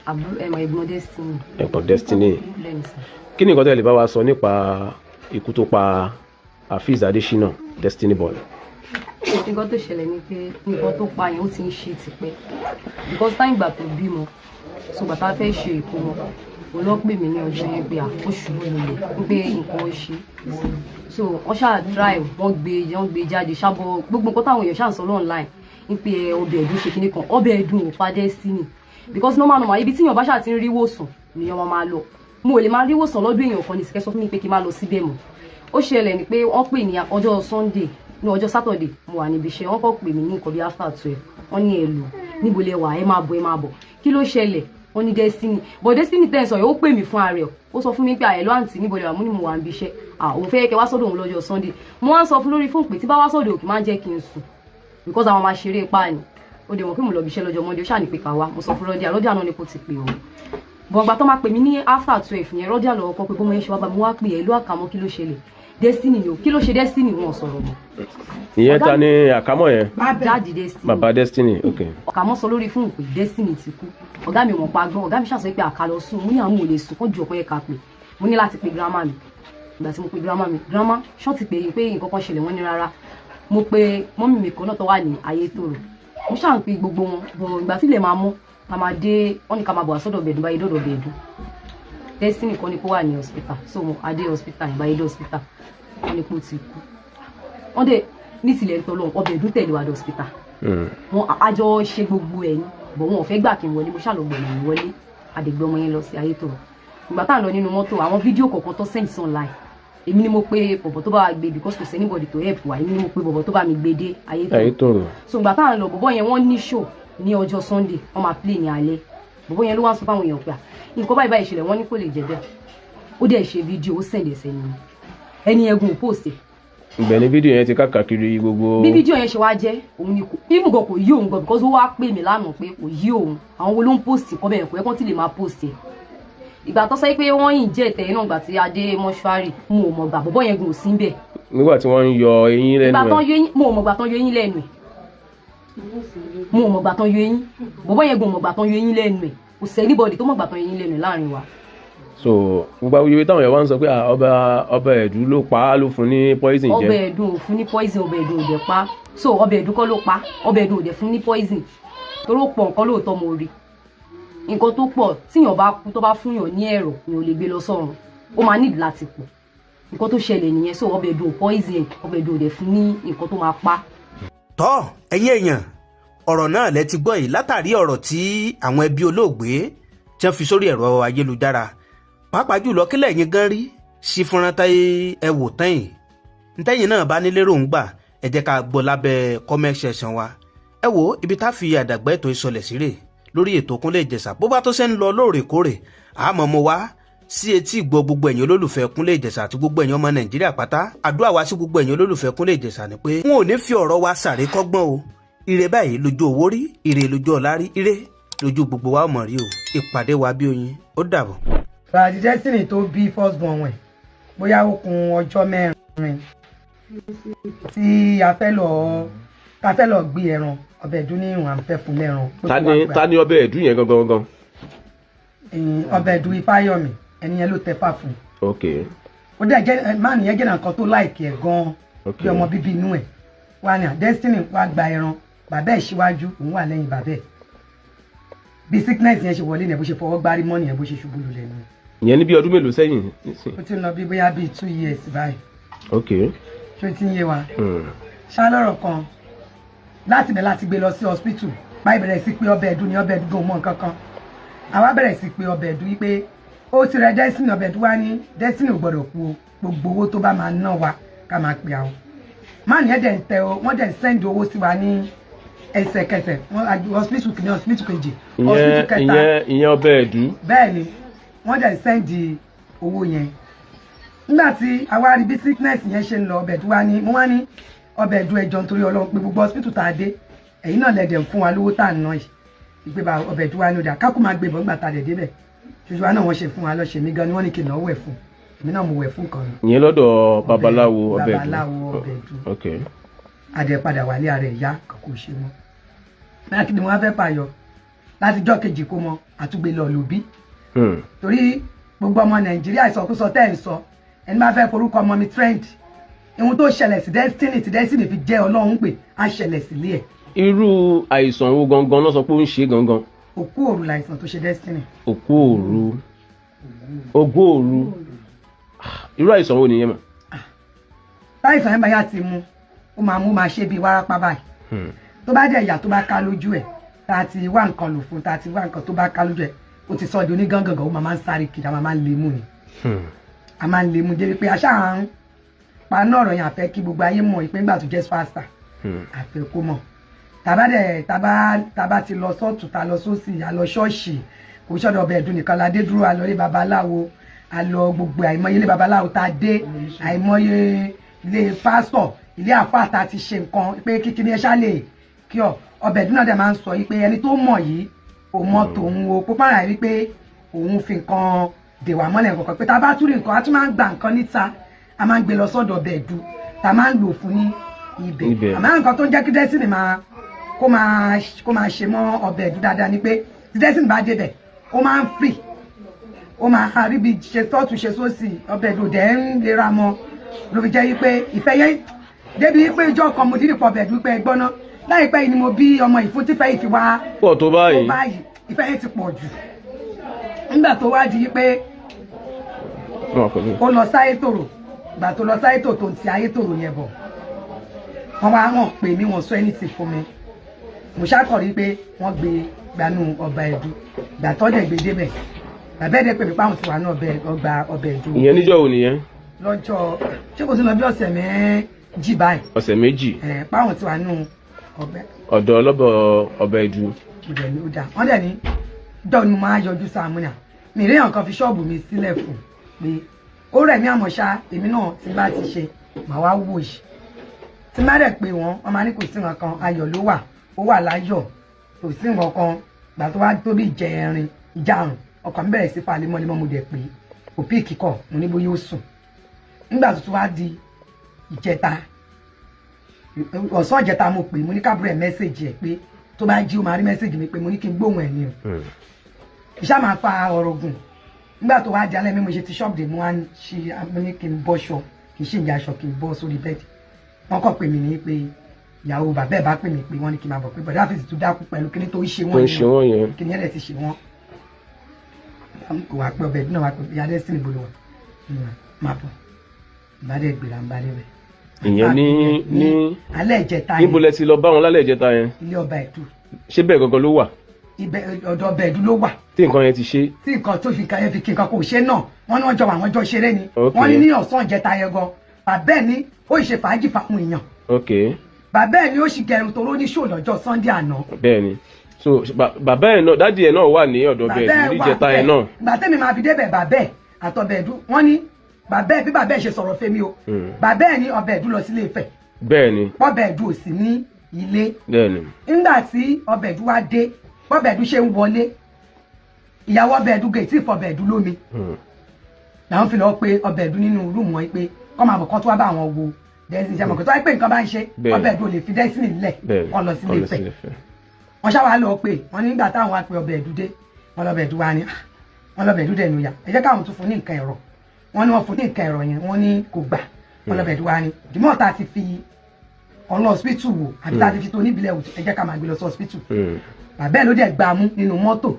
àbúrò ẹ̀mọ̀ ẹ̀gbọ́n Destiny. Ẹ̀gbọ́n Destiny. Lẹ́nu sir. Kí ni nǹkan tẹ́ lè bá wa sọ nípa ikú tó pa Afeez Adesina, Destiny Boy? Nǹkan tó ṣẹlẹ̀ ni pé nǹkan tó pa yẹn, ó ti ń ṣe tipẹ́, because táyìn ìgbà tó bímọ, so bàtà fẹ́ ṣe ìkómọ, òun ló pè mí ní ọjọ́ yẹn pé ó ṣubú lulẹ̀, pé nǹkan ó ṣe. So wọ́n ṣáà try, wọ́n gbé jáde ṣàbọ̀ gbogbo nǹkan táwọn èèyàn ṣáà ń sọ online ń pé ọbẹ̀ ẹ̀dùn ṣe kinní kan. Ọbẹ̀ ẹ̀dùn ò pa Destiny, because normal normal, ibi tí èèyàn bá ṣáà ti ń rí wòsàn nìyẹn wọn máa lọ. Mo ò lè máa rí wòsàn lọ́dún èèyàn kan ní ìsìnkẹ́ sọ fún mi pé kí n má lọ síbẹ̀ mọ́. Ó ṣẹlẹ̀ ni pé wọ́n pè ní ọjọ́ Sunday, ní ọjọ́ Saturday, mo wà níbi iṣẹ́. Wọ́n kọ́ pè mí ní nǹkan bí after 12. Wọ́n ní, "Ẹ lò níbo lẹ wà? Ẹ máa bọ̀, ẹ máa bọ̀." Kí ló ṣẹlẹ̀? Wọ́n ní Destiny, but Destiny tẹ̀ ń sọ yìí, ó pè mí fún ara ẹ̀. Ó sọ fún mi pé, "Àyẹ̀lọ́ àǹtí, níbo lẹ wà?" Mo ní mo wà níbi iṣẹ́. Òun fẹ́ kẹ́ wá sọ́dọ̀ òun lọ́jọ́ Sunday. Mo wá ń sọ fún lórí fóònù pé tí bá wá sọ́dọ̀, òkè máa ń jẹ́ kí n sùn, because àwọn máa ṣeré ipá ni. Ó dẹ̀ mọ̀ pé mo lọ bí iṣẹ́ lọ́jọ́ Monday. Ó ṣáà ní pé ká wá. Mo sọ fún rọ́díà, rọ́díà náà ni kò ti pè òun bọ̀n. Gbà tó máa pè mí ní after 12 yẹn, rọ́díà lọ́wọ́ kọ́ pé bọ́mọ yẹn ṣe wá bá mi. Wá pè é ló àkàmọ́, kí ló ṣẹlẹ̀? Destiny ni o. Kí ló ṣe Destiny? Wọn sọ̀rọ̀ mọ́. Ìyẹn ta ni àkámọ́ yẹn? Daddy Destiny. Bàbá Destiny, ok. Àkàmọ́ sọ lórí fóònù pé Destiny ti kú. Ọ̀gá mi wọ̀n pa gbọ́n. Ọ̀gá mi ṣàṣọ pé àkà lọ sùn. Mo ní àwọn ò lè sùn kán ju ọ̀pọ̀ yẹn ká pè. Mo ní láti pe grandma mi. Ìgbà tí mo pe grandma mi, "Grandma, ṣọ́ ti pè é pé nǹkan kan ṣẹlẹ̀?" Wọ́n ní rárá. Mo pe mummy mi kan náà tó wà ní Ayétòrò. Mo ṣáà ń pe gbogbo wọn bọ̀. Ìgbà tí ilẹ̀ máa mọ́, ká máa dé, wọ́n ní ká máa bọ̀ wá sọ́dọ̀ bẹ̀dùn báyìí. Dọ̀dọ̀ bẹ̀dùn, Destiny kan ní kó wà ní hospital. So mo adé hospital yẹn báyìí, dé hospital, wọ́n ní kó ti kú. Wọ́n dẹ̀ ní tilẹ̀ ń tọ́lọ́ ọbẹ̀ ẹ̀dùn tẹ̀lé wa dé hospital. Wọn àjọ ṣe gbogbo ẹ̀ ní bọ̀, wọn ò fẹ́ gbà kí n wọlé. Mo ṣàlọ́ gbọ̀nà wọlé, àdègbè ọmọ yẹn lọ sí Ayétòrò. Ìgbà tá à ń lọ nínú mọ́tò, àwọn fídíò kọ̀ọ̀kan tó send sí online, èmi ni mo pe bọ̀bọ̀ tó bá wa gbé, because kò sí anybody to help wa. Èmi ni mo pe bọ̀bọ̀ tó bá mi gbé dé Ayétòrò. Ayétòrò. So ìgbà tá à ń lọ, bọ̀bọ̀ yẹn, wọ́n ní show ní ọjọ́ Sunday, wọ́n máa play ní alẹ́. Bọ̀bọ̀ yẹn ló wá sọ fáwọn èèyàn pé nǹkan báyìí báyìí ṣẹlẹ̀. Wọ́n ní kò lè jẹ́ bẹ́ẹ̀. Ó dẹ̀ ṣe fídíò, ó send ẹsẹ̀ ni ẹni ẹ̀gùn post ẹ̀. Ibẹ̀ ni fídíò yẹn ti káàkiri gbogbo. Bí fídíò yẹn ṣe wá jẹ́, òun ni kò even gan kò yí òun gan, because ó wá pè mí lánàá pé kò yí òun, àwọn wo ló ń post kọ́ bẹ́ẹ̀, kò yẹ kó tí lè máa post ẹ̀. Ìgbà tó sọ pé wọ́n yìn jẹ́ ẹ̀tẹ̀ náà, ìgbà tí adé mọ́ṣúárì, mo ò mọ̀ gbà bọ́bọ́ yẹn gùn ò sí bẹ́ẹ̀. Nígbà tí wọ́n ń yọ eyín lẹ́nu ìgbà tán ẹ̀. Yọ eyín, mo ò mọ̀ gbà tán yọ eyín lẹ́nu ẹ̀. Mo ò mọ̀ gbà tán yọ eyín. Bọ́bọ́ yẹn gùn ò mọ̀ gbà tán yọ eyín lẹ́nu ẹ̀. Kò sí anybody tó mọ̀ gbà tán yọ eyín lẹ́nu ẹ̀ láàrin wa. So gbogbo iye táwọn èèyàn wá ń sọ pé ọba ẹ̀dú ló pa á, ló fún ní poison jẹ. Ọbẹ̀ ẹ̀dùn ò fún ní poison, ọbẹ̀ ẹ̀dùn ò dẹ̀ pa. So ọbẹ̀ ẹ̀dùn kọ́ ló pa, ọbẹ̀ ẹ̀dùn ò dẹ̀ fún ní poison, torí ó pọ̀ nǹkan lóòótọ́. Mo rí nǹkan tó pọ̀. Tíyàn bá kú, tó bá fúnyàn ní ẹ̀rọ, èèyàn ò lè gbé lọ sọ́run, ó máa nílò láti pọ̀. Nǹkan tó ṣẹlẹ̀ nìyẹn. So ọbẹ̀ ẹ̀dùn ò poison, ọbẹ̀ ẹ̀dùn ò dẹ̀ fún ní nǹkan tó máa pa. Tọ́ ẹ̀yin èèyàn, ọ̀rọ̀ náà lẹ ti gbọ́ yìí látàrí ọ̀rọ̀ tí àwọn ẹbí olóògbé tí wọ́n fi sórí ẹ̀rọ ayélujára. Pàápàá jùlọ, kílẹ̀ yín gan rí sí fúnra táyé ẹ wò tán yìí? Ntẹ́yìn náà bá nílé ròǹgbà, ẹ jẹ́ ká gbọ́ lábẹ́ comment section wa. Ẹ wo ibi tá a fi àdàgbà ètò ìsọlẹ̀ síre lórí ètò Kúnlé Ìjẹ̀ṣà. Bó bá tó ṣe ń lọ lóòrèkóòrè, àmọ́ mo wá. Sí etí ìgbọ́ gbogbo ẹ̀yin olólùfẹ́ Kúnlé Ìjẹ̀ṣà àti gbogbo ẹ̀yin ọmọ Nàìjíríà pátá, àdúrà wa sí gbogbo ẹ̀yin olólùfẹ́ Kúnlé Ìjẹ̀ṣà ni pé wọn ò ní fi ọ̀rọ̀ wa ṣàríkọ́gbọ́n o. Ire báyìí lójú owó rí, ire lójú ọ̀la rí, ire lójú gbogbo wa mọ̀ rí o. Ìpàdé wa bí oyin, ó dàbọ̀. Fàdí Destiny tó bí first born ẹ̀, bóyá ó kún ọjọ́ 4 tí a fẹ́ lọ gbé ẹran, ọbẹ̀ ẹ̀dún ní ìwọ̀n à ń fẹ́ fún lẹ́ran. Ta ni, ta ni ọbẹ̀ ẹ̀dú yẹn gangan gangan? Ọbẹ̀ ẹ̀dún Ifáyọ̀mí, ẹni yẹn ló tẹfà fún. Ó dẹ̀ jẹ́ máà nìyẹn jẹ́ nǹkan tó like ẹ̀ gan-an bí ọmọ bíbí inú ẹ̀ wá ní à. Destiny wá gba ẹran, bàbá ẹ̀ síwájú, òun wà lẹ́yìn bàbá ẹ̀. Bí sickness yẹn ṣe wọlé nìyẹn, bó ṣe fọwọ́ gbárí mọ́ nìyẹn, bó ṣe ṣubú lulẹ̀ nìyẹn. Ìyẹn ní bí ọdún mélòó sẹ́yìn nísìn? Ó ti ń lọ bí bóyá bíi 2 years báyìí. Ṣé ó ti ń yé wa? Ṣá lọ́rọ̀ kan, láti bẹ̀ láti gbé lọ sí hospital báyìí, bẹ̀rẹ̀ sí pé ọbẹ̀ ẹ̀dùn ni ọbẹ̀ ẹ̀dùn gan mọ́ nǹkan kan. Àwa bẹ̀rẹ̀ sí pé ọbẹ̀ ẹ̀dùn wípé ó ti rẹ Destiny. Ọbẹ̀ ẹ̀dùn wá ní Destiny ò gbọ́dọ̀ kú o, gbogbo owó tó bá máa ná wa ká máa pè àwọn máà ní ẹ̀dẹ̀ ń tẹ o. Wọ́n dẹ̀ ń send owó sí wa ní ẹsẹ̀kẹsẹ̀. Wọ́n hospital kìíní, hospital kejì, hospital kẹta. Ìyẹn ọbẹ̀ ẹ̀dú? Bẹ́ẹ̀ ni, wọ́n dẹ̀ send owó yẹn. Nígbà tí àwa rí bí sickness yẹn ṣe ń lọ, ọbẹ̀ ẹ̀dùn wá ní, mo wá ní ọbẹ̀ ẹ̀dùn, ẹjọ́ nítorí Ọlọ́run, pé gbogbo hospital tá a dé, ẹ̀yin náà lẹ́dẹ̀ ń fún wa lówó tá à ń ná yìí. Ìgbé bá ọbẹ̀ ẹ̀dùn wá ní ọjà kákó máa gbé bọ̀. Nígbà tá a dẹ̀ débẹ̀, ṣoṣo wa náà wọ́n ṣe fún wa lọ́ṣẹ̀ mi gan ni wọ́n ní kí n náà wẹ̀ fún èmi náà, mo wẹ̀ fún kan. Ìyẹn lọ́dọ̀ babaláwo ọbẹ̀ ẹ̀dú? Babaláwo ọbẹ̀ ẹ̀dùn. Adẹ padà wálé, ara ẹ̀ yá, kò ṣe mọ́. Báyà kí ni wọ́n fẹ́ fàyọ láti jọ́ kejì kó mọ àtúgbè lọ lòbí, torí gbogbo ọmọ Nàìjíríà, ìsọkúsọ tẹ́ ẹ̀ ń sọ, ẹni bá fẹ́ forúkọ ọmọ mi trend, ohun tó ṣẹlẹ̀ sí Destiny tí Destiny fi jẹ́ Ọlọ́run pé á ṣẹlẹ̀ sílé ẹ̀. Irú àìsàn wo gangan ló sọ pé ó ń ṣe gangan? Òkú òru làìsàn tó ṣe Destiny. Òkú òru, ogún òru. Irú àìsàn wo nìyẹn mà? Táìsàn yẹn bá yá ti mú, ó máa mú, máa ṣe bíi wárápá báyìí. Tó bá dẹ̀ yà, tó bá ká lójú ẹ̀, tá a ti wá nǹkan lò fún, tá a ti wá nǹkan, tó bá ká lójú ẹ̀, ó ti sọ di onígangangan. Ó máa ń sáré kiri, a máa ń lè mú ni, a máa ń lè mú débi pé aṣáà ń paná ọ̀rọ̀ yẹn. Àfẹ́ kí gbogbo ayé mọ̀ ìpín gbà tó jẹ́ pastor, àfẹ́ kó mọ̀. Tàbá dẹ̀ tàbá ti lọ sọ́ọ̀tù, ta lọ sósì, a lọ ṣọ́ọ̀ṣì, kò sọ́dọ̀ ọbẹ̀ ẹ̀dùn nìkan la dé dúró. A lọ ilé babaláwo, a lọ gbogbo àìmọye ilé babaláwo tá a dé, àìmọye ilé pásítọ̀, ilé àfáà tá a ti ṣe nǹkan pé kíkíní ẹ ṣá lè kí ọ. Ọbẹ̀ ẹ̀dùn náà dẹ̀ máa ń sọ yìí pé ẹni tó mọ̀ yìí kò mọ tòun o, pópára rí pé òun fi nǹkan dè wá mọ́lẹ̀ nǹkan kan, pé tá a bá tún rí nǹkan, a tún máa ń gba nǹkan níta, a máa ń gbé lọ sọ́dọ̀ ọbẹ̀ ẹ̀dù, tá a máa ń lò fún ní ibẹ̀. Àmọ́ nǹkan tó ń jẹ́ kí Destiny máa kó máa ṣe mọ́ ọbẹ̀ ẹ̀dù dáadáa ni pé tí Destiny bá débẹ̀, ó máa ń free, ó máa rí bí ṣe sọ́ọ̀tún ṣe sósì. Ọbẹ̀ ẹ̀dù dẹ̀ ń lera mọ́, ló fi jẹ́ wípé ìfẹ́ yẹn débi wípé ìjọ kan mo dídì pọ̀ ọbẹ̀ ẹ̀dù pé ẹgbọ́n náà láìpẹ́ yìí ni mo bí ọmọ ìfún tífẹ́ yìí fi wá pọ̀ tó báyìí. Tó báyìí, ìfẹ́ yẹn ti pọ̀ jù. Nígbà tó wá di wípé ó lọ sáyé tòrò, ìgbà tó lọ sáyé tòrò, tó ń ti ayé tòrò yẹn bọ̀, wọ́n wá wọ́n pè mí, wọ́n sọ anything fún mi. Mo ṣàkọrí pé wọ́n gbé gbanú ọba ẹ̀dú. Ìgbà tó dẹ̀ gbé débẹ̀, bàbá ẹ̀dẹ̀ pè mí pé àwọn ti wà ní ọgbà ọbẹ̀ ẹ̀dú. Ìyẹn níjọ́ wo nìyẹn? Lọ́jọ́, ṣé kò sí lọ bí ọ̀sẹ̀ 2 báyìí. Ọ̀sẹ̀ 2. Ẹ̀ páwọn ti wà nù ọbẹ̀. Ọ̀dọ̀ ọlọ́bọ̀ ọbẹ̀ ẹ̀dú. Mo dẹ̀ ní ó dáa. Wọ́n dẹ̀ ní dọ́ọ̀ ni mo máa yọjú sáàmù náà. Mi rí nǹkan fi ṣọ́ọ̀bù mi sílẹ̀ fún pé ó rẹ̀ mí, àmọ́ ṣá èmi náà tí bá ti ṣe màá wá wò yìí. Tí má dẹ̀ pé wọ́n máa ní kò sí nǹkan kan, ayọ̀ ló wà, ó wà láyọ̀, kò sí nǹkan kan. Gbà tó wá tó bí ìjẹrin, ìjarun, ọkàn mi bẹ̀rẹ̀ sí fa lemọ́lemọ́. Mo dẹ̀ pé kò pick call. Mo ní bóyá ó sùn. Nígbà tó tún wá di ìjẹta, ọ̀sán ìjẹta, mo pè, mo ní kábúrẹ̀ message ẹ̀ pé tó bá jí, ó máa rí message mi pé mo ní kí n gbóhùn ẹ̀ ní o. Iṣẹ́ máa fa ọ̀rọ̀ gùn. Nígbà tó wá di alẹ́ mi, mo ṣe ti ṣọ́ọ̀bù dé, mo wá ń ṣe, mo ní kí n bọ́ṣọ, kì í ṣe ìyá aṣọ, kí n bọ́ sórí bed. Wọ́n kàn pè mí ní pé ìyàwó bàbá ẹ̀ bá pè mí pé wọ́n ní kí n máa bọ̀, pé bọ̀dá àfíìsì tún dákú pẹ̀lú kíní tó ń ṣe tó wọ́n ń ṣe wọ́n yẹn. Kíní ẹ̀rẹ̀ ti ṣe wọ́n. Kò wá pé ọbẹ̀ náà wá pé ìyá Destiny bolo wà, máa bọ̀. Bá dẹ̀ gbéra, ń bá débẹ̀. Ìyẹn ní alẹ́ ìjẹta. Níbo lẹ ti lọ bá wọn lálẹ́ ìjẹta yẹn? Ilé ọba ẹ̀dù. Ṣé bẹ́ẹ̀ gangan ló wà? Ibẹ̀, ọ̀dọ̀ ọba ẹ̀dù ló wà. Tí nǹkan yẹn ti ṣe? Tí nǹkan tó fi nǹkan yẹn fi kí nǹkan kò ṣe náà, wọ́n ní wọ́n jọ wà, wọ́n jọ ṣeré ni. Wọ́n ní ní ọ̀sán ìjẹta yẹn gan, bàbá ẹ̀ ní ó ṣe fàájì fáwọn èèyàn. Bàbá ẹ̀ ní ó sì gẹrun toró ní ṣò lọ́jọ́ Sunday àná. Bẹ́ẹ̀ ni. So bàbá ẹ̀ náà, daddy ẹ̀ náà wà ní ọ̀dọ̀ bẹ́ẹ̀ Bàbá ẹ̀ wà níjẹta yẹn náà? Ìgbà tẹ́mi máa fi débẹ̀, bàbá ẹ̀ àtọbẹ̀ ẹ̀dú. Wọ́n ní bàbá ẹ̀, bí bàbá ẹ̀ ṣe sọ̀rọ̀ fẹ́mi o, bàbá ẹ̀ ní Ọbẹ̀ Ẹ̀dú lọ sílé Ifẹ̀. Pọ́bẹ̀ Ẹ̀dú ò sí ní ilé. Nígbà tí Ọbẹ̀ Ẹ̀dú wá dé, bọ́bẹ̀ Ẹ̀dú ṣe ń wọlé, ìyàwó Ọbẹ̀ Ẹ̀dú gèè tí ìfọbẹ̀ Ẹ̀dú lómi làwọn fi lọ pé Ọbẹ̀ Ẹ̀dú nínú room wọn pé kọ́ máa bọ̀, kọ́ tó wá bá àwọn wo Destiny. Ṣe mọ̀ pé tó wáyé pé nǹkan bá ń ṣe Ọbẹ̀ Ẹ̀dú ò lè fi Destiny lẹ̀ kọ́ lọ sílé kọ́ lọ Ifẹ̀. sílé Ifẹ̀. Wọ́n ṣáwá lọ pé wọ́n ní nígbà táwọn wá pé Ọbẹ̀ Ẹ̀dú dé, wọ́n lọ́bẹ̀ Ẹ̀dú wá ní, "Ah," wọ́n lọ́bẹ̀ Ẹ̀dú dẹ̀ nùyà, ẹ jẹ́ káwọn tún fún ní nǹkan ẹ̀rọ. Wọ́n ní wọ́n fún ní nǹkan ẹ̀rọ yẹn, wọ́n ní kò gbà. Wọ́n lọ́bẹ̀ Ẹ̀dú wá ní dìmọ́ tá a ti fi ọ̀nà hospital wò àbí tá a ti fi tó oníbílẹ̀ wò, ẹ jẹ́ ká máa gbé lọ sí hospital. Bàbá ẹ̀ ló dẹ̀ gbà mú nínú mọ́tò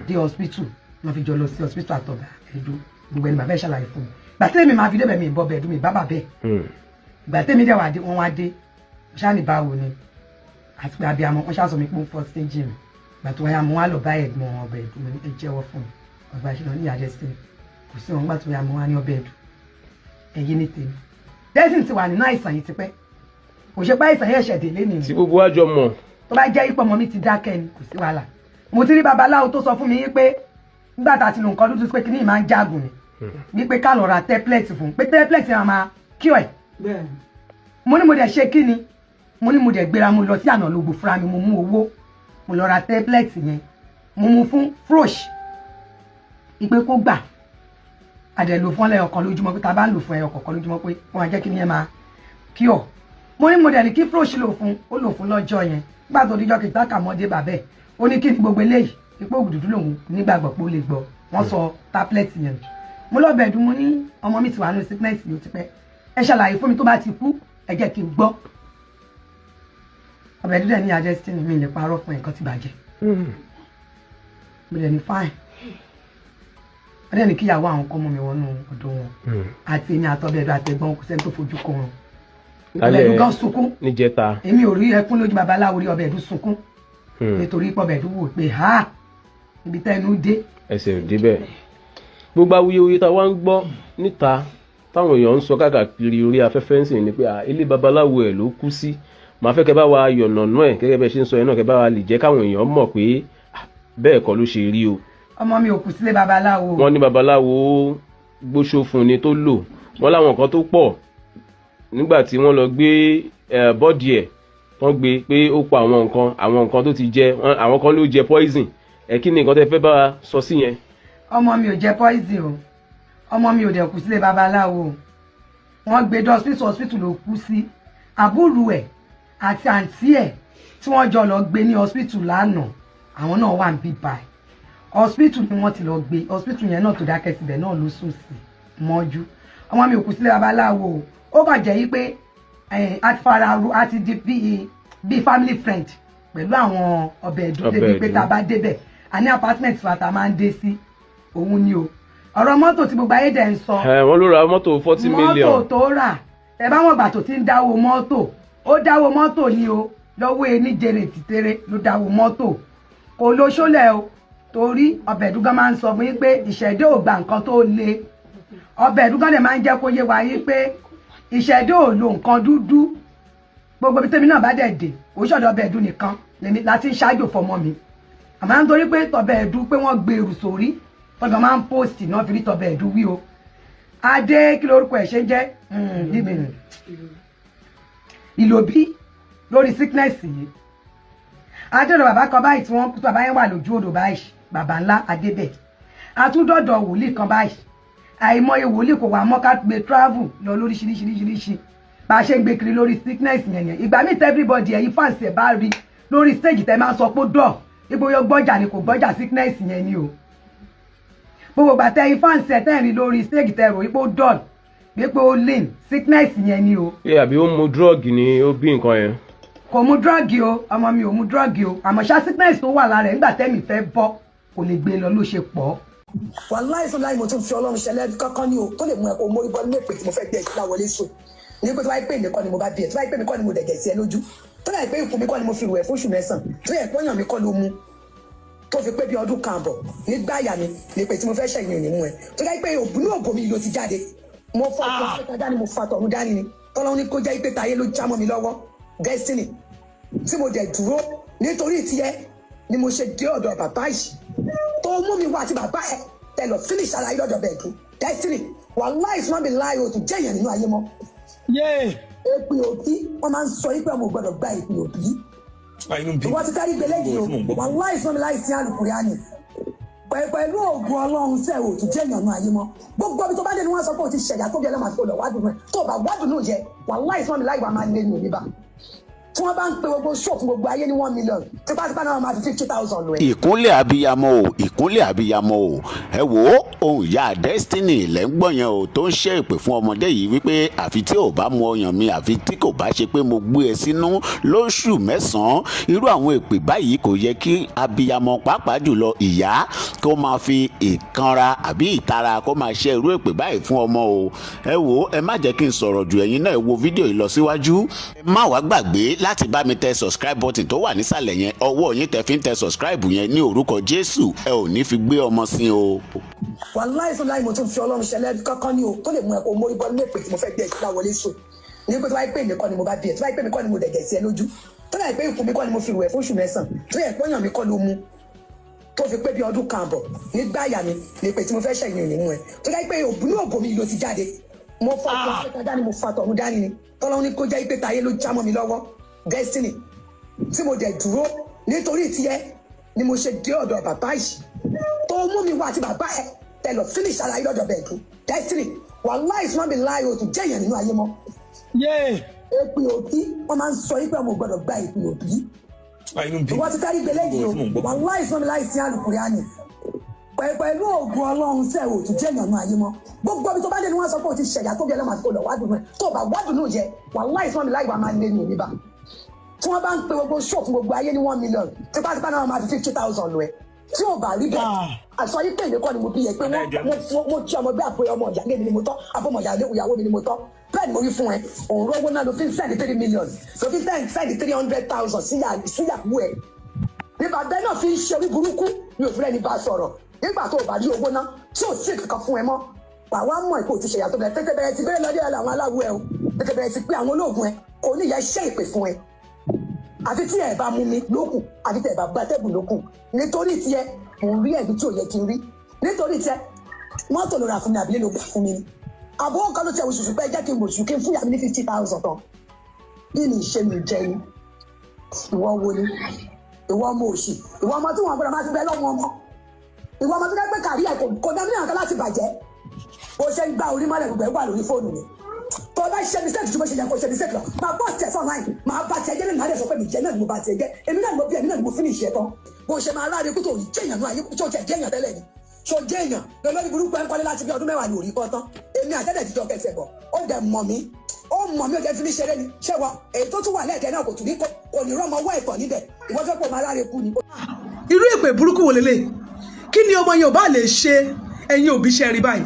dé hospital. Wọ́n fi jọ lọ sí hospital àtọ̀bà Ẹ̀dú. Gbogbo ẹni bàbá ẹ̀ ṣàlàyé fún mi. Gbàtẹ́mi máa fi débẹ̀, mi ìbọn bẹ̀ Ẹ̀dú mi bá bàbá ẹ̀. Gbàtẹ́mi dẹ̀ wá dé, wọ́n wá dé ṣáà ní báwo ni àti pé abiyamọ. Wọ́n ṣáà sọ mi pé ó fọ́ stage mi. Gbàtọ́ wáyà, mo wá lọ bá ẹ̀gbọ́n Ọbẹ̀ Ẹ̀dú. Mo ní ẹ jẹ́wọ́ fún mi ọba ṣe lọ ní ìyá Destiny kò sí wọn. Gbàtọ́ wáyà, mo wá ní Ọbẹ̀ Ẹ̀dú, ẹ̀yìn ní tèmi, Destiny ti wà nínú àìsàn yìí tipẹ́, kò ṣe pé àìsàn yẹn ṣẹ̀dé lénìí. Tí gbogbo wa jọ mọ̀. Tó bá jẹ́ ipò ọmọ mi ti dákẹ́ ni, kò sí wàhálà. Mo ti rí babaláwo tó sọ fún mi pé nígbà tá a ti lo nǹkan dúdú pé kíní yìí máa ń jágùn ni, wípé ká lọ ra tablet fún un, pé tablet yẹn máa kí ẹ̀. Mo ní mo dẹ̀ ṣe kí ni, mo ní mo dẹ̀ gbéra, mo lọ sí àná lógo fúnra mi, mo mú owó, mo lọ ra tablet yẹn, mo mú fún Frosh ìpè kó gbà. Àdẹ̀ lò fún ẹyọ kan lójúmọ́, pé tá a bá ń lò fún ẹyọ kọ̀ọ̀kan lójúmọ́ pé wọ́n á jẹ́ kí ni yẹn máa kí ọ̀. Mo ní mo dẹ̀ ní kí Frosh lò fún, ó lò fún lọ́jọ́ yẹn. Nígbà tó díjọ́ kejì táka mọ́dé, bàbẹ́ ó ní kí ni gbogbo eléyìí, ipò ògùn dúdú lòun nígbàgbọ́ pé ó lè gbọ́. Wọ́n sọ tablet yẹn. Mo lọ́bẹ̀ dùn, mo ní ọmọ mi ti wà ní sickness yìí ó ti pẹ́, ẹ ṣàlàyé fún mi, tó bá ti kú ẹ jẹ́ kí n gbọ́. Ọbẹ̀ dídẹ̀ ní Destiny mi lè parọ́ fún, nǹkan ti bàjẹ́. Mo dẹ̀ ní fine. Wọ́n dẹ̀ ní kíyàwó àwọn kọ́ mọ́ mi wọnú ọ̀dọ̀ wọn àti èmi àtọ́bẹ̀ ẹ̀dọ̀ àtẹ̀gbọ́n, kò sẹ́ni tó fojú kọ wọn. Ọbẹ̀ ẹ̀dùn gan sunkún. Níjẹta. Èmi ò rí ẹkún lójú babaláwo rí. Ọbẹ̀ ẹ̀dùn sunkún nítorí pé ọbẹ̀ ẹ̀dùn wò pé ha, ibi tẹ́nu dé. Ẹsẹ̀ ò débẹ̀. Gbogbo awuyewuye tá a wá ń gbọ́ níta táwọn èèyàn ń sọ káàkiri orí afẹ́fẹ́ ń sìn ni pé ilé babaláwo ẹ̀ ló kú sí. Màá fẹ́ kẹ́ bá wa yọ̀nàná ẹ̀ gẹ́gẹ́ bẹ́ẹ̀ ṣe ń sọ yẹn náà, kẹ́ bá wa lè jẹ́ káwọn èèyàn mọ̀ pé bẹ́ẹ̀ kọ́ ló ṣe rí o. Ọmọ mi ò kú sílé babaláwo. Wọ́n ní babaláwo gbóṣó fún ni tó lò, wọ́n láwọn nǹkan tó pọ̀. Nígbà tí wọ́n lọ gbé body ẹ̀, wọ́n gbé pé ó pa àwọn nǹkan, àwọn nǹkan tó ti jẹ, àwọn kan ló jẹ poison ẹ. Kí ni nǹkan tẹ́ fẹ́ bá wa sọ sí yẹn? Ọmọ mi ò jẹ poison o. Ọmọ mi ò dẹ̀ kú sílé babaláwo o. Wọ́n gbé dé hospital, hospital ló kú sí. Àbúrò ẹ̀ àti àǹtí ẹ̀ tí wọ́n jọ lọ gbé ní hospital lánàá, àwọn náà wà ń bí báyìí. Hospital ni wọ́n ti lọ gbé. Hospital yẹn náà tó dákẹ́ síbẹ̀ náà ló sùn sí mọ́jú. Ọmọ mi ò kú sílé babaláwo o. Ó kàn jẹ́ yí pé a ti fara ro, a ti di bíi family friend pẹ̀lú àwọn Ọbẹ̀ Ẹ̀dùn débi pé tá a bá débẹ̀, a ní apartment wa tá a máa ń dé sí. Òun ni o. Ọ̀rọ̀ mọ́tò tí gbogbo ayé dẹ̀ ń sọ. Ẹ wọ́n ló ra mọ́tò 40 million. Mọ́tò tó rà, ẹ bá wọn gbà tó ti ń dáwó mọ́tò, ó dáwó mọ́tò ni o lọ́wọ́ ení jèrè tìtẹ́rẹ́ ló dáwó mọ́tò, kò lo ṣólẹ̀ o. Torí Ọbẹ̀ Ẹ̀dúgán máa ń sọ fún yín pé ìṣẹ̀dá ò gba nǹkan tó le. Ọbẹ̀ Ẹ̀dúgán dẹ̀ máa ń jẹ́ kó yé wa yín pé ìṣẹ̀dá ò lo nǹkan dúdú. Gbogbo ibi tẹ́mi náà bá dẹ̀ dé, kò ṣọ̀dọ̀ Ọbẹ̀ Ẹ̀dú nìkan lèmi láti ń ṣáájò fọmọ mi, àmọ́ nítorí pé tọbẹ̀ Ẹ̀dú pé wọ́n gbé èrù sórí tọ́jọ́ máa ń post náà fi rí tọbẹ̀ Ẹ̀dú wí o. Adé, kí lorúkọ ẹ̀ ṣe ń jẹ́ ìlòbí lórí sickness yìí? Adéọ̀dọ̀ bàbá kan báyìí tí wọ́n kú, bàbá yẹn wà lójú odò báyìí, bàbá ńlá adébẹ̀. Àtúndọ̀dọ̀ wòlíì kan báyìí. Àìmọye wòlíì kò wá mọ́ ká gbé travel lọ lóríṣiríṣiríṣiríṣi bá a ṣe ń gbé kiri lórí sickness yẹn yẹn. Ìgbà míì tẹ́ everybody, ẹ̀yin fans ẹ̀ bá rí lórí stage, tẹ́ máa sọ pé dọ̀ ipò yóò gbọ́jà ni, kò gbọ́jà, sickness yẹn ni o. Gbogbo ìgbà tẹ́ ẹ̀yin fans ẹ̀ tẹ́ rí lórí stage, tẹ́ rò ipò dull, pé ó lean, sickness yẹn ni o. Ṣé àbí ó mu drug ni ó bí nǹkan yẹn? Kò mu drug o. Ọmọ mi ò mu drug o. Àmọ́ ṣá, sickness tó wà lára ẹ̀ nígbà tẹ́mi fẹ́ bọ́ kò lè gbé lọ ló ṣe pọ̀. Wàláì fún láì, mo tún fi Ọlọ́run ṣẹlẹ̀ kankan ní o tó lè mú ẹ kó mórí bọ́ nínú èpè tí mo fẹ́ gbé ẹ̀ láwọlé sùn ní pé tó bá yẹ pé èmi kọ́ ni mo bá bí ẹ, tó bá yẹ pé èmi kọ́ ni mo dẹ̀gẹ̀ sí ẹ lójú, tó bá yẹ pé ikùn mi kọ́ ni mo fi rù ẹ fóṣù 9, tó yẹ pé ọyàn mi kọ́ ló mu tó fi pé bí ọdún kan àbọ̀ nígbà àyà mi ní pé tí mo fẹ́ ṣẹ̀yìn òní mú ẹ, tó yẹ pé òbí òbò mi ló ti jáde, mo fọ ọkọ dání, mo fa tọ̀run dání ni tọ́lọ́run ní kó jẹ́ pé táyé ló já mọ́ mi lọ́wọ́. Destiny tí mo dẹ̀ dúró nítorí tiẹ̀ ni mo ṣe dé ọ̀dọ̀ bàbá yìí tó mú mi wá àti bàbá ẹ̀. Tẹ lọ finish ara yín lọ́dọ̀ bẹ́ẹ̀ dùn. Destiny, wàláì fún mi láì o tún jẹ́ èèyàn nínú ayé mọ́. Èpè òbí, wọ́n máa ń sọ yí pé ọmọ ò gbọ́dọ̀ gba èpè òbí. Ìwọ ti kárí gbélé yìí o, wàláì fún mi láì sí àlùkùránì. Pẹ̀lú ògùn Ọlọ́run sẹ́ ò tún jẹ́ èèyàn nínú ayé mọ́. Gbogbo ibi tó bá dé ni wọ́n sọ pé o ti ṣẹ̀yà tó bí ẹlẹ́mà tó lọ wádùn ẹ̀. Tó bá wádùn nù jẹ, wàláì fún mi láì wà máa lé ní òní bá. Tí wọ́n bá ń pe gbogbo ṣọ́ọ̀ fún gbogbo ayé ní 1 million, tipátipá náà máa fi 50,000 lọ ẹ̀. Ìkúnlẹ̀ abiyamọ o, ìkúnlẹ̀ abiyamọ o. Ẹ wò ó, ohun ìyá Destiny lẹ́ ń gbọ́ yẹn o, tó ń ṣe ìpè fún ọmọdé yìí wípé àfi tí ò bá mu ọyàn mi, àfi tí kò bá ṣe pé mo gbé ẹ sínú lóṣù 9. Irú àwọn èpè báyìí kò yẹ kí abiyamọ, pàápàá jùlọ ìyá, kó máa fi ìkanra àbí ìtara kó máa ṣe irú èpè báyìí fún ọmọ o. Ẹ wò ó, ẹ má jẹ́ kí n sọ̀rọ̀ jù, ẹ̀yin náà ẹ wo fídíò yìí lọ síwájú. Ẹ má wàá gbàgbé láti bá mi tẹ subscribe button tó wà nísàlẹ̀ yẹn. Ọwọ́ yín tẹ fi ń tẹ subscribe yẹn, ní orúkọ Jésù, ẹ ò ní fi gbé ọmọ sí o. Wàláì fún láì mo tún fi Ọlọ́run ṣẹlẹ̀ kankan ní o tó lè mú ẹ kó mórí bọ́ nínú èpè tí mo fẹ́ gbé ẹ sílá wọlé sùn ní pé tó bá yẹ pé èmi kọ́ ni mo bá bí ẹ, tó bá yẹ pé èmi kọ́ ni mo dẹ̀gẹ̀ sí ẹ lójú, tó bá yẹ pé ikùn mi kọ́ ni mo fi rù ẹ fóṣù 9, tó yẹ pé ọyàn mi kọ́ ló mu tó fi pé bí ọdún kan àbọ̀ nígbà àyà mi ní pé tí mo fẹ́ ṣẹ̀yìn òní mú ẹ, tó jẹ́ pé òbí ní òbò mi ló ti jáde, mo fa ọkọ̀ dání, mo fa tọ̀hún dání ni tọ́lọ́hún ní kó jẹ́ pé táyé ló já mọ́ mi lọ́wọ́. Destiny, tí mo dẹ̀ dúró nítorí tiẹ̀ ni mo ṣe dé ọ̀dọ̀ bàbá yìí tó mú mi wá àti bàbá ẹ tẹ lọ finish ara yín lọ́dọ̀ bẹ́ẹ̀ dùn. Destiny, wàláì fún mi láì o tún jẹ́ èèyàn nínú ayé mọ́. Èpè òbí, wọ́n máa ń sọ yí pé ọmọ ò gbọ́dọ̀ gba èpè òbí. Ìwọ ti kárí gbélé yìí o, wàláì fún mi láì sí àlùkùránì. Pẹ̀lú ògùn Ọlọ́run sẹ́ ò tún jẹ́ èèyàn nínú ayé mọ́. Gbogbo ibi tó bá dé ni wọ́n sọ pé o ti ṣẹ̀yà tó bí ẹlẹ́mà tó lọ wádùn ẹ̀. Tó bá wádùn nù jẹ, wàláì fún mi láì wà máa lé ní òní bá. Tí wọ́n bá ń pe gbogbo ṣọ́ọ̀ fún gbogbo ayé ní 1 million, tipátipá náà máa fi 50,000 lọ ẹ̀. Tí ò bá rí bẹ́ẹ̀, àṣọ yìí pé èmi kọ́ ni mo bí yẹ pé wọ́n mo jí ọmọ gbé àpò ọmọ ìyáálé mi ni mo tọ́, àbọ̀mọ̀ ìyàwó mi ni mo tọ́. Bẹ́ẹ̀ ni mo wí fún ẹ, òun rówó náà ló fi ń send 3 million, ló fi ń send 300,000 síyàwó ẹ̀. Ní bàbá náà fi ń ṣe orí burúkú, mi ò fi rẹ́ni bá a sọ̀rọ̀. Nígbà tó o bá rí owó náà tí ò sí kankan fún ẹ mọ́, wà wá mọ̀ ìpò tí ṣèyà tó bẹ̀rẹ̀ tètè bẹ̀rẹ̀ sí bẹ́ẹ̀ lọ́dẹ̀ àwọn aláwo ẹ o, tètè bẹ̀rẹ̀ sí pé àwọn olóògùn ẹ kò ní ìyá iṣẹ́ ìpè fún ẹ. Àfi tí ẹ bá mú mi lókun, àfi tí ẹ bá gbàtẹ́gùn lókun. Nítorí tiẹ̀ mò ń rí ẹ̀mí tí ò yẹ kí n rí. Nítorí tiẹ̀ mọ́tò ló ra fún mi, àbílẹ̀ ló gbà fún mi ni. Àbúrò kan ló tẹ oṣooṣù pé jẹ́ kí n wòṣù kí n fún ìyá mi ní 50,000 tán. Kí ni ìṣe mi jẹ ni? Ìwọ wo ni? Ìwọ ọmọ òṣì, ìwọ ọmọ tí wọn gbọ́dọ̀ máa ti bẹ lọ́wọ́ ọmọ, ìwọ ọmọ tó dẹ́ pé kàrí ẹ̀ kò dá mílíọ̀nù kan láti bàjẹ́. Bó ṣe ń gba orí mọ́lẹ̀ gbogbo ẹ̀ wà lórí fóònù mi. Tó o bá ṣe mistake tí mo ṣe yẹ kó ṣe mistake lọ, máa bọ́ tiẹ̀ fún online, máa bá tiẹ̀ jẹ́ lẹ́nu, máa dẹ̀ sọ pé mi jẹ́ náà ni mo bá tiẹ̀ jẹ́, èmi náà ni mo bí, èmi náà ni mo finish ẹ̀ tán. Bó ṣe máa ráre kó tó jẹ́ èèyàn náà ayé tó jẹ́ èèyàn tẹ́lẹ̀ ni tó jẹ́ èèyàn lọ́lọ́rí burúkú ẹ̀ ń kọ́lé láti bí ọdún 10 ní òrí kọ́ tán. Èmi àtẹ́lẹ̀ jíjọ kẹsẹ̀ bọ̀, ó dẹ̀ mọ̀ mí, ó mọ̀ mí, ó jẹ́ fi mí ṣeré ni. Ṣé wọ èyí tó tún wà lẹ́ẹ̀kẹ́ náà kò tún ní kò ní rọ́mọ wọ́ ẹ̀tọ́ níbẹ̀, ìwọ fẹ́ kó máa ráre kú ni. Irú èpè burúkú wo lélẹ̀? Kí ni ọmọ yẹn ò bá lè ṣe? Ẹ̀yin òbí, ṣe rí báyìí,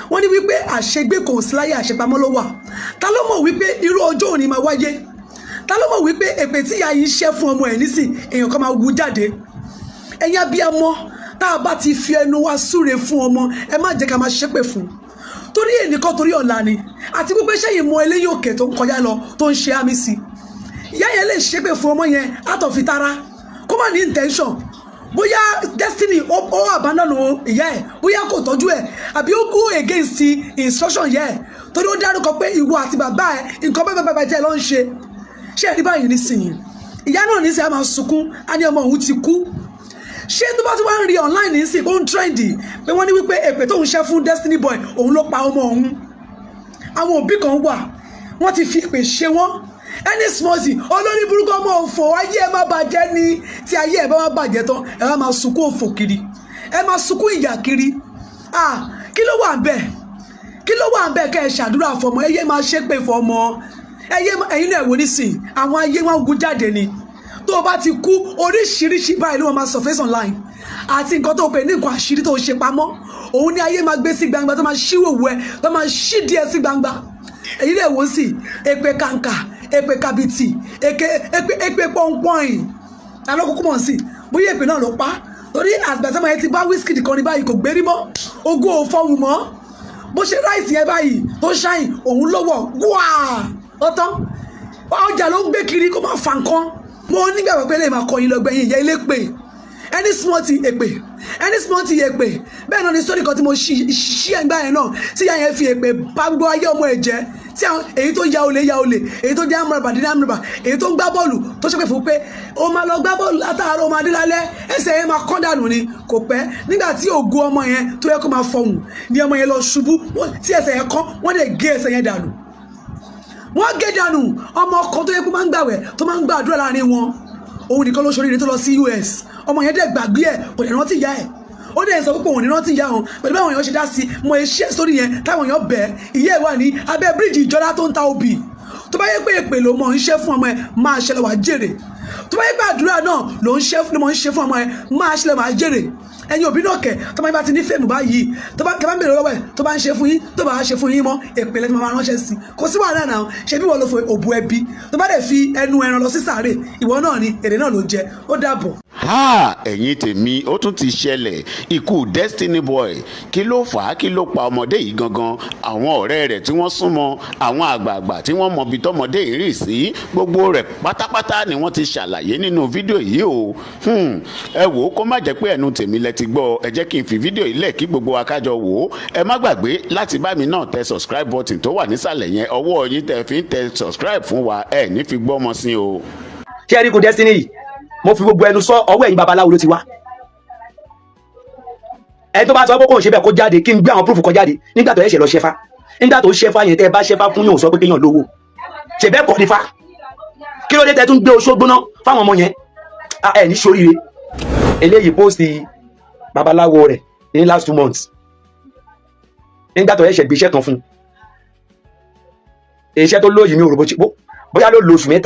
wọ́n ní wípé àṣegbé kò sí láyé, àṣepamọ́ ló wà. Ta ló mọ̀ wípé irú ọjọ́ òní máa wáyé? Ta ló mọ̀ wípé èpè tí ìyá yìí ṣẹ́ fún ọmọ ẹ̀ nísìn, èèyàn kan máa wú jáde? Ẹ̀yin abiyamọ, tá a bá ti fi ẹnu wa súre fún ọmọ, ẹ má jẹ́ ká máa ṣépè fún, torí ẹnìkan, torí ọ̀la ni. Àti wípé sẹ́yìn mọ eléyìí òkè tó ń kọjá lọ tó ń ṣe àmì sí ìyá yẹn lè ṣépè fún ọmọ yẹn out of ìtara, kó má ní intention, bóyá Destiny ó abandon ìyá ẹ̀, bóyá kò tọ́jú ẹ̀, àbí ó go against the instruction yẹ ẹ̀, torí ó dárúkọ pé ìwọ àti bàbá ẹ̀ nǹkan bẹ́ẹ̀ bẹ́ẹ̀ bẹ́ẹ̀ tẹ́ ẹ lọ́ ń ṣe. Ṣé ẹ rí báyìí nísìnyí, ìyá náà nísìnyí á máa sunkún, á ní ọmọ òun ti kú. Ṣé tó bá tún wá ń rí online nísìnyí, ó ń trend pé wọ́n ní wípé èpè tóun ṣẹ́ fún Destiny Boy òun ló pa ọmọ òun. Àwọn òbí kan wà, wọ́n ti fi èpè ṣe wọ́n. Any small thing, olórí burúkú, ọmọ òfò, ayé ẹ má bàjẹ́ ni. Tí ayé ẹ bá má bàjẹ́ tán, ẹ má máa sunkún òfò kiri, ẹ máa sunkún ìyà kiri. Ah, kí ló wà bẹ́ẹ̀? Kí ló wà bẹ́ẹ̀? Kẹ́ ẹ ṣàdúrà fọmọ, ẹ yé máa ṣépè fọmọ. Ẹ yé, ẹ̀yin náà wò nísìn, àwọn ayé wọn gun jáde ni. Tó o bá ti kú, oríṣiríṣi báyìí ló máa surface online, àti nǹkan tó o pè ní nǹkan àṣírí tó o ṣe pamọ́, òun ni ayé máa gbé sí gbangba, tó máa ṣíwòwò ẹ, tó máa ṣí díẹ̀ sí gbangba. Èyí lè wò sí èpè kàǹkà, èpè kàbìtì, èpè èpè èpè pọ́npọ́n alọ́kùnkùn mọ̀ sí bóyá èpè náà ló pa, torí àgbàsẹ́mọ̀ yẹn ti bá Wizkid kọrin báyìí, kò gbérí mọ́, ogún ò fọ́hùn mọ́. Bó ṣe ráìsì yẹn báyìí tó ṣáìn òun lọ́wọ́ wáá, ó tán, ọjà ló ń gbé kiri, kó má fa nǹkan. Mo nígbàgbọ́ pé lè máa kọyin lọ́gbẹ̀yìn ìyá ilé pè. Any small thing, èpè. Any small thing, èpè. Bẹ́ẹ̀ náà ni story kan tí mo ṣí ẹ̀ngbá yẹn náà, tí ìyá yẹn fi èpè bá gbogbo ayé ọmọ ẹ̀ jẹ́, tí àwọn èyí tó ya olè ya olè, èyí tó dé amúrabà dé amúrabà, èyí tó ń gbá bọ́ọ̀lù tó ṣépè fún pé ó máa lọ gbá bọ́ọ̀lù látàárọ̀, ó máa dé lálẹ́, ẹsẹ̀ yẹn máa kán dànù ni. Kò pẹ́ nígbà tí ògo ọmọ yẹn tó yẹ kó máa fọhùn ni ọmọ yẹn lọ ṣubú tí ẹsẹ̀ yẹn kán, wọ́n dẹ̀ gé ẹsẹ̀ yẹn dànù. Wọ́n gé dànù. Ọmọ kan tó yẹ kó máa ń gbàwẹ̀, tó máa ń gbàdúrà láàrin wọn, òun nìkan ló ṣoríire tó lọ sí US. Ọmọ yẹn dẹ̀ gbàgbé ẹ̀, kò dẹ̀ rántí ìyá ẹ̀. Ó dẹ̀ sọ pé òun ní rántí ìyá òun pẹ̀lú báwọn èèyàn ṣe dá sí mọ iṣẹ́ sórí yẹn táwọn èèyàn bẹ̀. Ìyá ẹ̀ wà ní abẹ́ bíríìjì ìjọra tó ń ta obì. Tó bá yẹ pé èpè ló mọ̀ ń ṣe fún ọmọ ẹ̀, máa ṣẹlẹ̀ wàá jèrè. Tó bá yẹ pé àdúrà náà ló ń ṣe ló mọ̀ ń ṣe fún ọmọ ẹ̀, máa ṣẹlẹ̀ wàá jèrè. Ẹ̀yin òbí náà kẹ̀, tó bá yẹ bá ti ní fèmù báyìí, tó bá kẹ́ bá ń bèrè lọ́wọ́ ẹ̀, tó bá ń ṣe fún yín, tó bá ṣe fún yín mọ́, èpè lẹ́tí máa ránṣẹ́ sí. Kò sí wàhálà náà. Ṣe bí wọ́n lọ fọ òbú ẹbí, tó bá dẹ̀ fi ẹnu ẹran lọ sí sàárè, ìwọ náà ni èrè náà ló jẹ. Ó dàbọ̀. Ha, ẹ̀yin tèmi, ó tún ti ṣẹlẹ̀. Ikú Destiny Boy, kí ló fà á? Kí ló pa ọmọdé yìí gangan? Àwọn ọ̀rẹ́ rẹ̀ tí wọ́n súnmọ́, àwọn àgbààgbà tí wọ́n mọbi tọmọdé yìí rì sí, gbogbo rẹ̀ pátápátá ni wọ́n ti ṣàlàyé nínú fídíò yìí o. Ẹ wò ó, kó má jẹ́ pé ẹnu tèmi lẹ ti gbọ́, ẹ jẹ́ kí n fi fídíò yìí lẹ̀ kí gbogbo wa kájọ wò ó. Ẹ má gbàgbé láti bá mi náà tẹ subscribe button tó wà nísàlẹ̀ yẹn. Ọwọ́ yín tẹ fi ń tẹ subscribe fún wa, ẹ ní fi gbọ́mọ sí o. Ṣé ẹ rí ikú Destiny yìí, mo fi gbogbo ẹnu sọ, ọwọ́ ẹ̀yin babaláwo ló ti wá. Ẹni tó bá sọ pé kò ń ṣe bẹ́ẹ̀, kó jáde kí n gbé àwọn proof kan jáde. Nígbà tó ẹ̀ṣẹ̀ lọ ṣẹfá, nígbà tó ṣẹfá yẹn, tẹ́ ẹ bá ṣẹfá fún yóò sọ pé kéèyàn lówó ṣe bẹ́ẹ̀ kọ́ nífa. Kí ló dé tẹ́ tún gbé oṣó gbóná fáwọn ọmọ yẹn? Ẹ ní sóríire. Eléyìí post babaláwo rẹ̀ ní last 2 months, nígbà tó ẹ̀ṣẹ̀ gbé iṣẹ́ kan fún un, iṣẹ́ tó lóyìí, mi ò rò bóyá ló lo oṣù 3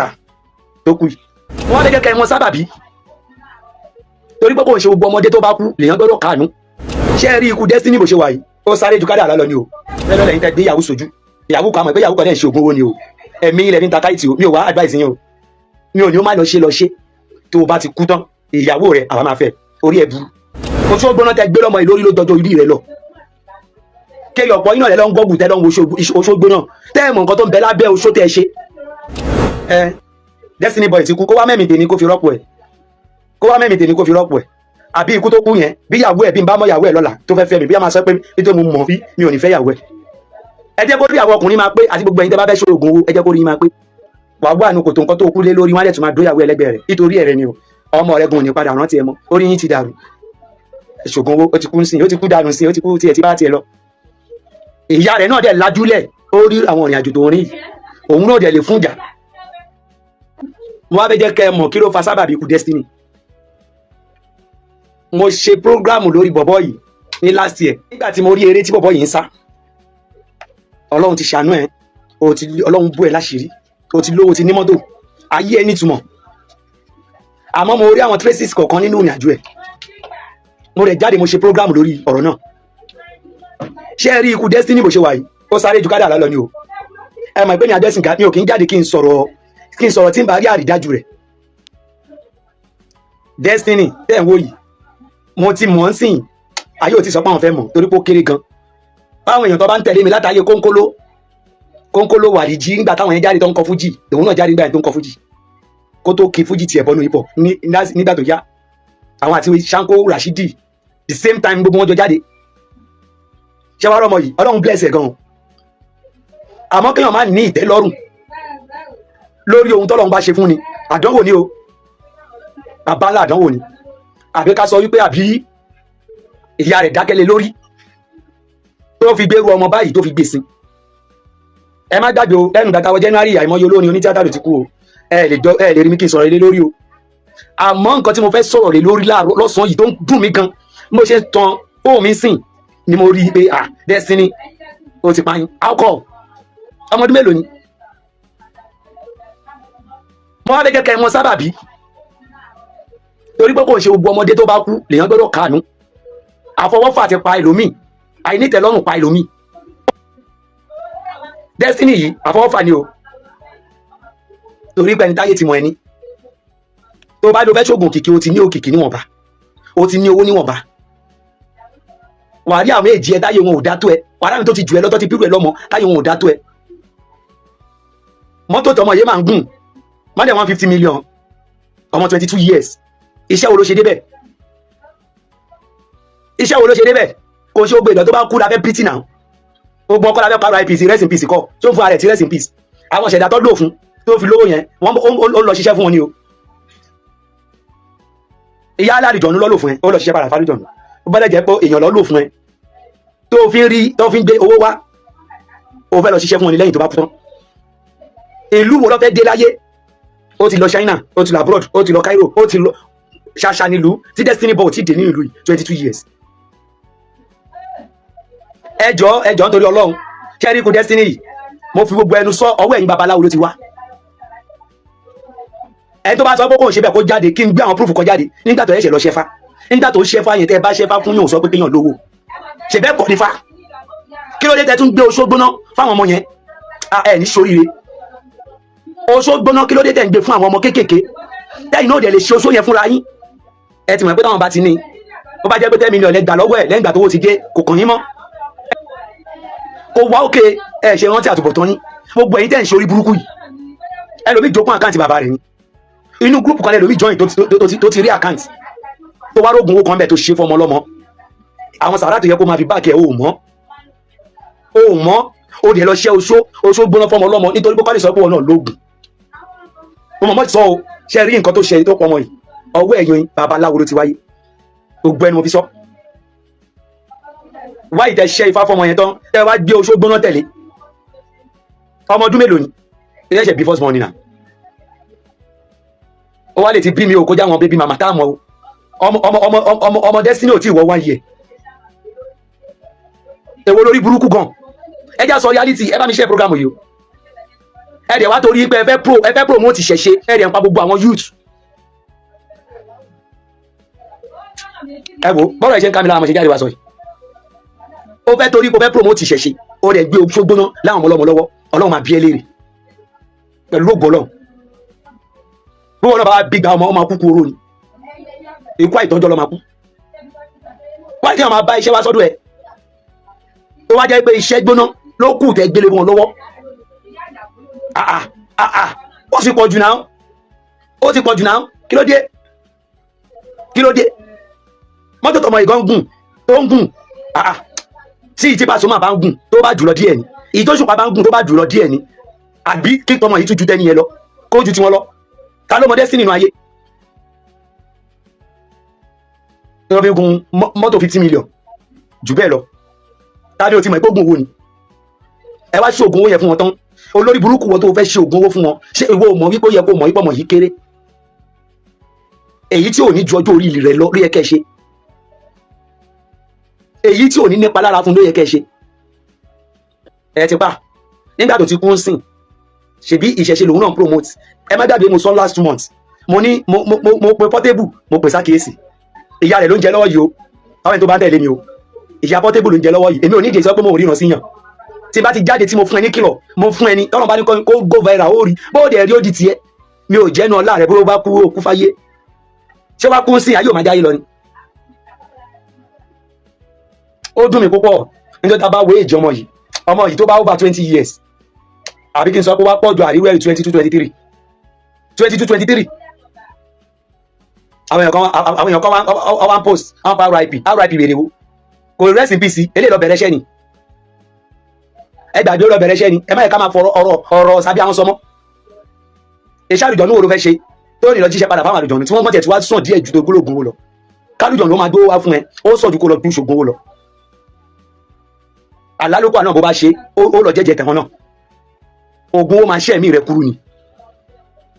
tó kù yìí. Wọ́n lè jẹ́ kẹ́ ẹ mọ̀ sábàbí, torí pé kò ń ṣe gbogbo ọmọdé tó bá kú lèèyàn gbọ́dọ̀ káànú. Ṣé ẹ rí ikú Destiny bó ṣe wà yìí, ó sáré ju kádàrá lọ ni o. Lẹ́nu lẹ́yìn tẹ́ gbé ìyàwó sójú ìyàwó kan, àmọ́ pé ìyàwó kan náà ṣe ògùn owó ni o. Ẹ̀mí ilẹ̀ ní takáìtì o. Mi ò wá advice yín o, mi ò ní ó má lọ ṣe, lọ ṣe. Tó o bá ti kú tán, ìyàwó rẹ àwa máa fẹ́. Orí ẹ̀ burú. Oṣù gbóná tẹ gbé lọ́mọ yìí lórí ló dọjọ́ orí rẹ lọ. Kéèyàn ọ̀pọ̀ iná rẹ lọ ń gọ́gùn tẹ lọ ń wo oṣó gbóná, tẹ́ ẹ̀ mọ̀ nǹkan tó ń bẹ lábẹ́ oṣó tẹ́ ẹ ṣe. Ẹ Destiny Boy ti kú, kó wá mẹ́mìí tèmi kó fi rọ́pò ẹ̀, kó wá mẹ́mìí tèmi kó fi rọ́pò ẹ̀. Àbí ikú tó kú yẹn, bí ìyàwó ẹ̀, bí n bá mọ̀ ìyàwó ẹ̀ lọ́la tó fẹ́ fẹ́ mi, bí a máa sọ pé nítorí mo mọ̀ bí mi ò ní fẹ́ ìyàwó ẹ̀. Ẹ jẹ́ kó rí àwọn ọkùnrin máa pé, àti gbogbo ẹ̀yin tẹ́ bá fẹ́ ṣe oògùn owó, ẹ jẹ́ kó rí yín máa pé. Wàá wà nù kòtò nǹkan tó kú lé lórí, wọn á dẹ̀ tún máa dóyàwó ẹlẹ́gbẹ́ rẹ̀ nítorí ẹ̀rẹ̀ ni o. Ọmọ rẹ̀ gan ò ní padà rántí ẹ mọ́. Orí yín ti dàrú. Ṣògùn owó, ó ti kú sí, ó ti kú dànù sí, ó ti kú tiẹ̀ ti bá tiẹ̀ lọ. Ìyá rẹ̀ náà dẹ̀ lajúlẹ̀, ó rí àwọn ìrìn àjò tó ń rìn yìí, òun náà dẹ̀ lè fún ìjà. Mo wá fẹ́ jẹ́ kẹ́ ẹ mọ̀ kí ló fa sábàbí ikú Destiny. Mo ṣe program lórí bọ̀bọ̀ yìí ní last year. Nígbà tí mo rí eré tí bọ̀bọ̀ yìí ń sá, Ọlọ́run ti ṣàánú ẹ̀, o ti Ọlọ́run bú ẹ láṣìírí, o ti lówó, o ti ní mọ́tò, ayé ẹ nítumọ̀. Àmọ́ mo rí àwọn traces kọ̀ọ̀kan nínú ìrìn àjò ẹ̀. Mo rẹ̀ jáde, mo ṣe program lórí ọ̀rọ̀ náà. Ṣé ẹ rí ikú Destiny bó ṣe wà yìí, ó sáré ju kádàrá lọ ni o. Ẹ mọ̀ pé mi àdẹ́sìn ká, mi ò kí ń jáde kí n sọ̀rọ̀ tí ń bá rí àrídájú rẹ̀. Destiny tẹ́ ń wò yìí, mo ti mọ̀ ń sìn, ayé ò ti sọ pé àwọn fẹ́ mọ̀ torí pé ó kéré gan. Báwọn èèyàn tó bá ń tẹ̀lé mi látàyè kónkóló kónkóló wàlíjì, nígbà táwọn yẹn jáde tó ń kọ fújì, òun náà jáde nígbà yẹn tó ń kọ fújì, kó tó kí fújì tiẹ̀ bọ́nu hip hop nígbà tó yá. Àwọn àti Shanko Rashidi, the same time gbogbo wọn jọ jáde. Ṣé wàá rọmọ yìí, Ọlọ́run bless ẹ̀ gan-an. Àmọ́ kéèyàn má ní ìtẹ́lọ́rùn lórí ohun tọ́lọ́run bá ṣe fún ni, àdánwò ni o, bàbá ńlá àdánwò ni. Àbí ká sọ wípé àbí ìyá rẹ̀ dákẹ́lẹ̀ lórí tó fi gbérú ọmọ báyìí tó fi gbé sin. Ẹ má gbàgbé o, lẹ́nu gbàtàwọ̀ January, àìmọye olórin onítíátà ló ti kú o. Ẹ lè jọ, ẹ lè rí mi kí n sọ̀rọ̀ lé lórí o. Àmọ́ nǹkan tí mo fẹ́ sọ̀rọ̀ lé lórí láàárọ̀ lọ́sàn-án yìí tó ń dùn mí gan, mo ṣe tan fóònù mi sìn ni mo rí i pé, ah, Destiny ó ti pààyàn. Alcohol, ọmọ ọdún mélòó ni? Mo wá fẹ́ kẹ́kẹ́ wọn sábàbí, torí pé kò ń ṣe gbogbo ọmọdé tó bá kú lèèyàn gbọ́dọ̀ káànú. Àfọwọ́fà ti pa ẹlòmíì, àìnítẹ̀lọ́rùn pa ẹlòmíì. Destiny yìí, àfọwọ́fà ni o, torí pé ẹni táyé ti mọ ẹni tó bá lọ fẹ́ ṣoògùn òkìkí, o ti ní òkìkí níwọ̀nba, o ti ní owó níwọ̀nba, wàá rí àwọn èjì ẹ táyé wọn ò dá tó ẹ, wàá rí àwọn tó ti jù ẹ lọ́tọ́ ti bírú ẹ lọ́mọ táyé wọn ò dá tó ẹ. Mọ́tò tọmọ yìí máa ń gùn more than 150 million, ọmọ 22 years, iṣẹ́ wo ló ṣe débẹ̀? Iṣẹ́ wo ló ṣe débẹ̀? Kò ṣe gbogbo ìgbà tó bá kú la fẹ́ pity náà. Gbogbo ọkọ la fẹ́ pa RIP sí, rest in peace kọ́ tó ń fún ara ẹ̀ tí rest in peace. Àwọn ìṣẹ̀dá tó lò fún tó fi lówó yẹn, wọ́n ó lọ ṣiṣẹ́ fún wọn ni o. Ìyá alárìjọ̀nù lọ́ lò fún ẹ, ó lọ ṣiṣẹ́ padà fárìjọ̀nù. Ó bá dẹ̀ jẹ́ pé èèyàn lọ́ lò fún ẹ tó fi ń rí, tó fi ń gbé owó wá, ó fẹ́ lọ ṣiṣẹ́ fún wọn ní lẹ́yìn tó bá kú tán. Ìlú wo ló fẹ́ dé láyé? Ó ti lọ China, ó ti lọ abroad, ó ti lọ Cairo, ó ti lọ ṣàṣà nílùú tí Destiny Boy ti dé ní ìlú yìí, 22 years. Ẹjọ́, ẹjọ́, nítorí Ọlọ́run, ṣẹ́rí kò Destiny yìí, mo fi gbogbo ẹnu sọ, ọwọ́ ẹ̀yin babaláwo ló ti wá. Ẹni tó bá sọ pé kò ń ṣe bẹ́ẹ̀, kó jáde kí n gbé àwọn proof kan jáde. Nígbà tó ẹ̀ṣẹ̀ lọ ṣẹfá, nígbà tó ṣẹfá yẹn, tẹ́ ẹ bá ṣẹfá fún yóò sọ pé kéèyàn lówó ṣe bẹ́ẹ̀ kọ́ nífa. Kí ló dé tẹ́ tún gbé oṣó gbóná fáwọn ọmọ yẹn? Ẹ ní ṣoríire. Oṣó gbóná, kí ló dé tẹ́ ń gbé fún àwọn ọmọ kéékèèké, tẹ́yìn náà dẹ̀ lè ṣe oṣó yẹn fúnra yín? Ẹ ti mọ̀ pé táwọn bá ti ní, ó bá jẹ́ pé 10 million lẹ gbà lọ́wọ́ ẹ̀, lẹ́yìn ìgbà tó wó ti dé, kò kàn yín mọ́, kò wá òkè. Ẹ ṣe rántí àtúbọ̀tán yín, gbogbo ẹ̀yin tẹ́ ń ṣe orí burúkú yìí. Ẹlòmíì jókòó, account bàbá rẹ̀ ni. Inú group kan lẹ́lòmíì join tó ti rí account tó wá rógun owó kan bẹ́ẹ̀ tó ṣe fọmọ ọlọ́mọ. Àwọn sàrà tó yẹ kó máa fi báàkì ẹ̀, ò mọ́, ò mọ́. Ó dẹ̀ lọ ṣẹ́ oṣó, oṣó gbóná fọmọ ọlọ́mọ, nítorí pé kọ́lé sọ pé wọn náà lóògùn. Mo mọ̀ mọ́ sọ o. Ṣe rí nǹkan tó ṣe tó pọ̀ mọ́ yìí, ọwọ́ ẹ̀yin babaláwo ló ti wáyé. Gbogbo ẹni mo fi sọ wá ìtẹ̀ ṣẹ́ ifá fọmọ yẹn tán, tẹ́ wá gbé oṣó gbóná tẹ̀lé. Ọmọ ọdún mélòó ni? Ilé ẹ̀ṣẹ̀ bí first born nìyà. Ó wá lè ti bí mi o, kó já wọn baby mama tá a mọ o. Ọmọ ọmọ ọmọ ọmọ ọmọ Destiny ò tí ì wọ 1 year. Èwo lórí burúkú gan? Ẹ já sọ reality. Ẹ bá mi share program yìí o. Ẹ dẹ̀ wá torí pé ẹ fẹ́ promote ìṣẹ̀ṣe, ẹ dẹ̀ ń pa gbogbo àwọn youth. Ẹ wo bọ́rọ̀ ẹ ṣe ń ká mi lára, mo ṣe jáde wá sọ yìí. Ó fẹ́ torí pé ó fẹ́ promote ìṣẹ̀ṣe, ó dẹ̀ gbé oṣó gbóná láwọn ọmọ ọlọ́mọ lọ́wọ́. Ọlọ́run máa bí ẹ léèrè pẹ̀lú ògo Ọlọ́run. Bí wọn náà bá bí gba ọmọ, ọmọ kúkú oró ni, ikú àìtọ́jọ́ lọ́ máa kú. Wáyé tí wọn máa bá iṣẹ́ wá sọ́dọ̀ ẹ̀, tó wá jẹ́ pé iṣẹ́ gbóná ló kù tẹ́ gbélé wọn lọ́wọ́. Ah ah ah, ó ti pọ̀ jù náà, ó ti pọ̀ jù náà. Kí ló dé? Kí ló dé? Mọ́tò tọmọ ìgàn gùn tó ń gùn, ah ah, tí ìtí Pasuma bá ń gùn tó bá jùlọ díẹ̀ ni, ìyí tó Òṣùpá bá ń gùn tó bá jùlọ díẹ̀ ni, àbí kí tọmọ yìí tún ju tẹ́ni yẹn lọ, kó ju tiwọn lọ? Ta ló mọ Destiny nínú ayé tí wọ́n fi gun mọ́tò 50 million jù bẹ́ẹ̀ lọ? Ta ni o ti mọ̀ pé oògùn owó ni? Ẹ wá ṣe oògùn owó yẹn fún wọn tán. Olórí burúkú wọn tó fẹ́ ṣe oògùn owó fún wọn, ṣé ìwọ ò mọ̀ wípé ó yẹ kó mọ̀ wípé ọmọ yìí kéré? Èyí tí ò ní ju ọjọ́ orí rẹ̀ lọ ló yẹ kẹ́ ẹ ṣe. Èyí tí ò ní nípa lára fún ló yẹ kẹ́ ẹ ṣe. Ẹ ti pa nígbà tó ti kú ń sìn, ṣebí ìṣẹ̀ṣe lòun náà promote. Ẹ má gbàgbé, mo sọ last 2 months, mo ní mo pe Portable, mo pè sákìyèsí. Ìyá rẹ̀ ló ń jẹ lọ́wọ́ yìí o. Àwọn ẹni tó bá ń tẹ̀lé mi o, ìyá Portable ló ń jẹ lọ́wọ́ yìí. Èmi ò ní ìdí sọ pé mo ò ríran sí yàn. Tí bá ti jáde tí mo fún ẹ ní kìlọ̀, mo fún ẹ ní tọ́lọ́ bá ní kó go viral, ó rí bó dẹ̀ rí, ó di tiẹ̀. Mi ò jẹ́nu ọlá rẹ̀. Bó bá kú, ó kú fáyé. Ṣé wàá kú sí ayé ò máa jáyé lọ ni? Ó dùn mí púpọ̀ nítorí tá a bá wo èjì ọmọ yìí, ọmọ yìí tó bá over 20 years, àbí kí n sọ pé wá pọ̀ ju àríwá ẹ̀rí 22, 23, 22, 23. Àwọn èèyàn kan wá ń post, àwọn pa RIP, RIP wèrè wo? Kò rest in peace. Eléyìí lọ bẹ̀rẹ̀ iṣẹ́ ni. Ẹ gbàgbé, ó lọ bẹ̀rẹ̀ iṣẹ́ ni. Ẹ má yẹ ká máa fọ̀rọ̀ ọ̀rọ̀ ọ̀rọ̀ sábẹ́ àwọn sọmọ́. Iṣẹ́ àlùjọ̀nú wo ló fẹ́ ṣe tó ní lọ jíṣẹ́ padà fáwọn àlùjọ̀nú tí wọ́n mọ̀ tiẹ̀ tí wá sàn díẹ̀ ju tó gbólógun owó lọ? Kálùjọ̀nú ló máa gbówó wá fún ẹ, ó sàn ju kó lọ bí ṣògùn owó lọ. Àlálòpọ̀ náà, bó bá ṣe, ó lọ jẹ́jẹ́ tẹ̀wọ́n náà. Oògùn owó máa ṣẹ́ ẹ̀mí rẹ̀ kúrú ni.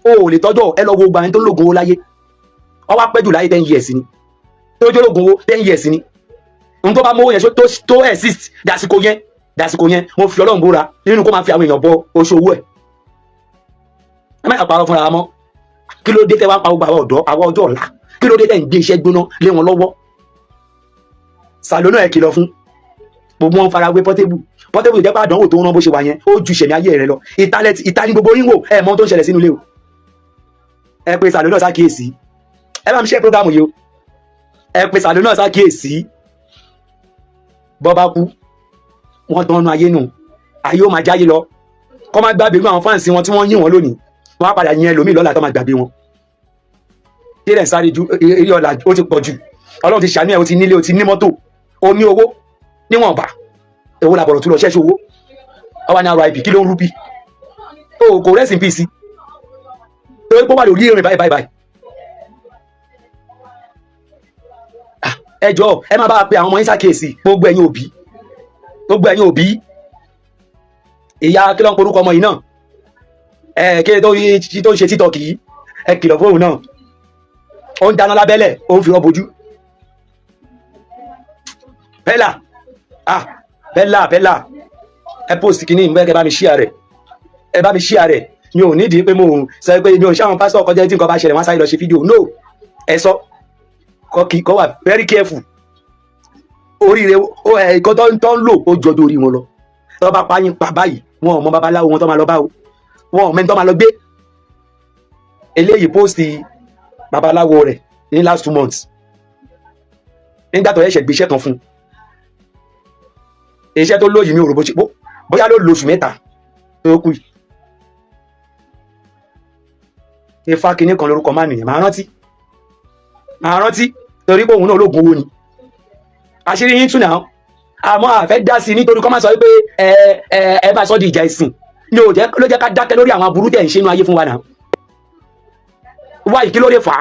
O ò lè tọ́jọ́. Ẹ lọ wo gbà ẹni tó ń lògùn owó láyé, ọ wá pẹ́ jù láyé, 10 years ni. Tó jó lògùn owó, 10 years ni. Ohun tó bá mówó yẹn tó exist dàsìkò yẹn, dàsìkò yẹn, mo fi Ọlọ́run búra nínú kó máa fi àwọn èèyàn bọ oṣù owó ẹ̀. Ẹ má yà parọ́ fúnra wa mọ́. Kí ló dé tẹ́ wá ń pa gbogbo àwọn ọ̀dọ́, àwọn ọjọ́ ọ̀la? Kí ló dé tẹ́ ń gbé iṣẹ́ gbóná lé wọn lọ́wọ́? Sàlónà, ẹ̀ kìlọ̀ fún gbogbo wọn. Fara wé Portable. Portable jẹ́ pé àdánwò tó ń rán bó ṣe wà yẹn, ó ju ìṣẹ̀mí ayé rẹ lọ. Ìtálẹ̀ ìta ní gbogbo yín wò. Ẹ mọ ohun tó ń ṣẹlẹ̀ sínú ilé o. Ẹ pe Sàlónà ṣàkíyèsí. Ẹ bá mi ṣe program yìí o. Ẹ pe Sàlónà ṣàkíyèsí. Bọ́ bá kú, wọ́n tán nu ayé nù, ayé ó máa jáyé lọ. Kọ́ máa gbàgbé irú àwọn fans wọn tí wọ́n yìn wọ́n lónìí, wọ́n á padà yìn ẹlòmíì lọ́la tó máa gbàgbé wọn. Kí lẹ̀ ń sáré ju eré ọ̀la? Ó ti pọ̀ jù. Ọlọ́run ti ṣàánú ẹ̀, ó ti nílé, ó ti ní mọ́tò. O ní owó níwọ̀nba, èwo làbọ̀rọ̀ tún lọ ṣẹ́ṣẹ́ owó àwa ní RIP. Kí ló ń rúbì o? Kò rest in peace, torí pé ó wà lórí ìrìn báyìí báyìí báyìí. Ẹ jọ̀ọ́, ẹ má bá a pe àwọn ọmọ yín ṣàkíyèsí. Gbogbo ẹ̀yin òbí, gbogbo ẹ̀yin òbí, ìyá kí ló ń porúkọ ọmọ yìí náà, ẹ kí tó tó ń ṣe TikTok yìí, ẹ kìlọ̀ fóun náà. Ó ń dáná lábẹ́lẹ̀, ó ń fi ọ́ bojú. Bella, ah, Bella, Bella, ẹ post kìíní ìmú, ẹ bá mi share rẹ̀, ẹ bá mi share rẹ̀. Mi ò nídìí pé mo ń sọ pé mi ò ṣe àwọn pásítọ̀ kọjá tí nǹkan bá ṣẹlẹ̀, wọ́n á sáré lọ ṣe fídíò. No, ẹ sọ kọ́ kí kọ́ wà very careful. Oríire ó ẹ nǹkan tó ń lò ó jọjọ orí wọn lọ. Tó bá pa yín pa báyìí, wọn ò mọ babaláwo wọn tó máa lọ bá o, wọn ò mẹ́ni tó máa lọ gbé. Eléyìí post babaláwo rẹ̀ ní last 2 months, nígbà tó ẹ̀ṣẹ̀ gbéṣẹ́ kan fún un. Iṣẹ́ tó lóyìn mi ò rò bó ṣe bóyá ló lo oṣù 3 tó kù yìí. Ifá kinní kan lórúkọ má nìyẹn. Máa rántí, máa rántí, torí pé òun náà ológun owó ni. Àṣírí yín tún náà, àmọ́ àfẹ́ dá sí i nítorí kọ́ máa sọ wípé ẹ ẹ ẹ bá sọ di ìjà ìsìn ni ò jẹ́ ló jẹ́ ká dákẹ́ lórí àwọn aburú tẹ̀ ń ṣe inú ayé fún wa náà. Wá ìkí ló lè fà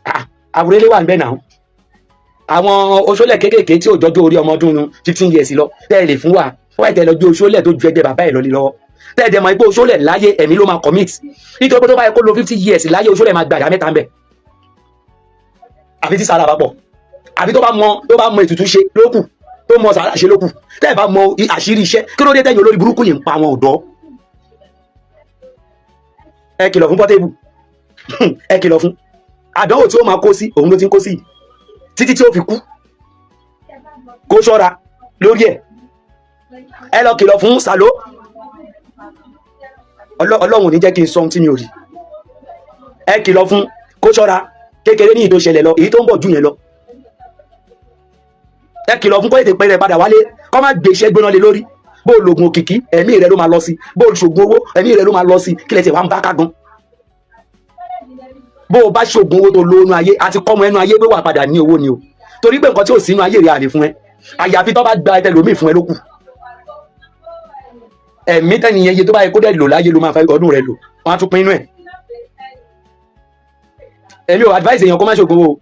á? Àwòrán wà ń bẹ̀ náà, àwọn oṣoolẹ̀ kéékèèké tí ò jọjọ́ orí ọmọ ọdún 15 years lọ tẹ́ ẹ lè fún wa. Wọ́n ẹ̀ tẹ́ lọ gbé oṣoolẹ̀ tó ju ẹgbẹ́ bàbá ẹ̀ lọ lé lọ́wọ́, tẹ́ ẹ dẹ̀ mọ̀ pé oṣoolẹ̀ láyé, ẹ̀mí ló máa commit, nítorí pé tó bá yẹ kó lo 50 years láyé, oṣoolẹ̀ máa gba ìdá mẹ́ta ń bẹ̀, àfi tí sàrà bá pọ̀, àbí tó bá mọ ètùtù ṣe lókù, tó mọ sàrà ṣe lókù. Tẹ́ ẹ bá mọ àṣírí iṣẹ́, kí ló dé tẹ́yìn olórí burúkú yìí ń pa àwọn ọ̀dọ́? Ẹ kìlọ̀ fún Portable, ẹ kìlọ̀ fún. Àdánwò tí ó máa kó sí òun ló ti ń kó sí yìí títí tí ó fi kú, kó ṣọ́ra lórí ẹ̀. Ẹ lọ kìlọ̀ fún Sàló. Ọlọ́run ò ní jẹ́ kí n sọ ohun tí mi ò rí. Ẹ kìlọ̀ fún kó ṣọ́ra. Kékeré ní ìtò ṣẹlẹ̀ lọ, èyí tó ń bọ̀ jù yẹn lọ. Ẹ kìlọ̀ fún kó ètè pẹ́rẹ́ padà wálé, kó má gbé iṣẹ́ gbóná lé lórí. Bó o lògùn òkìkí, ẹ̀mí rẹ ló máa lọ sí. Bó o ṣògùn owó, ẹ̀mí rẹ ló máa lọ sí. Kí lẹ ti wá ń bá ká gan? Bó o bá ṣògùn owó tó lo inú ayé àti kọ́mọ ẹnu ayé pé wà padà ní owó ni o, torí pé nǹkan tí ò sí inú ayé rẹ àlè fún ẹ, àyàfi tó bá gba ẹtẹlómi fún ẹ lókù. Ẹ̀mí tẹ́niyẹn iye tó bá yẹ kó dẹ̀ lò láyé ló máa fẹ́ ọdún rẹ lò, wọ́n á tún pín inú ẹ̀. Èmi ò advice èèyàn kó má ṣògùn owó.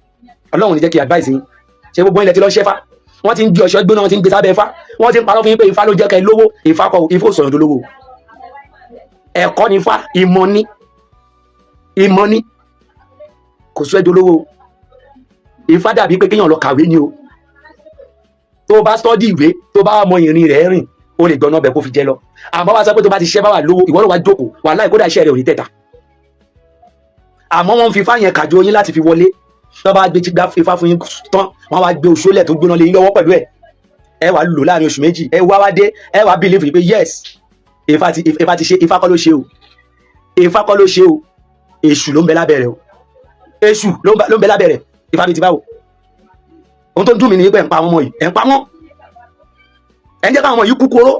Ọlọ́run ní jẹ́ kí advice yín ṣe. Gbogbo ilẹ̀ tí lọ ṣẹ́fà, wọ́n ti ń gbé ọ̀ṣọ́ gbóná, wọ́n ti ń gbé sábẹ́ ifá, wọ́n ti ń parọ́ fún yín pé ifá ló jẹ́ kẹ́ ẹ lówó. Ifá kọ́, ifá ò sọ̀yàn tó lówó. Ẹ̀kọ́ ni ifá, ìmọ̀ ni, ìmọ̀ ni, kò sọ ẹ́ dolówó. Ifá dàbí pé kéèyàn lọ kàwé ni o. Tó o bá study ìwé, tó bá mọ ìrìn rẹ̀ rìn, o lè gbọ́nà ọbẹ̀ kó fi jẹ lọ. Àmọ́ wá sọ pé tó bá ti ṣiṣẹ́ bá wà lówó, ìwọ ló wá jókòó wà láì, kódà iṣẹ́ rẹ̀ ò ní tẹ̀ta. Àmọ́ wọ́n ń fi ifá yẹn kàjọ yín láti fi wọlé. Tó bá gbé gbá ifá fún yín tán, wọ́n wá gbé oṣoolẹ̀ tó gbóná lé yín lọ́wọ́ pẹ̀lú ẹ̀. Ẹ wàá lò láàrin oṣù 2, ẹ wá wá dé, ẹ wá believe pé yes, ifá ti ṣe. Ifá kọ́ ló ṣe o, ifá kọ́ ló ṣe o. Èṣù ló ń bẹ lábẹ́ rẹ̀ o, èṣù ló ń bẹ lábẹ́ rẹ̀. Ifá bíi ti báwo? Ohun tó ń dùn mí ni pé ẹ̀ ń pa àwọn ọmọ yìí, ẹ̀ ń pa wọ́n, ẹ̀ ń jẹ́ káwọn ọmọ yìí kú kóró.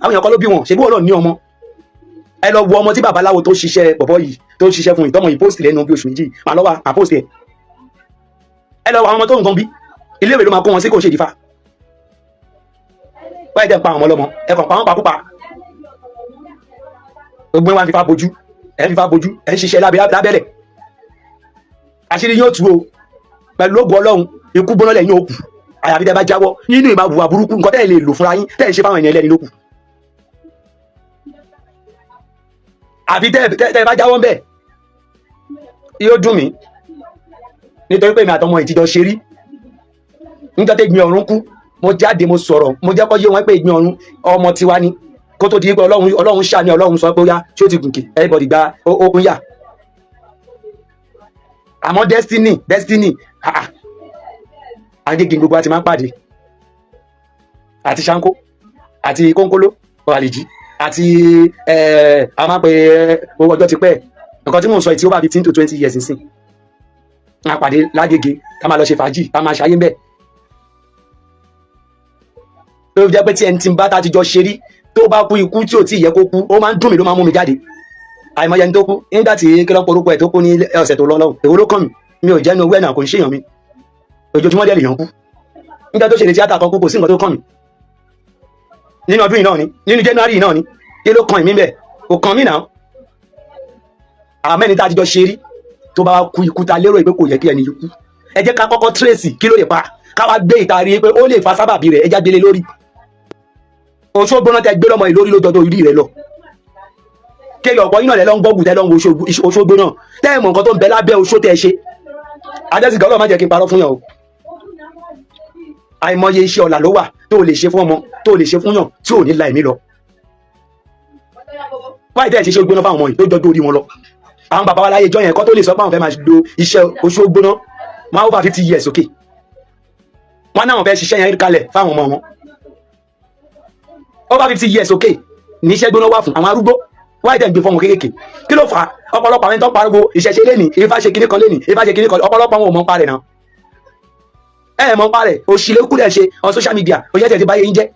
Àwọn èèyàn kọ́ ló bí wọn, ṣe bí wọn náà ní ọmọ. Ẹ lọ wo ọmọ tí babaláwo tó ṣiṣẹ́ bọ̀bọ̀ yìí tó ṣiṣẹ́ fún ìtọ́mọ yìí post lẹ́nu bí oṣù 2, màá lọ́wọ́ à post ẹ̀. Ẹ lọ wo àwọn ọmọ tó nǹkan bí iléèwé ló máa kó wọn sí, kò ṣe ìdífà wáyé tẹ́ ń pa àwọn ọmọ ọlọ́mọ. Ẹ kàn pa wọn pakúpa. Gbogbo wa ń fipá bojú, ẹ ń fipá bojú, ẹ ń ṣiṣẹ́ lábẹ́lẹ̀. Àṣírí yóò tú o pẹ̀lú ògùn Ọlọ́run. Ikú gbóná lẹ́yìn òkú, àyàfi tẹ́ bá jáwọ́ nínú ìmọ̀ àbùwà burúkú, nǹkan tẹ́ ẹ lè lò fúnra yín tẹ́ ẹ ṣe fáwọn ènìyàn ẹlẹ́ni lókù. Àfi tẹ́ ẹ bá jáwọ́ ń bẹ̀. Yóò dùn mí nítorí pé èmi àtọmọ ìtìjọ ṣe rí. Níjọ́ tẹ́ Ìgbín Ọ̀run kú, mo jáde, mo sọ̀rọ̀, mo jẹ́ kó yé wọn pé Ìgbín Ọ̀run ọmọ tiwa ni, kó tó di pé Ọlọ́run ṣàní, Ọlọ́run sọ pé ó yá, ṣé ó ti gùnkè, everybody gba okun yà. Àmọ́ destiny, ah ah, Agége gbogbo àti máa ń pàdé, àti Ṣáńkó àti Kónkóló ọ̀hàlìjì àti a máa ń pe owó ọjọ́ ti pẹ́. Nǹkan tí mò ń sọ yìí tí ó bá 15 to 20 years nísìn, a pàdé lágége, ká máa lọ ṣe fàájì, ká máa ṣayé ń bẹ̀. Tó jẹ́ pé tí ẹni tí ń bá tá ti jọ ṣe rí tó bá kú ikú tí ò tí ì yẹ kó kú, ó máa ń dùn mí, ló máa ń mú mi jáde. Àìmọye ẹni tó kú nígbà tí kí ló porúkọ ẹ̀ tó kú ní ọ̀sẹ̀ tó lọ lọ́hùn. Èwo ló kàn mí? Mi ò jẹ́nu owó ẹ̀ náà, kò ń ṣèyàn mi. Ojoojúmọ́ dẹ̀ lèèyàn kú. Nígbà tó ṣeré tíátà kan kú, kò sí nǹkan tó kàn mí. Nínú ọdún yìí náà ni, nínú January yìí náà ni. Kí ló kàn mí bẹ́ẹ̀? Kò kàn mí náà. Àmọ́ ẹni tá a ti jọ ṣe rí tó bá wá kú ikú ta lérò pé kò yẹ kí ẹni yìí kú, ẹ jẹ́ ká kọ́kọ́ trace kí ló lè pa, ká wá gbé ìta rí pé ó lè fa sábàbí rẹ̀. Ẹ já gbélé lórí oṣó gbóná tẹ gbé lọ́mọ yìí lórí lójọ́ tó rí rẹ̀ lọ. Kéèyàn ọ̀pọ̀ iná rẹ̀ lọ ń gbọ́gùn tẹ lọ ń wo oṣó gbóná tẹ́ ẹ̀ mọ̀ nǹkan tó ń bẹ lábẹ́ oṣó tẹ́ ẹ ṣe. Adẹ́sìgá, Ọlọ́run má jẹ́ kí n parọ́ fún yàn o. Àìmọye iṣẹ́ ọ̀la ló wà tó o lè ṣe fún ọmọ, tó o lè ṣe fún yàn, tí ò ní la ẹ̀mí lọ. Wáyé tẹ́ ẹ̀ ṣe iṣẹ́ gbóná fáwọn ọmọ yìí tó jọjú orí wọn lọ. Àwọn bàbá wa láyé ìjọ yẹn kọ́ tó lè sọ pé àwọn fẹ́ máa lo iṣẹ́ oṣó gbóná, máa over 50 years òkè wọn náà fẹ́ ṣiṣẹ́ yẹn kalẹ̀ fáwọn ọmọ wọn. Over 50 years òkè ní iṣẹ́ gbóná wà fún àwọn arúgbó. Wáyé tẹ̀ ń gbé fọmọ kéékèèké? Kí ló fà á? Ọ̀pọ̀lọpọ̀ àwọn ẹni tó ń pariwo ìṣẹ̀ṣe lẹ́nìí, Ifá ṣe kinní kan lẹ́nìí, Ifá ṣe kinní kan, ọ̀pọ̀lọpọ̀ àwọn ò mọ̀ ń parẹ̀ náà. Ẹ ẹ̀ mọ̀ ń parẹ̀, òṣìlẹ̀ kúlẹ̀ ṣe on social media. Òṣìṣẹ́ tẹ̀ ti báyé ń jẹ́.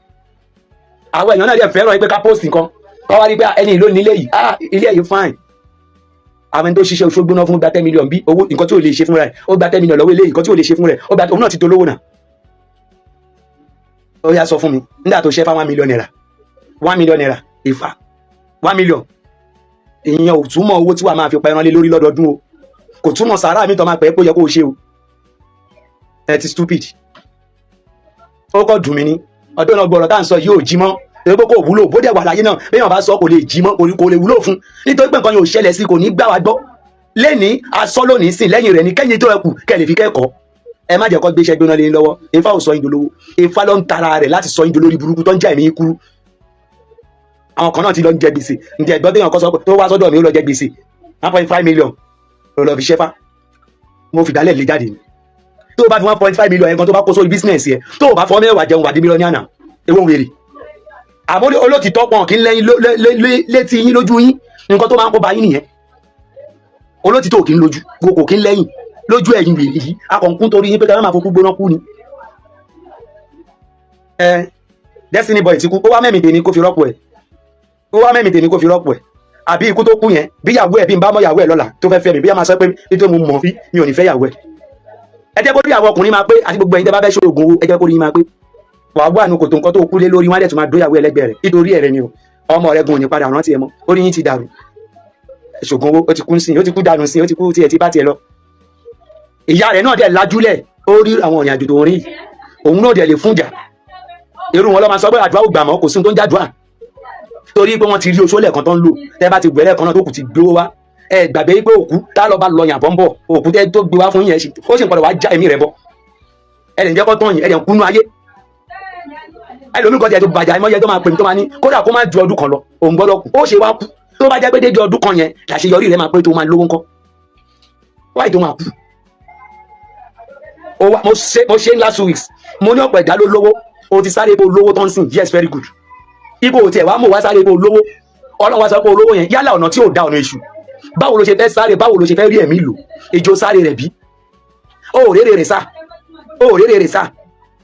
Àwọn èèyàn náà dẹ̀ fẹ́ràn pé ká post nǹkan, kọ́ wá rí pé ẹni ìlú nílé yìí, ah, ilé yìí fine. Àwọn ẹni tó ṣiṣẹ́ oṣù gbóná fún gba 10 million bí owó, nǹkan tí ò lè ṣe fúnra ẹ̀, ó gba 10 million lọ́wọ́ eléyìí. Nǹkan tí ò lè ṣe fún rẹ̀, ó gba. Òun náà ti dolówó náà. Ó yá, sọ fún mi, nígbà tó ṣe fá ₦1 million, ₦1 million, ìfà 1 million, ìyẹn ò túmọ̀ owó tí wàá máa fi pa ẹran lé lórí lọ́dọọdún o. Kò túmọ̀ sàárà mi tó máa pẹ́ pé ó yẹ kó o ṣe o. Ẹ ti stupid. Ó kọ́ dùn mí ní ọdún náà. Gbọ́dọ̀ tá à ń sọ yìí ò jí mọ́, èyí pé kò wúlò. Bó dẹ̀ wà láyé náà, béèyàn bá sọ, kò lè jí mọ́, kò lè wúlò fún, nítorí pé nǹkan yóò ṣẹlẹ̀ sí, kò ní gbà wá gbọ́. Lẹ́ni asọ́ lónìí sìn lẹ́yìn rẹ̀ ní kẹ́yìn tó ẹkù kẹ́ lè fi kẹ́kọ̀ọ́. Ẹ má jẹ́ kó gbéṣẹ́ gbóná lé yín lọ́wọ́. Ifá ò sọ yín dolówó. Ifá ló ń tara rẹ̀ láti sọ yín dolórí burúkú tó ń já ẹ̀mí yín kúrú. Àwọn kan náà ti lọ ń jẹ gbèsè. Ǹjẹ́ ẹ̀gbọ́n téèyàn kan sọ pé tó wá sọ́dọ̀ mi, ó lọ jẹ gbèsè 1.5 million ló lọ fi ṣẹ́fà. Mo fìdálẹ̀ lé jáde ni. Tó o bá fi 1.5 million yẹn kan, tó bá kó sórí business yẹn, tó o bá fọ́ mẹ́wàá jẹun, wà di mílíọ̀nù àná. Ewo ń wèrè. Àmọ́ olótìtọ́ pọ̀ kí ń lẹ́yìn létí yín lójú yín. Nǹkan tó máa ń kó ba yín nìyẹn. Olótìtọ́ kì í lójú, kò kí ń lẹ́yìn lójú ẹ̀yìn. Wèrè yìí akọ̀ǹkún torí yín pé ká má máa fokú gbóná kú ni. Ẹ Destiny Boy ti kú, ó wá mẹ́mìí tèmi kó fi rọ́pò ẹ̀, ó wá mẹ́mìí tèmi kó fi rọ́pò ẹ̀. Àbí ikú tó kú yẹn, bí ìyàwó ẹ̀, bí n bá mọ̀ ìyàwó ẹ̀ lọ́la tó fẹ́ fẹ́ mi, bí a máa sọ pé nítorí mo mọ̀ bí mi ò ní fẹ́ ìyàwó ẹ̀. Ẹ jẹ́ kó rí àwọn ọkùnrin máa pé, àti gbogbo ẹ̀yin tẹ́ bá fẹ́ ṣe oògùn owó, ẹ jẹ́ kó rí yín máa pé. Wàá wà nù kòtò nǹkan tó kú lé lórí, wọn á dẹ̀ tún máa dóyàwó ẹlẹ́gbẹ̀ẹ́ rẹ̀ nítorí ẹ̀rẹ̀ ni o. Ọmọ rẹ̀ gan ò ní padà rántí ẹ mọ́. Orí yín ti dàrú. Ṣògùn owó, ó ti kú sí, ó ti kú dànù sí, ó ti kú tiẹ̀ ti bá tiẹ̀ lọ. Ìyá rẹ̀ náà dẹ̀ lajúlẹ̀, ó rí àwọn ìrìn àjò tó ń rí, òun náà dẹ̀ lè fúnjà. Irú wọn lọ́ máa sọ pé àdúrà ò gbà mọ́, kò sí ohun tó ń jàdúrà, torí pé wọ́n ti rí oṣó lẹ́ẹ̀kan tó ń lò. Tẹ́ bá ti gbẹ́ lẹ́ẹ̀kan náà, tó kù ti gbówó wá. Ẹ gbàgbé pé òkú tá lọ bá lọ yàn bọ́ ń bọ̀, òkú tẹ́ tó gbé wá fún yẹn, ó sì ń padà wá já ẹ̀mí rẹ̀ bọ́. Ẹ lè jẹ́ kó tán yìí, ẹ lè kúnú ayé. Ẹlòmíì kan tiẹ̀ tó bàjẹ́, àìmọye tó máa pè mí, tó máa ní kódà kó má ju ọdún kan lọ, òun gbọ́dọ̀ kú. Ó ṣe wá kú tó bá jẹ́ pé dédé ọdún kan yẹn làṣeyọrí rẹ̀ máa pé tó máa lówó ńkọ́? Wáyé tó máa kú. Ó wá, mo ṣe last 2 weeks, mo ní ọ̀pọ̀ ẹ̀dá ló lówó. O ti sáré bó lówó tó ń sìn. Yes, very good. Ibo ò tiẹ̀ wá mọ̀ wá sáré bó lówó. Ọlọ́run wá sọ pé olówó yẹn, yálà ọ̀nà tí ò da, ọ̀nà èṣù, báwo ló ṣe fẹ́ sáré? Báwo ló ṣe fẹ́ rí ẹ̀mí lò? Ìjọ sáré rẹ̀ bí ó rèrè rè sá, ó rèrè rè sá.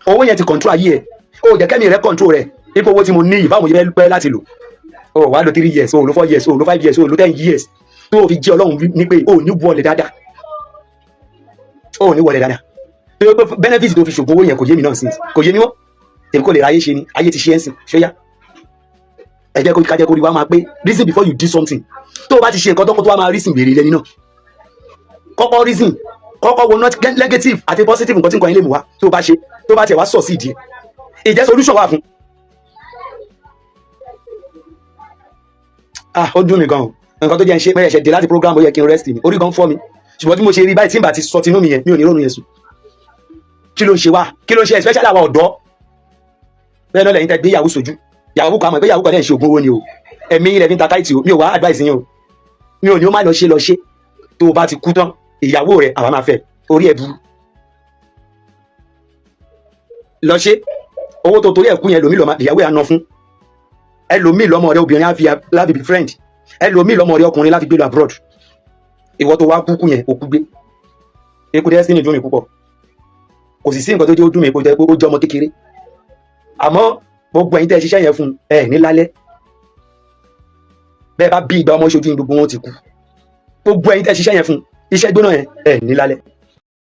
Owó yẹn ti control ayé ẹ̀, ó jẹ́ kẹ́mi rẹ̀ control rẹ̀. Ipò owó tí mo ní yìí, báwo mo ṣe fẹ́ pẹ́ láti lò? Ó wàá lo 3 years, ó lo 4 years, ó lo 5 years, ó lo 10 years, tó o fi jẹ́ Ọlọ́run ní pé ó ní wọlé dáadáa, ó ní wọlé dáadáa. Tó yẹ pé benefit tó fi ṣògùn owó yẹn, kò yé mi náà sí, kò yé mi mọ́. Tèmi kò lè ráyé ṣe ni ayé ti ṣe é ń sìn. Ṣóyá, ẹ jẹ́ kó ká jẹ́ kó rí wa máa pé. Reason before you do something. Tó o bá ti ṣe nǹkan tó kó tó wá máa reason, béèrè lẹ́ni náà. Kọ́kọ́ reason, kọ́kọ́ wo not negative àti positive nǹkan tí nǹkan yẹn lè mú wá. Tó o bá ṣe, tó bá tiẹ̀ wá sọ̀ sí ìdí ẹ̀, ìjẹ́ solution wà fún. Ah, ó dùn mí gan o. Nǹkan tó jẹ́ ń ṣe mẹ́rẹ̀ ṣẹ̀ dé láti program, ó yẹ kí n rest ni. Orí gan fọ́ mi, ṣùgbọ́n tí mo ṣe rí báyìí, tí n bá ti sọ tinú mi yẹn, mi ò ní rónú yẹn sùn. Kí ló ń ṣe wá? Kí ló ń ṣe, especially àwa ọ̀dọ́? Bẹ́ẹ̀ náà lẹ́yìn tẹ́ gbé ìyàwó sójú ìyàwó kan, àmọ́ pé ìyàwó kan náà ń ṣe ògùn owó ni o. Ẹ̀mí ilẹ̀ fi ń ta káìtì o. Mi ò wá advice yín o, mi ò ní ó má lọ ṣe, lọ ṣe. Tó o bá ti kú tán, ìyàwó rẹ̀ àwa máa fẹ́. Orí ẹ̀ burú. Lọ ṣe owó tó torí ẹ̀ kú yẹn, lòmí lọ́mọ ìyàwó ẹ̀ á ná fún ẹlòmíì, lọ́mọ rẹ̀ obìnrin á fi láfi be friend ẹlòmíì, lọ́mọ rẹ̀ ọkùnrin láfi gbé lọ abroad. Ìwọ tó wá kúkú yẹn, òkú gbé. Ikú Destiny dùn mí púpọ̀. Kò sì sí nǹkan tó jẹ́ ó dùn mí kó jẹ́ pé ó jẹ́ ọmọ kékeré. Àmọ́ gbogbo ẹ̀yin tẹ́ ẹ ṣiṣẹ́ yẹn fún ẹ ní lálẹ́, bẹ́ẹ̀ bá bí ìgbà ọmọ ṣojú yín, gbogbo wọn ti kú. Gbogbo ẹ̀yin tẹ́ ẹ ṣiṣẹ́ yẹn fún iṣẹ́ gbóná yẹn, ẹ ní lálẹ́.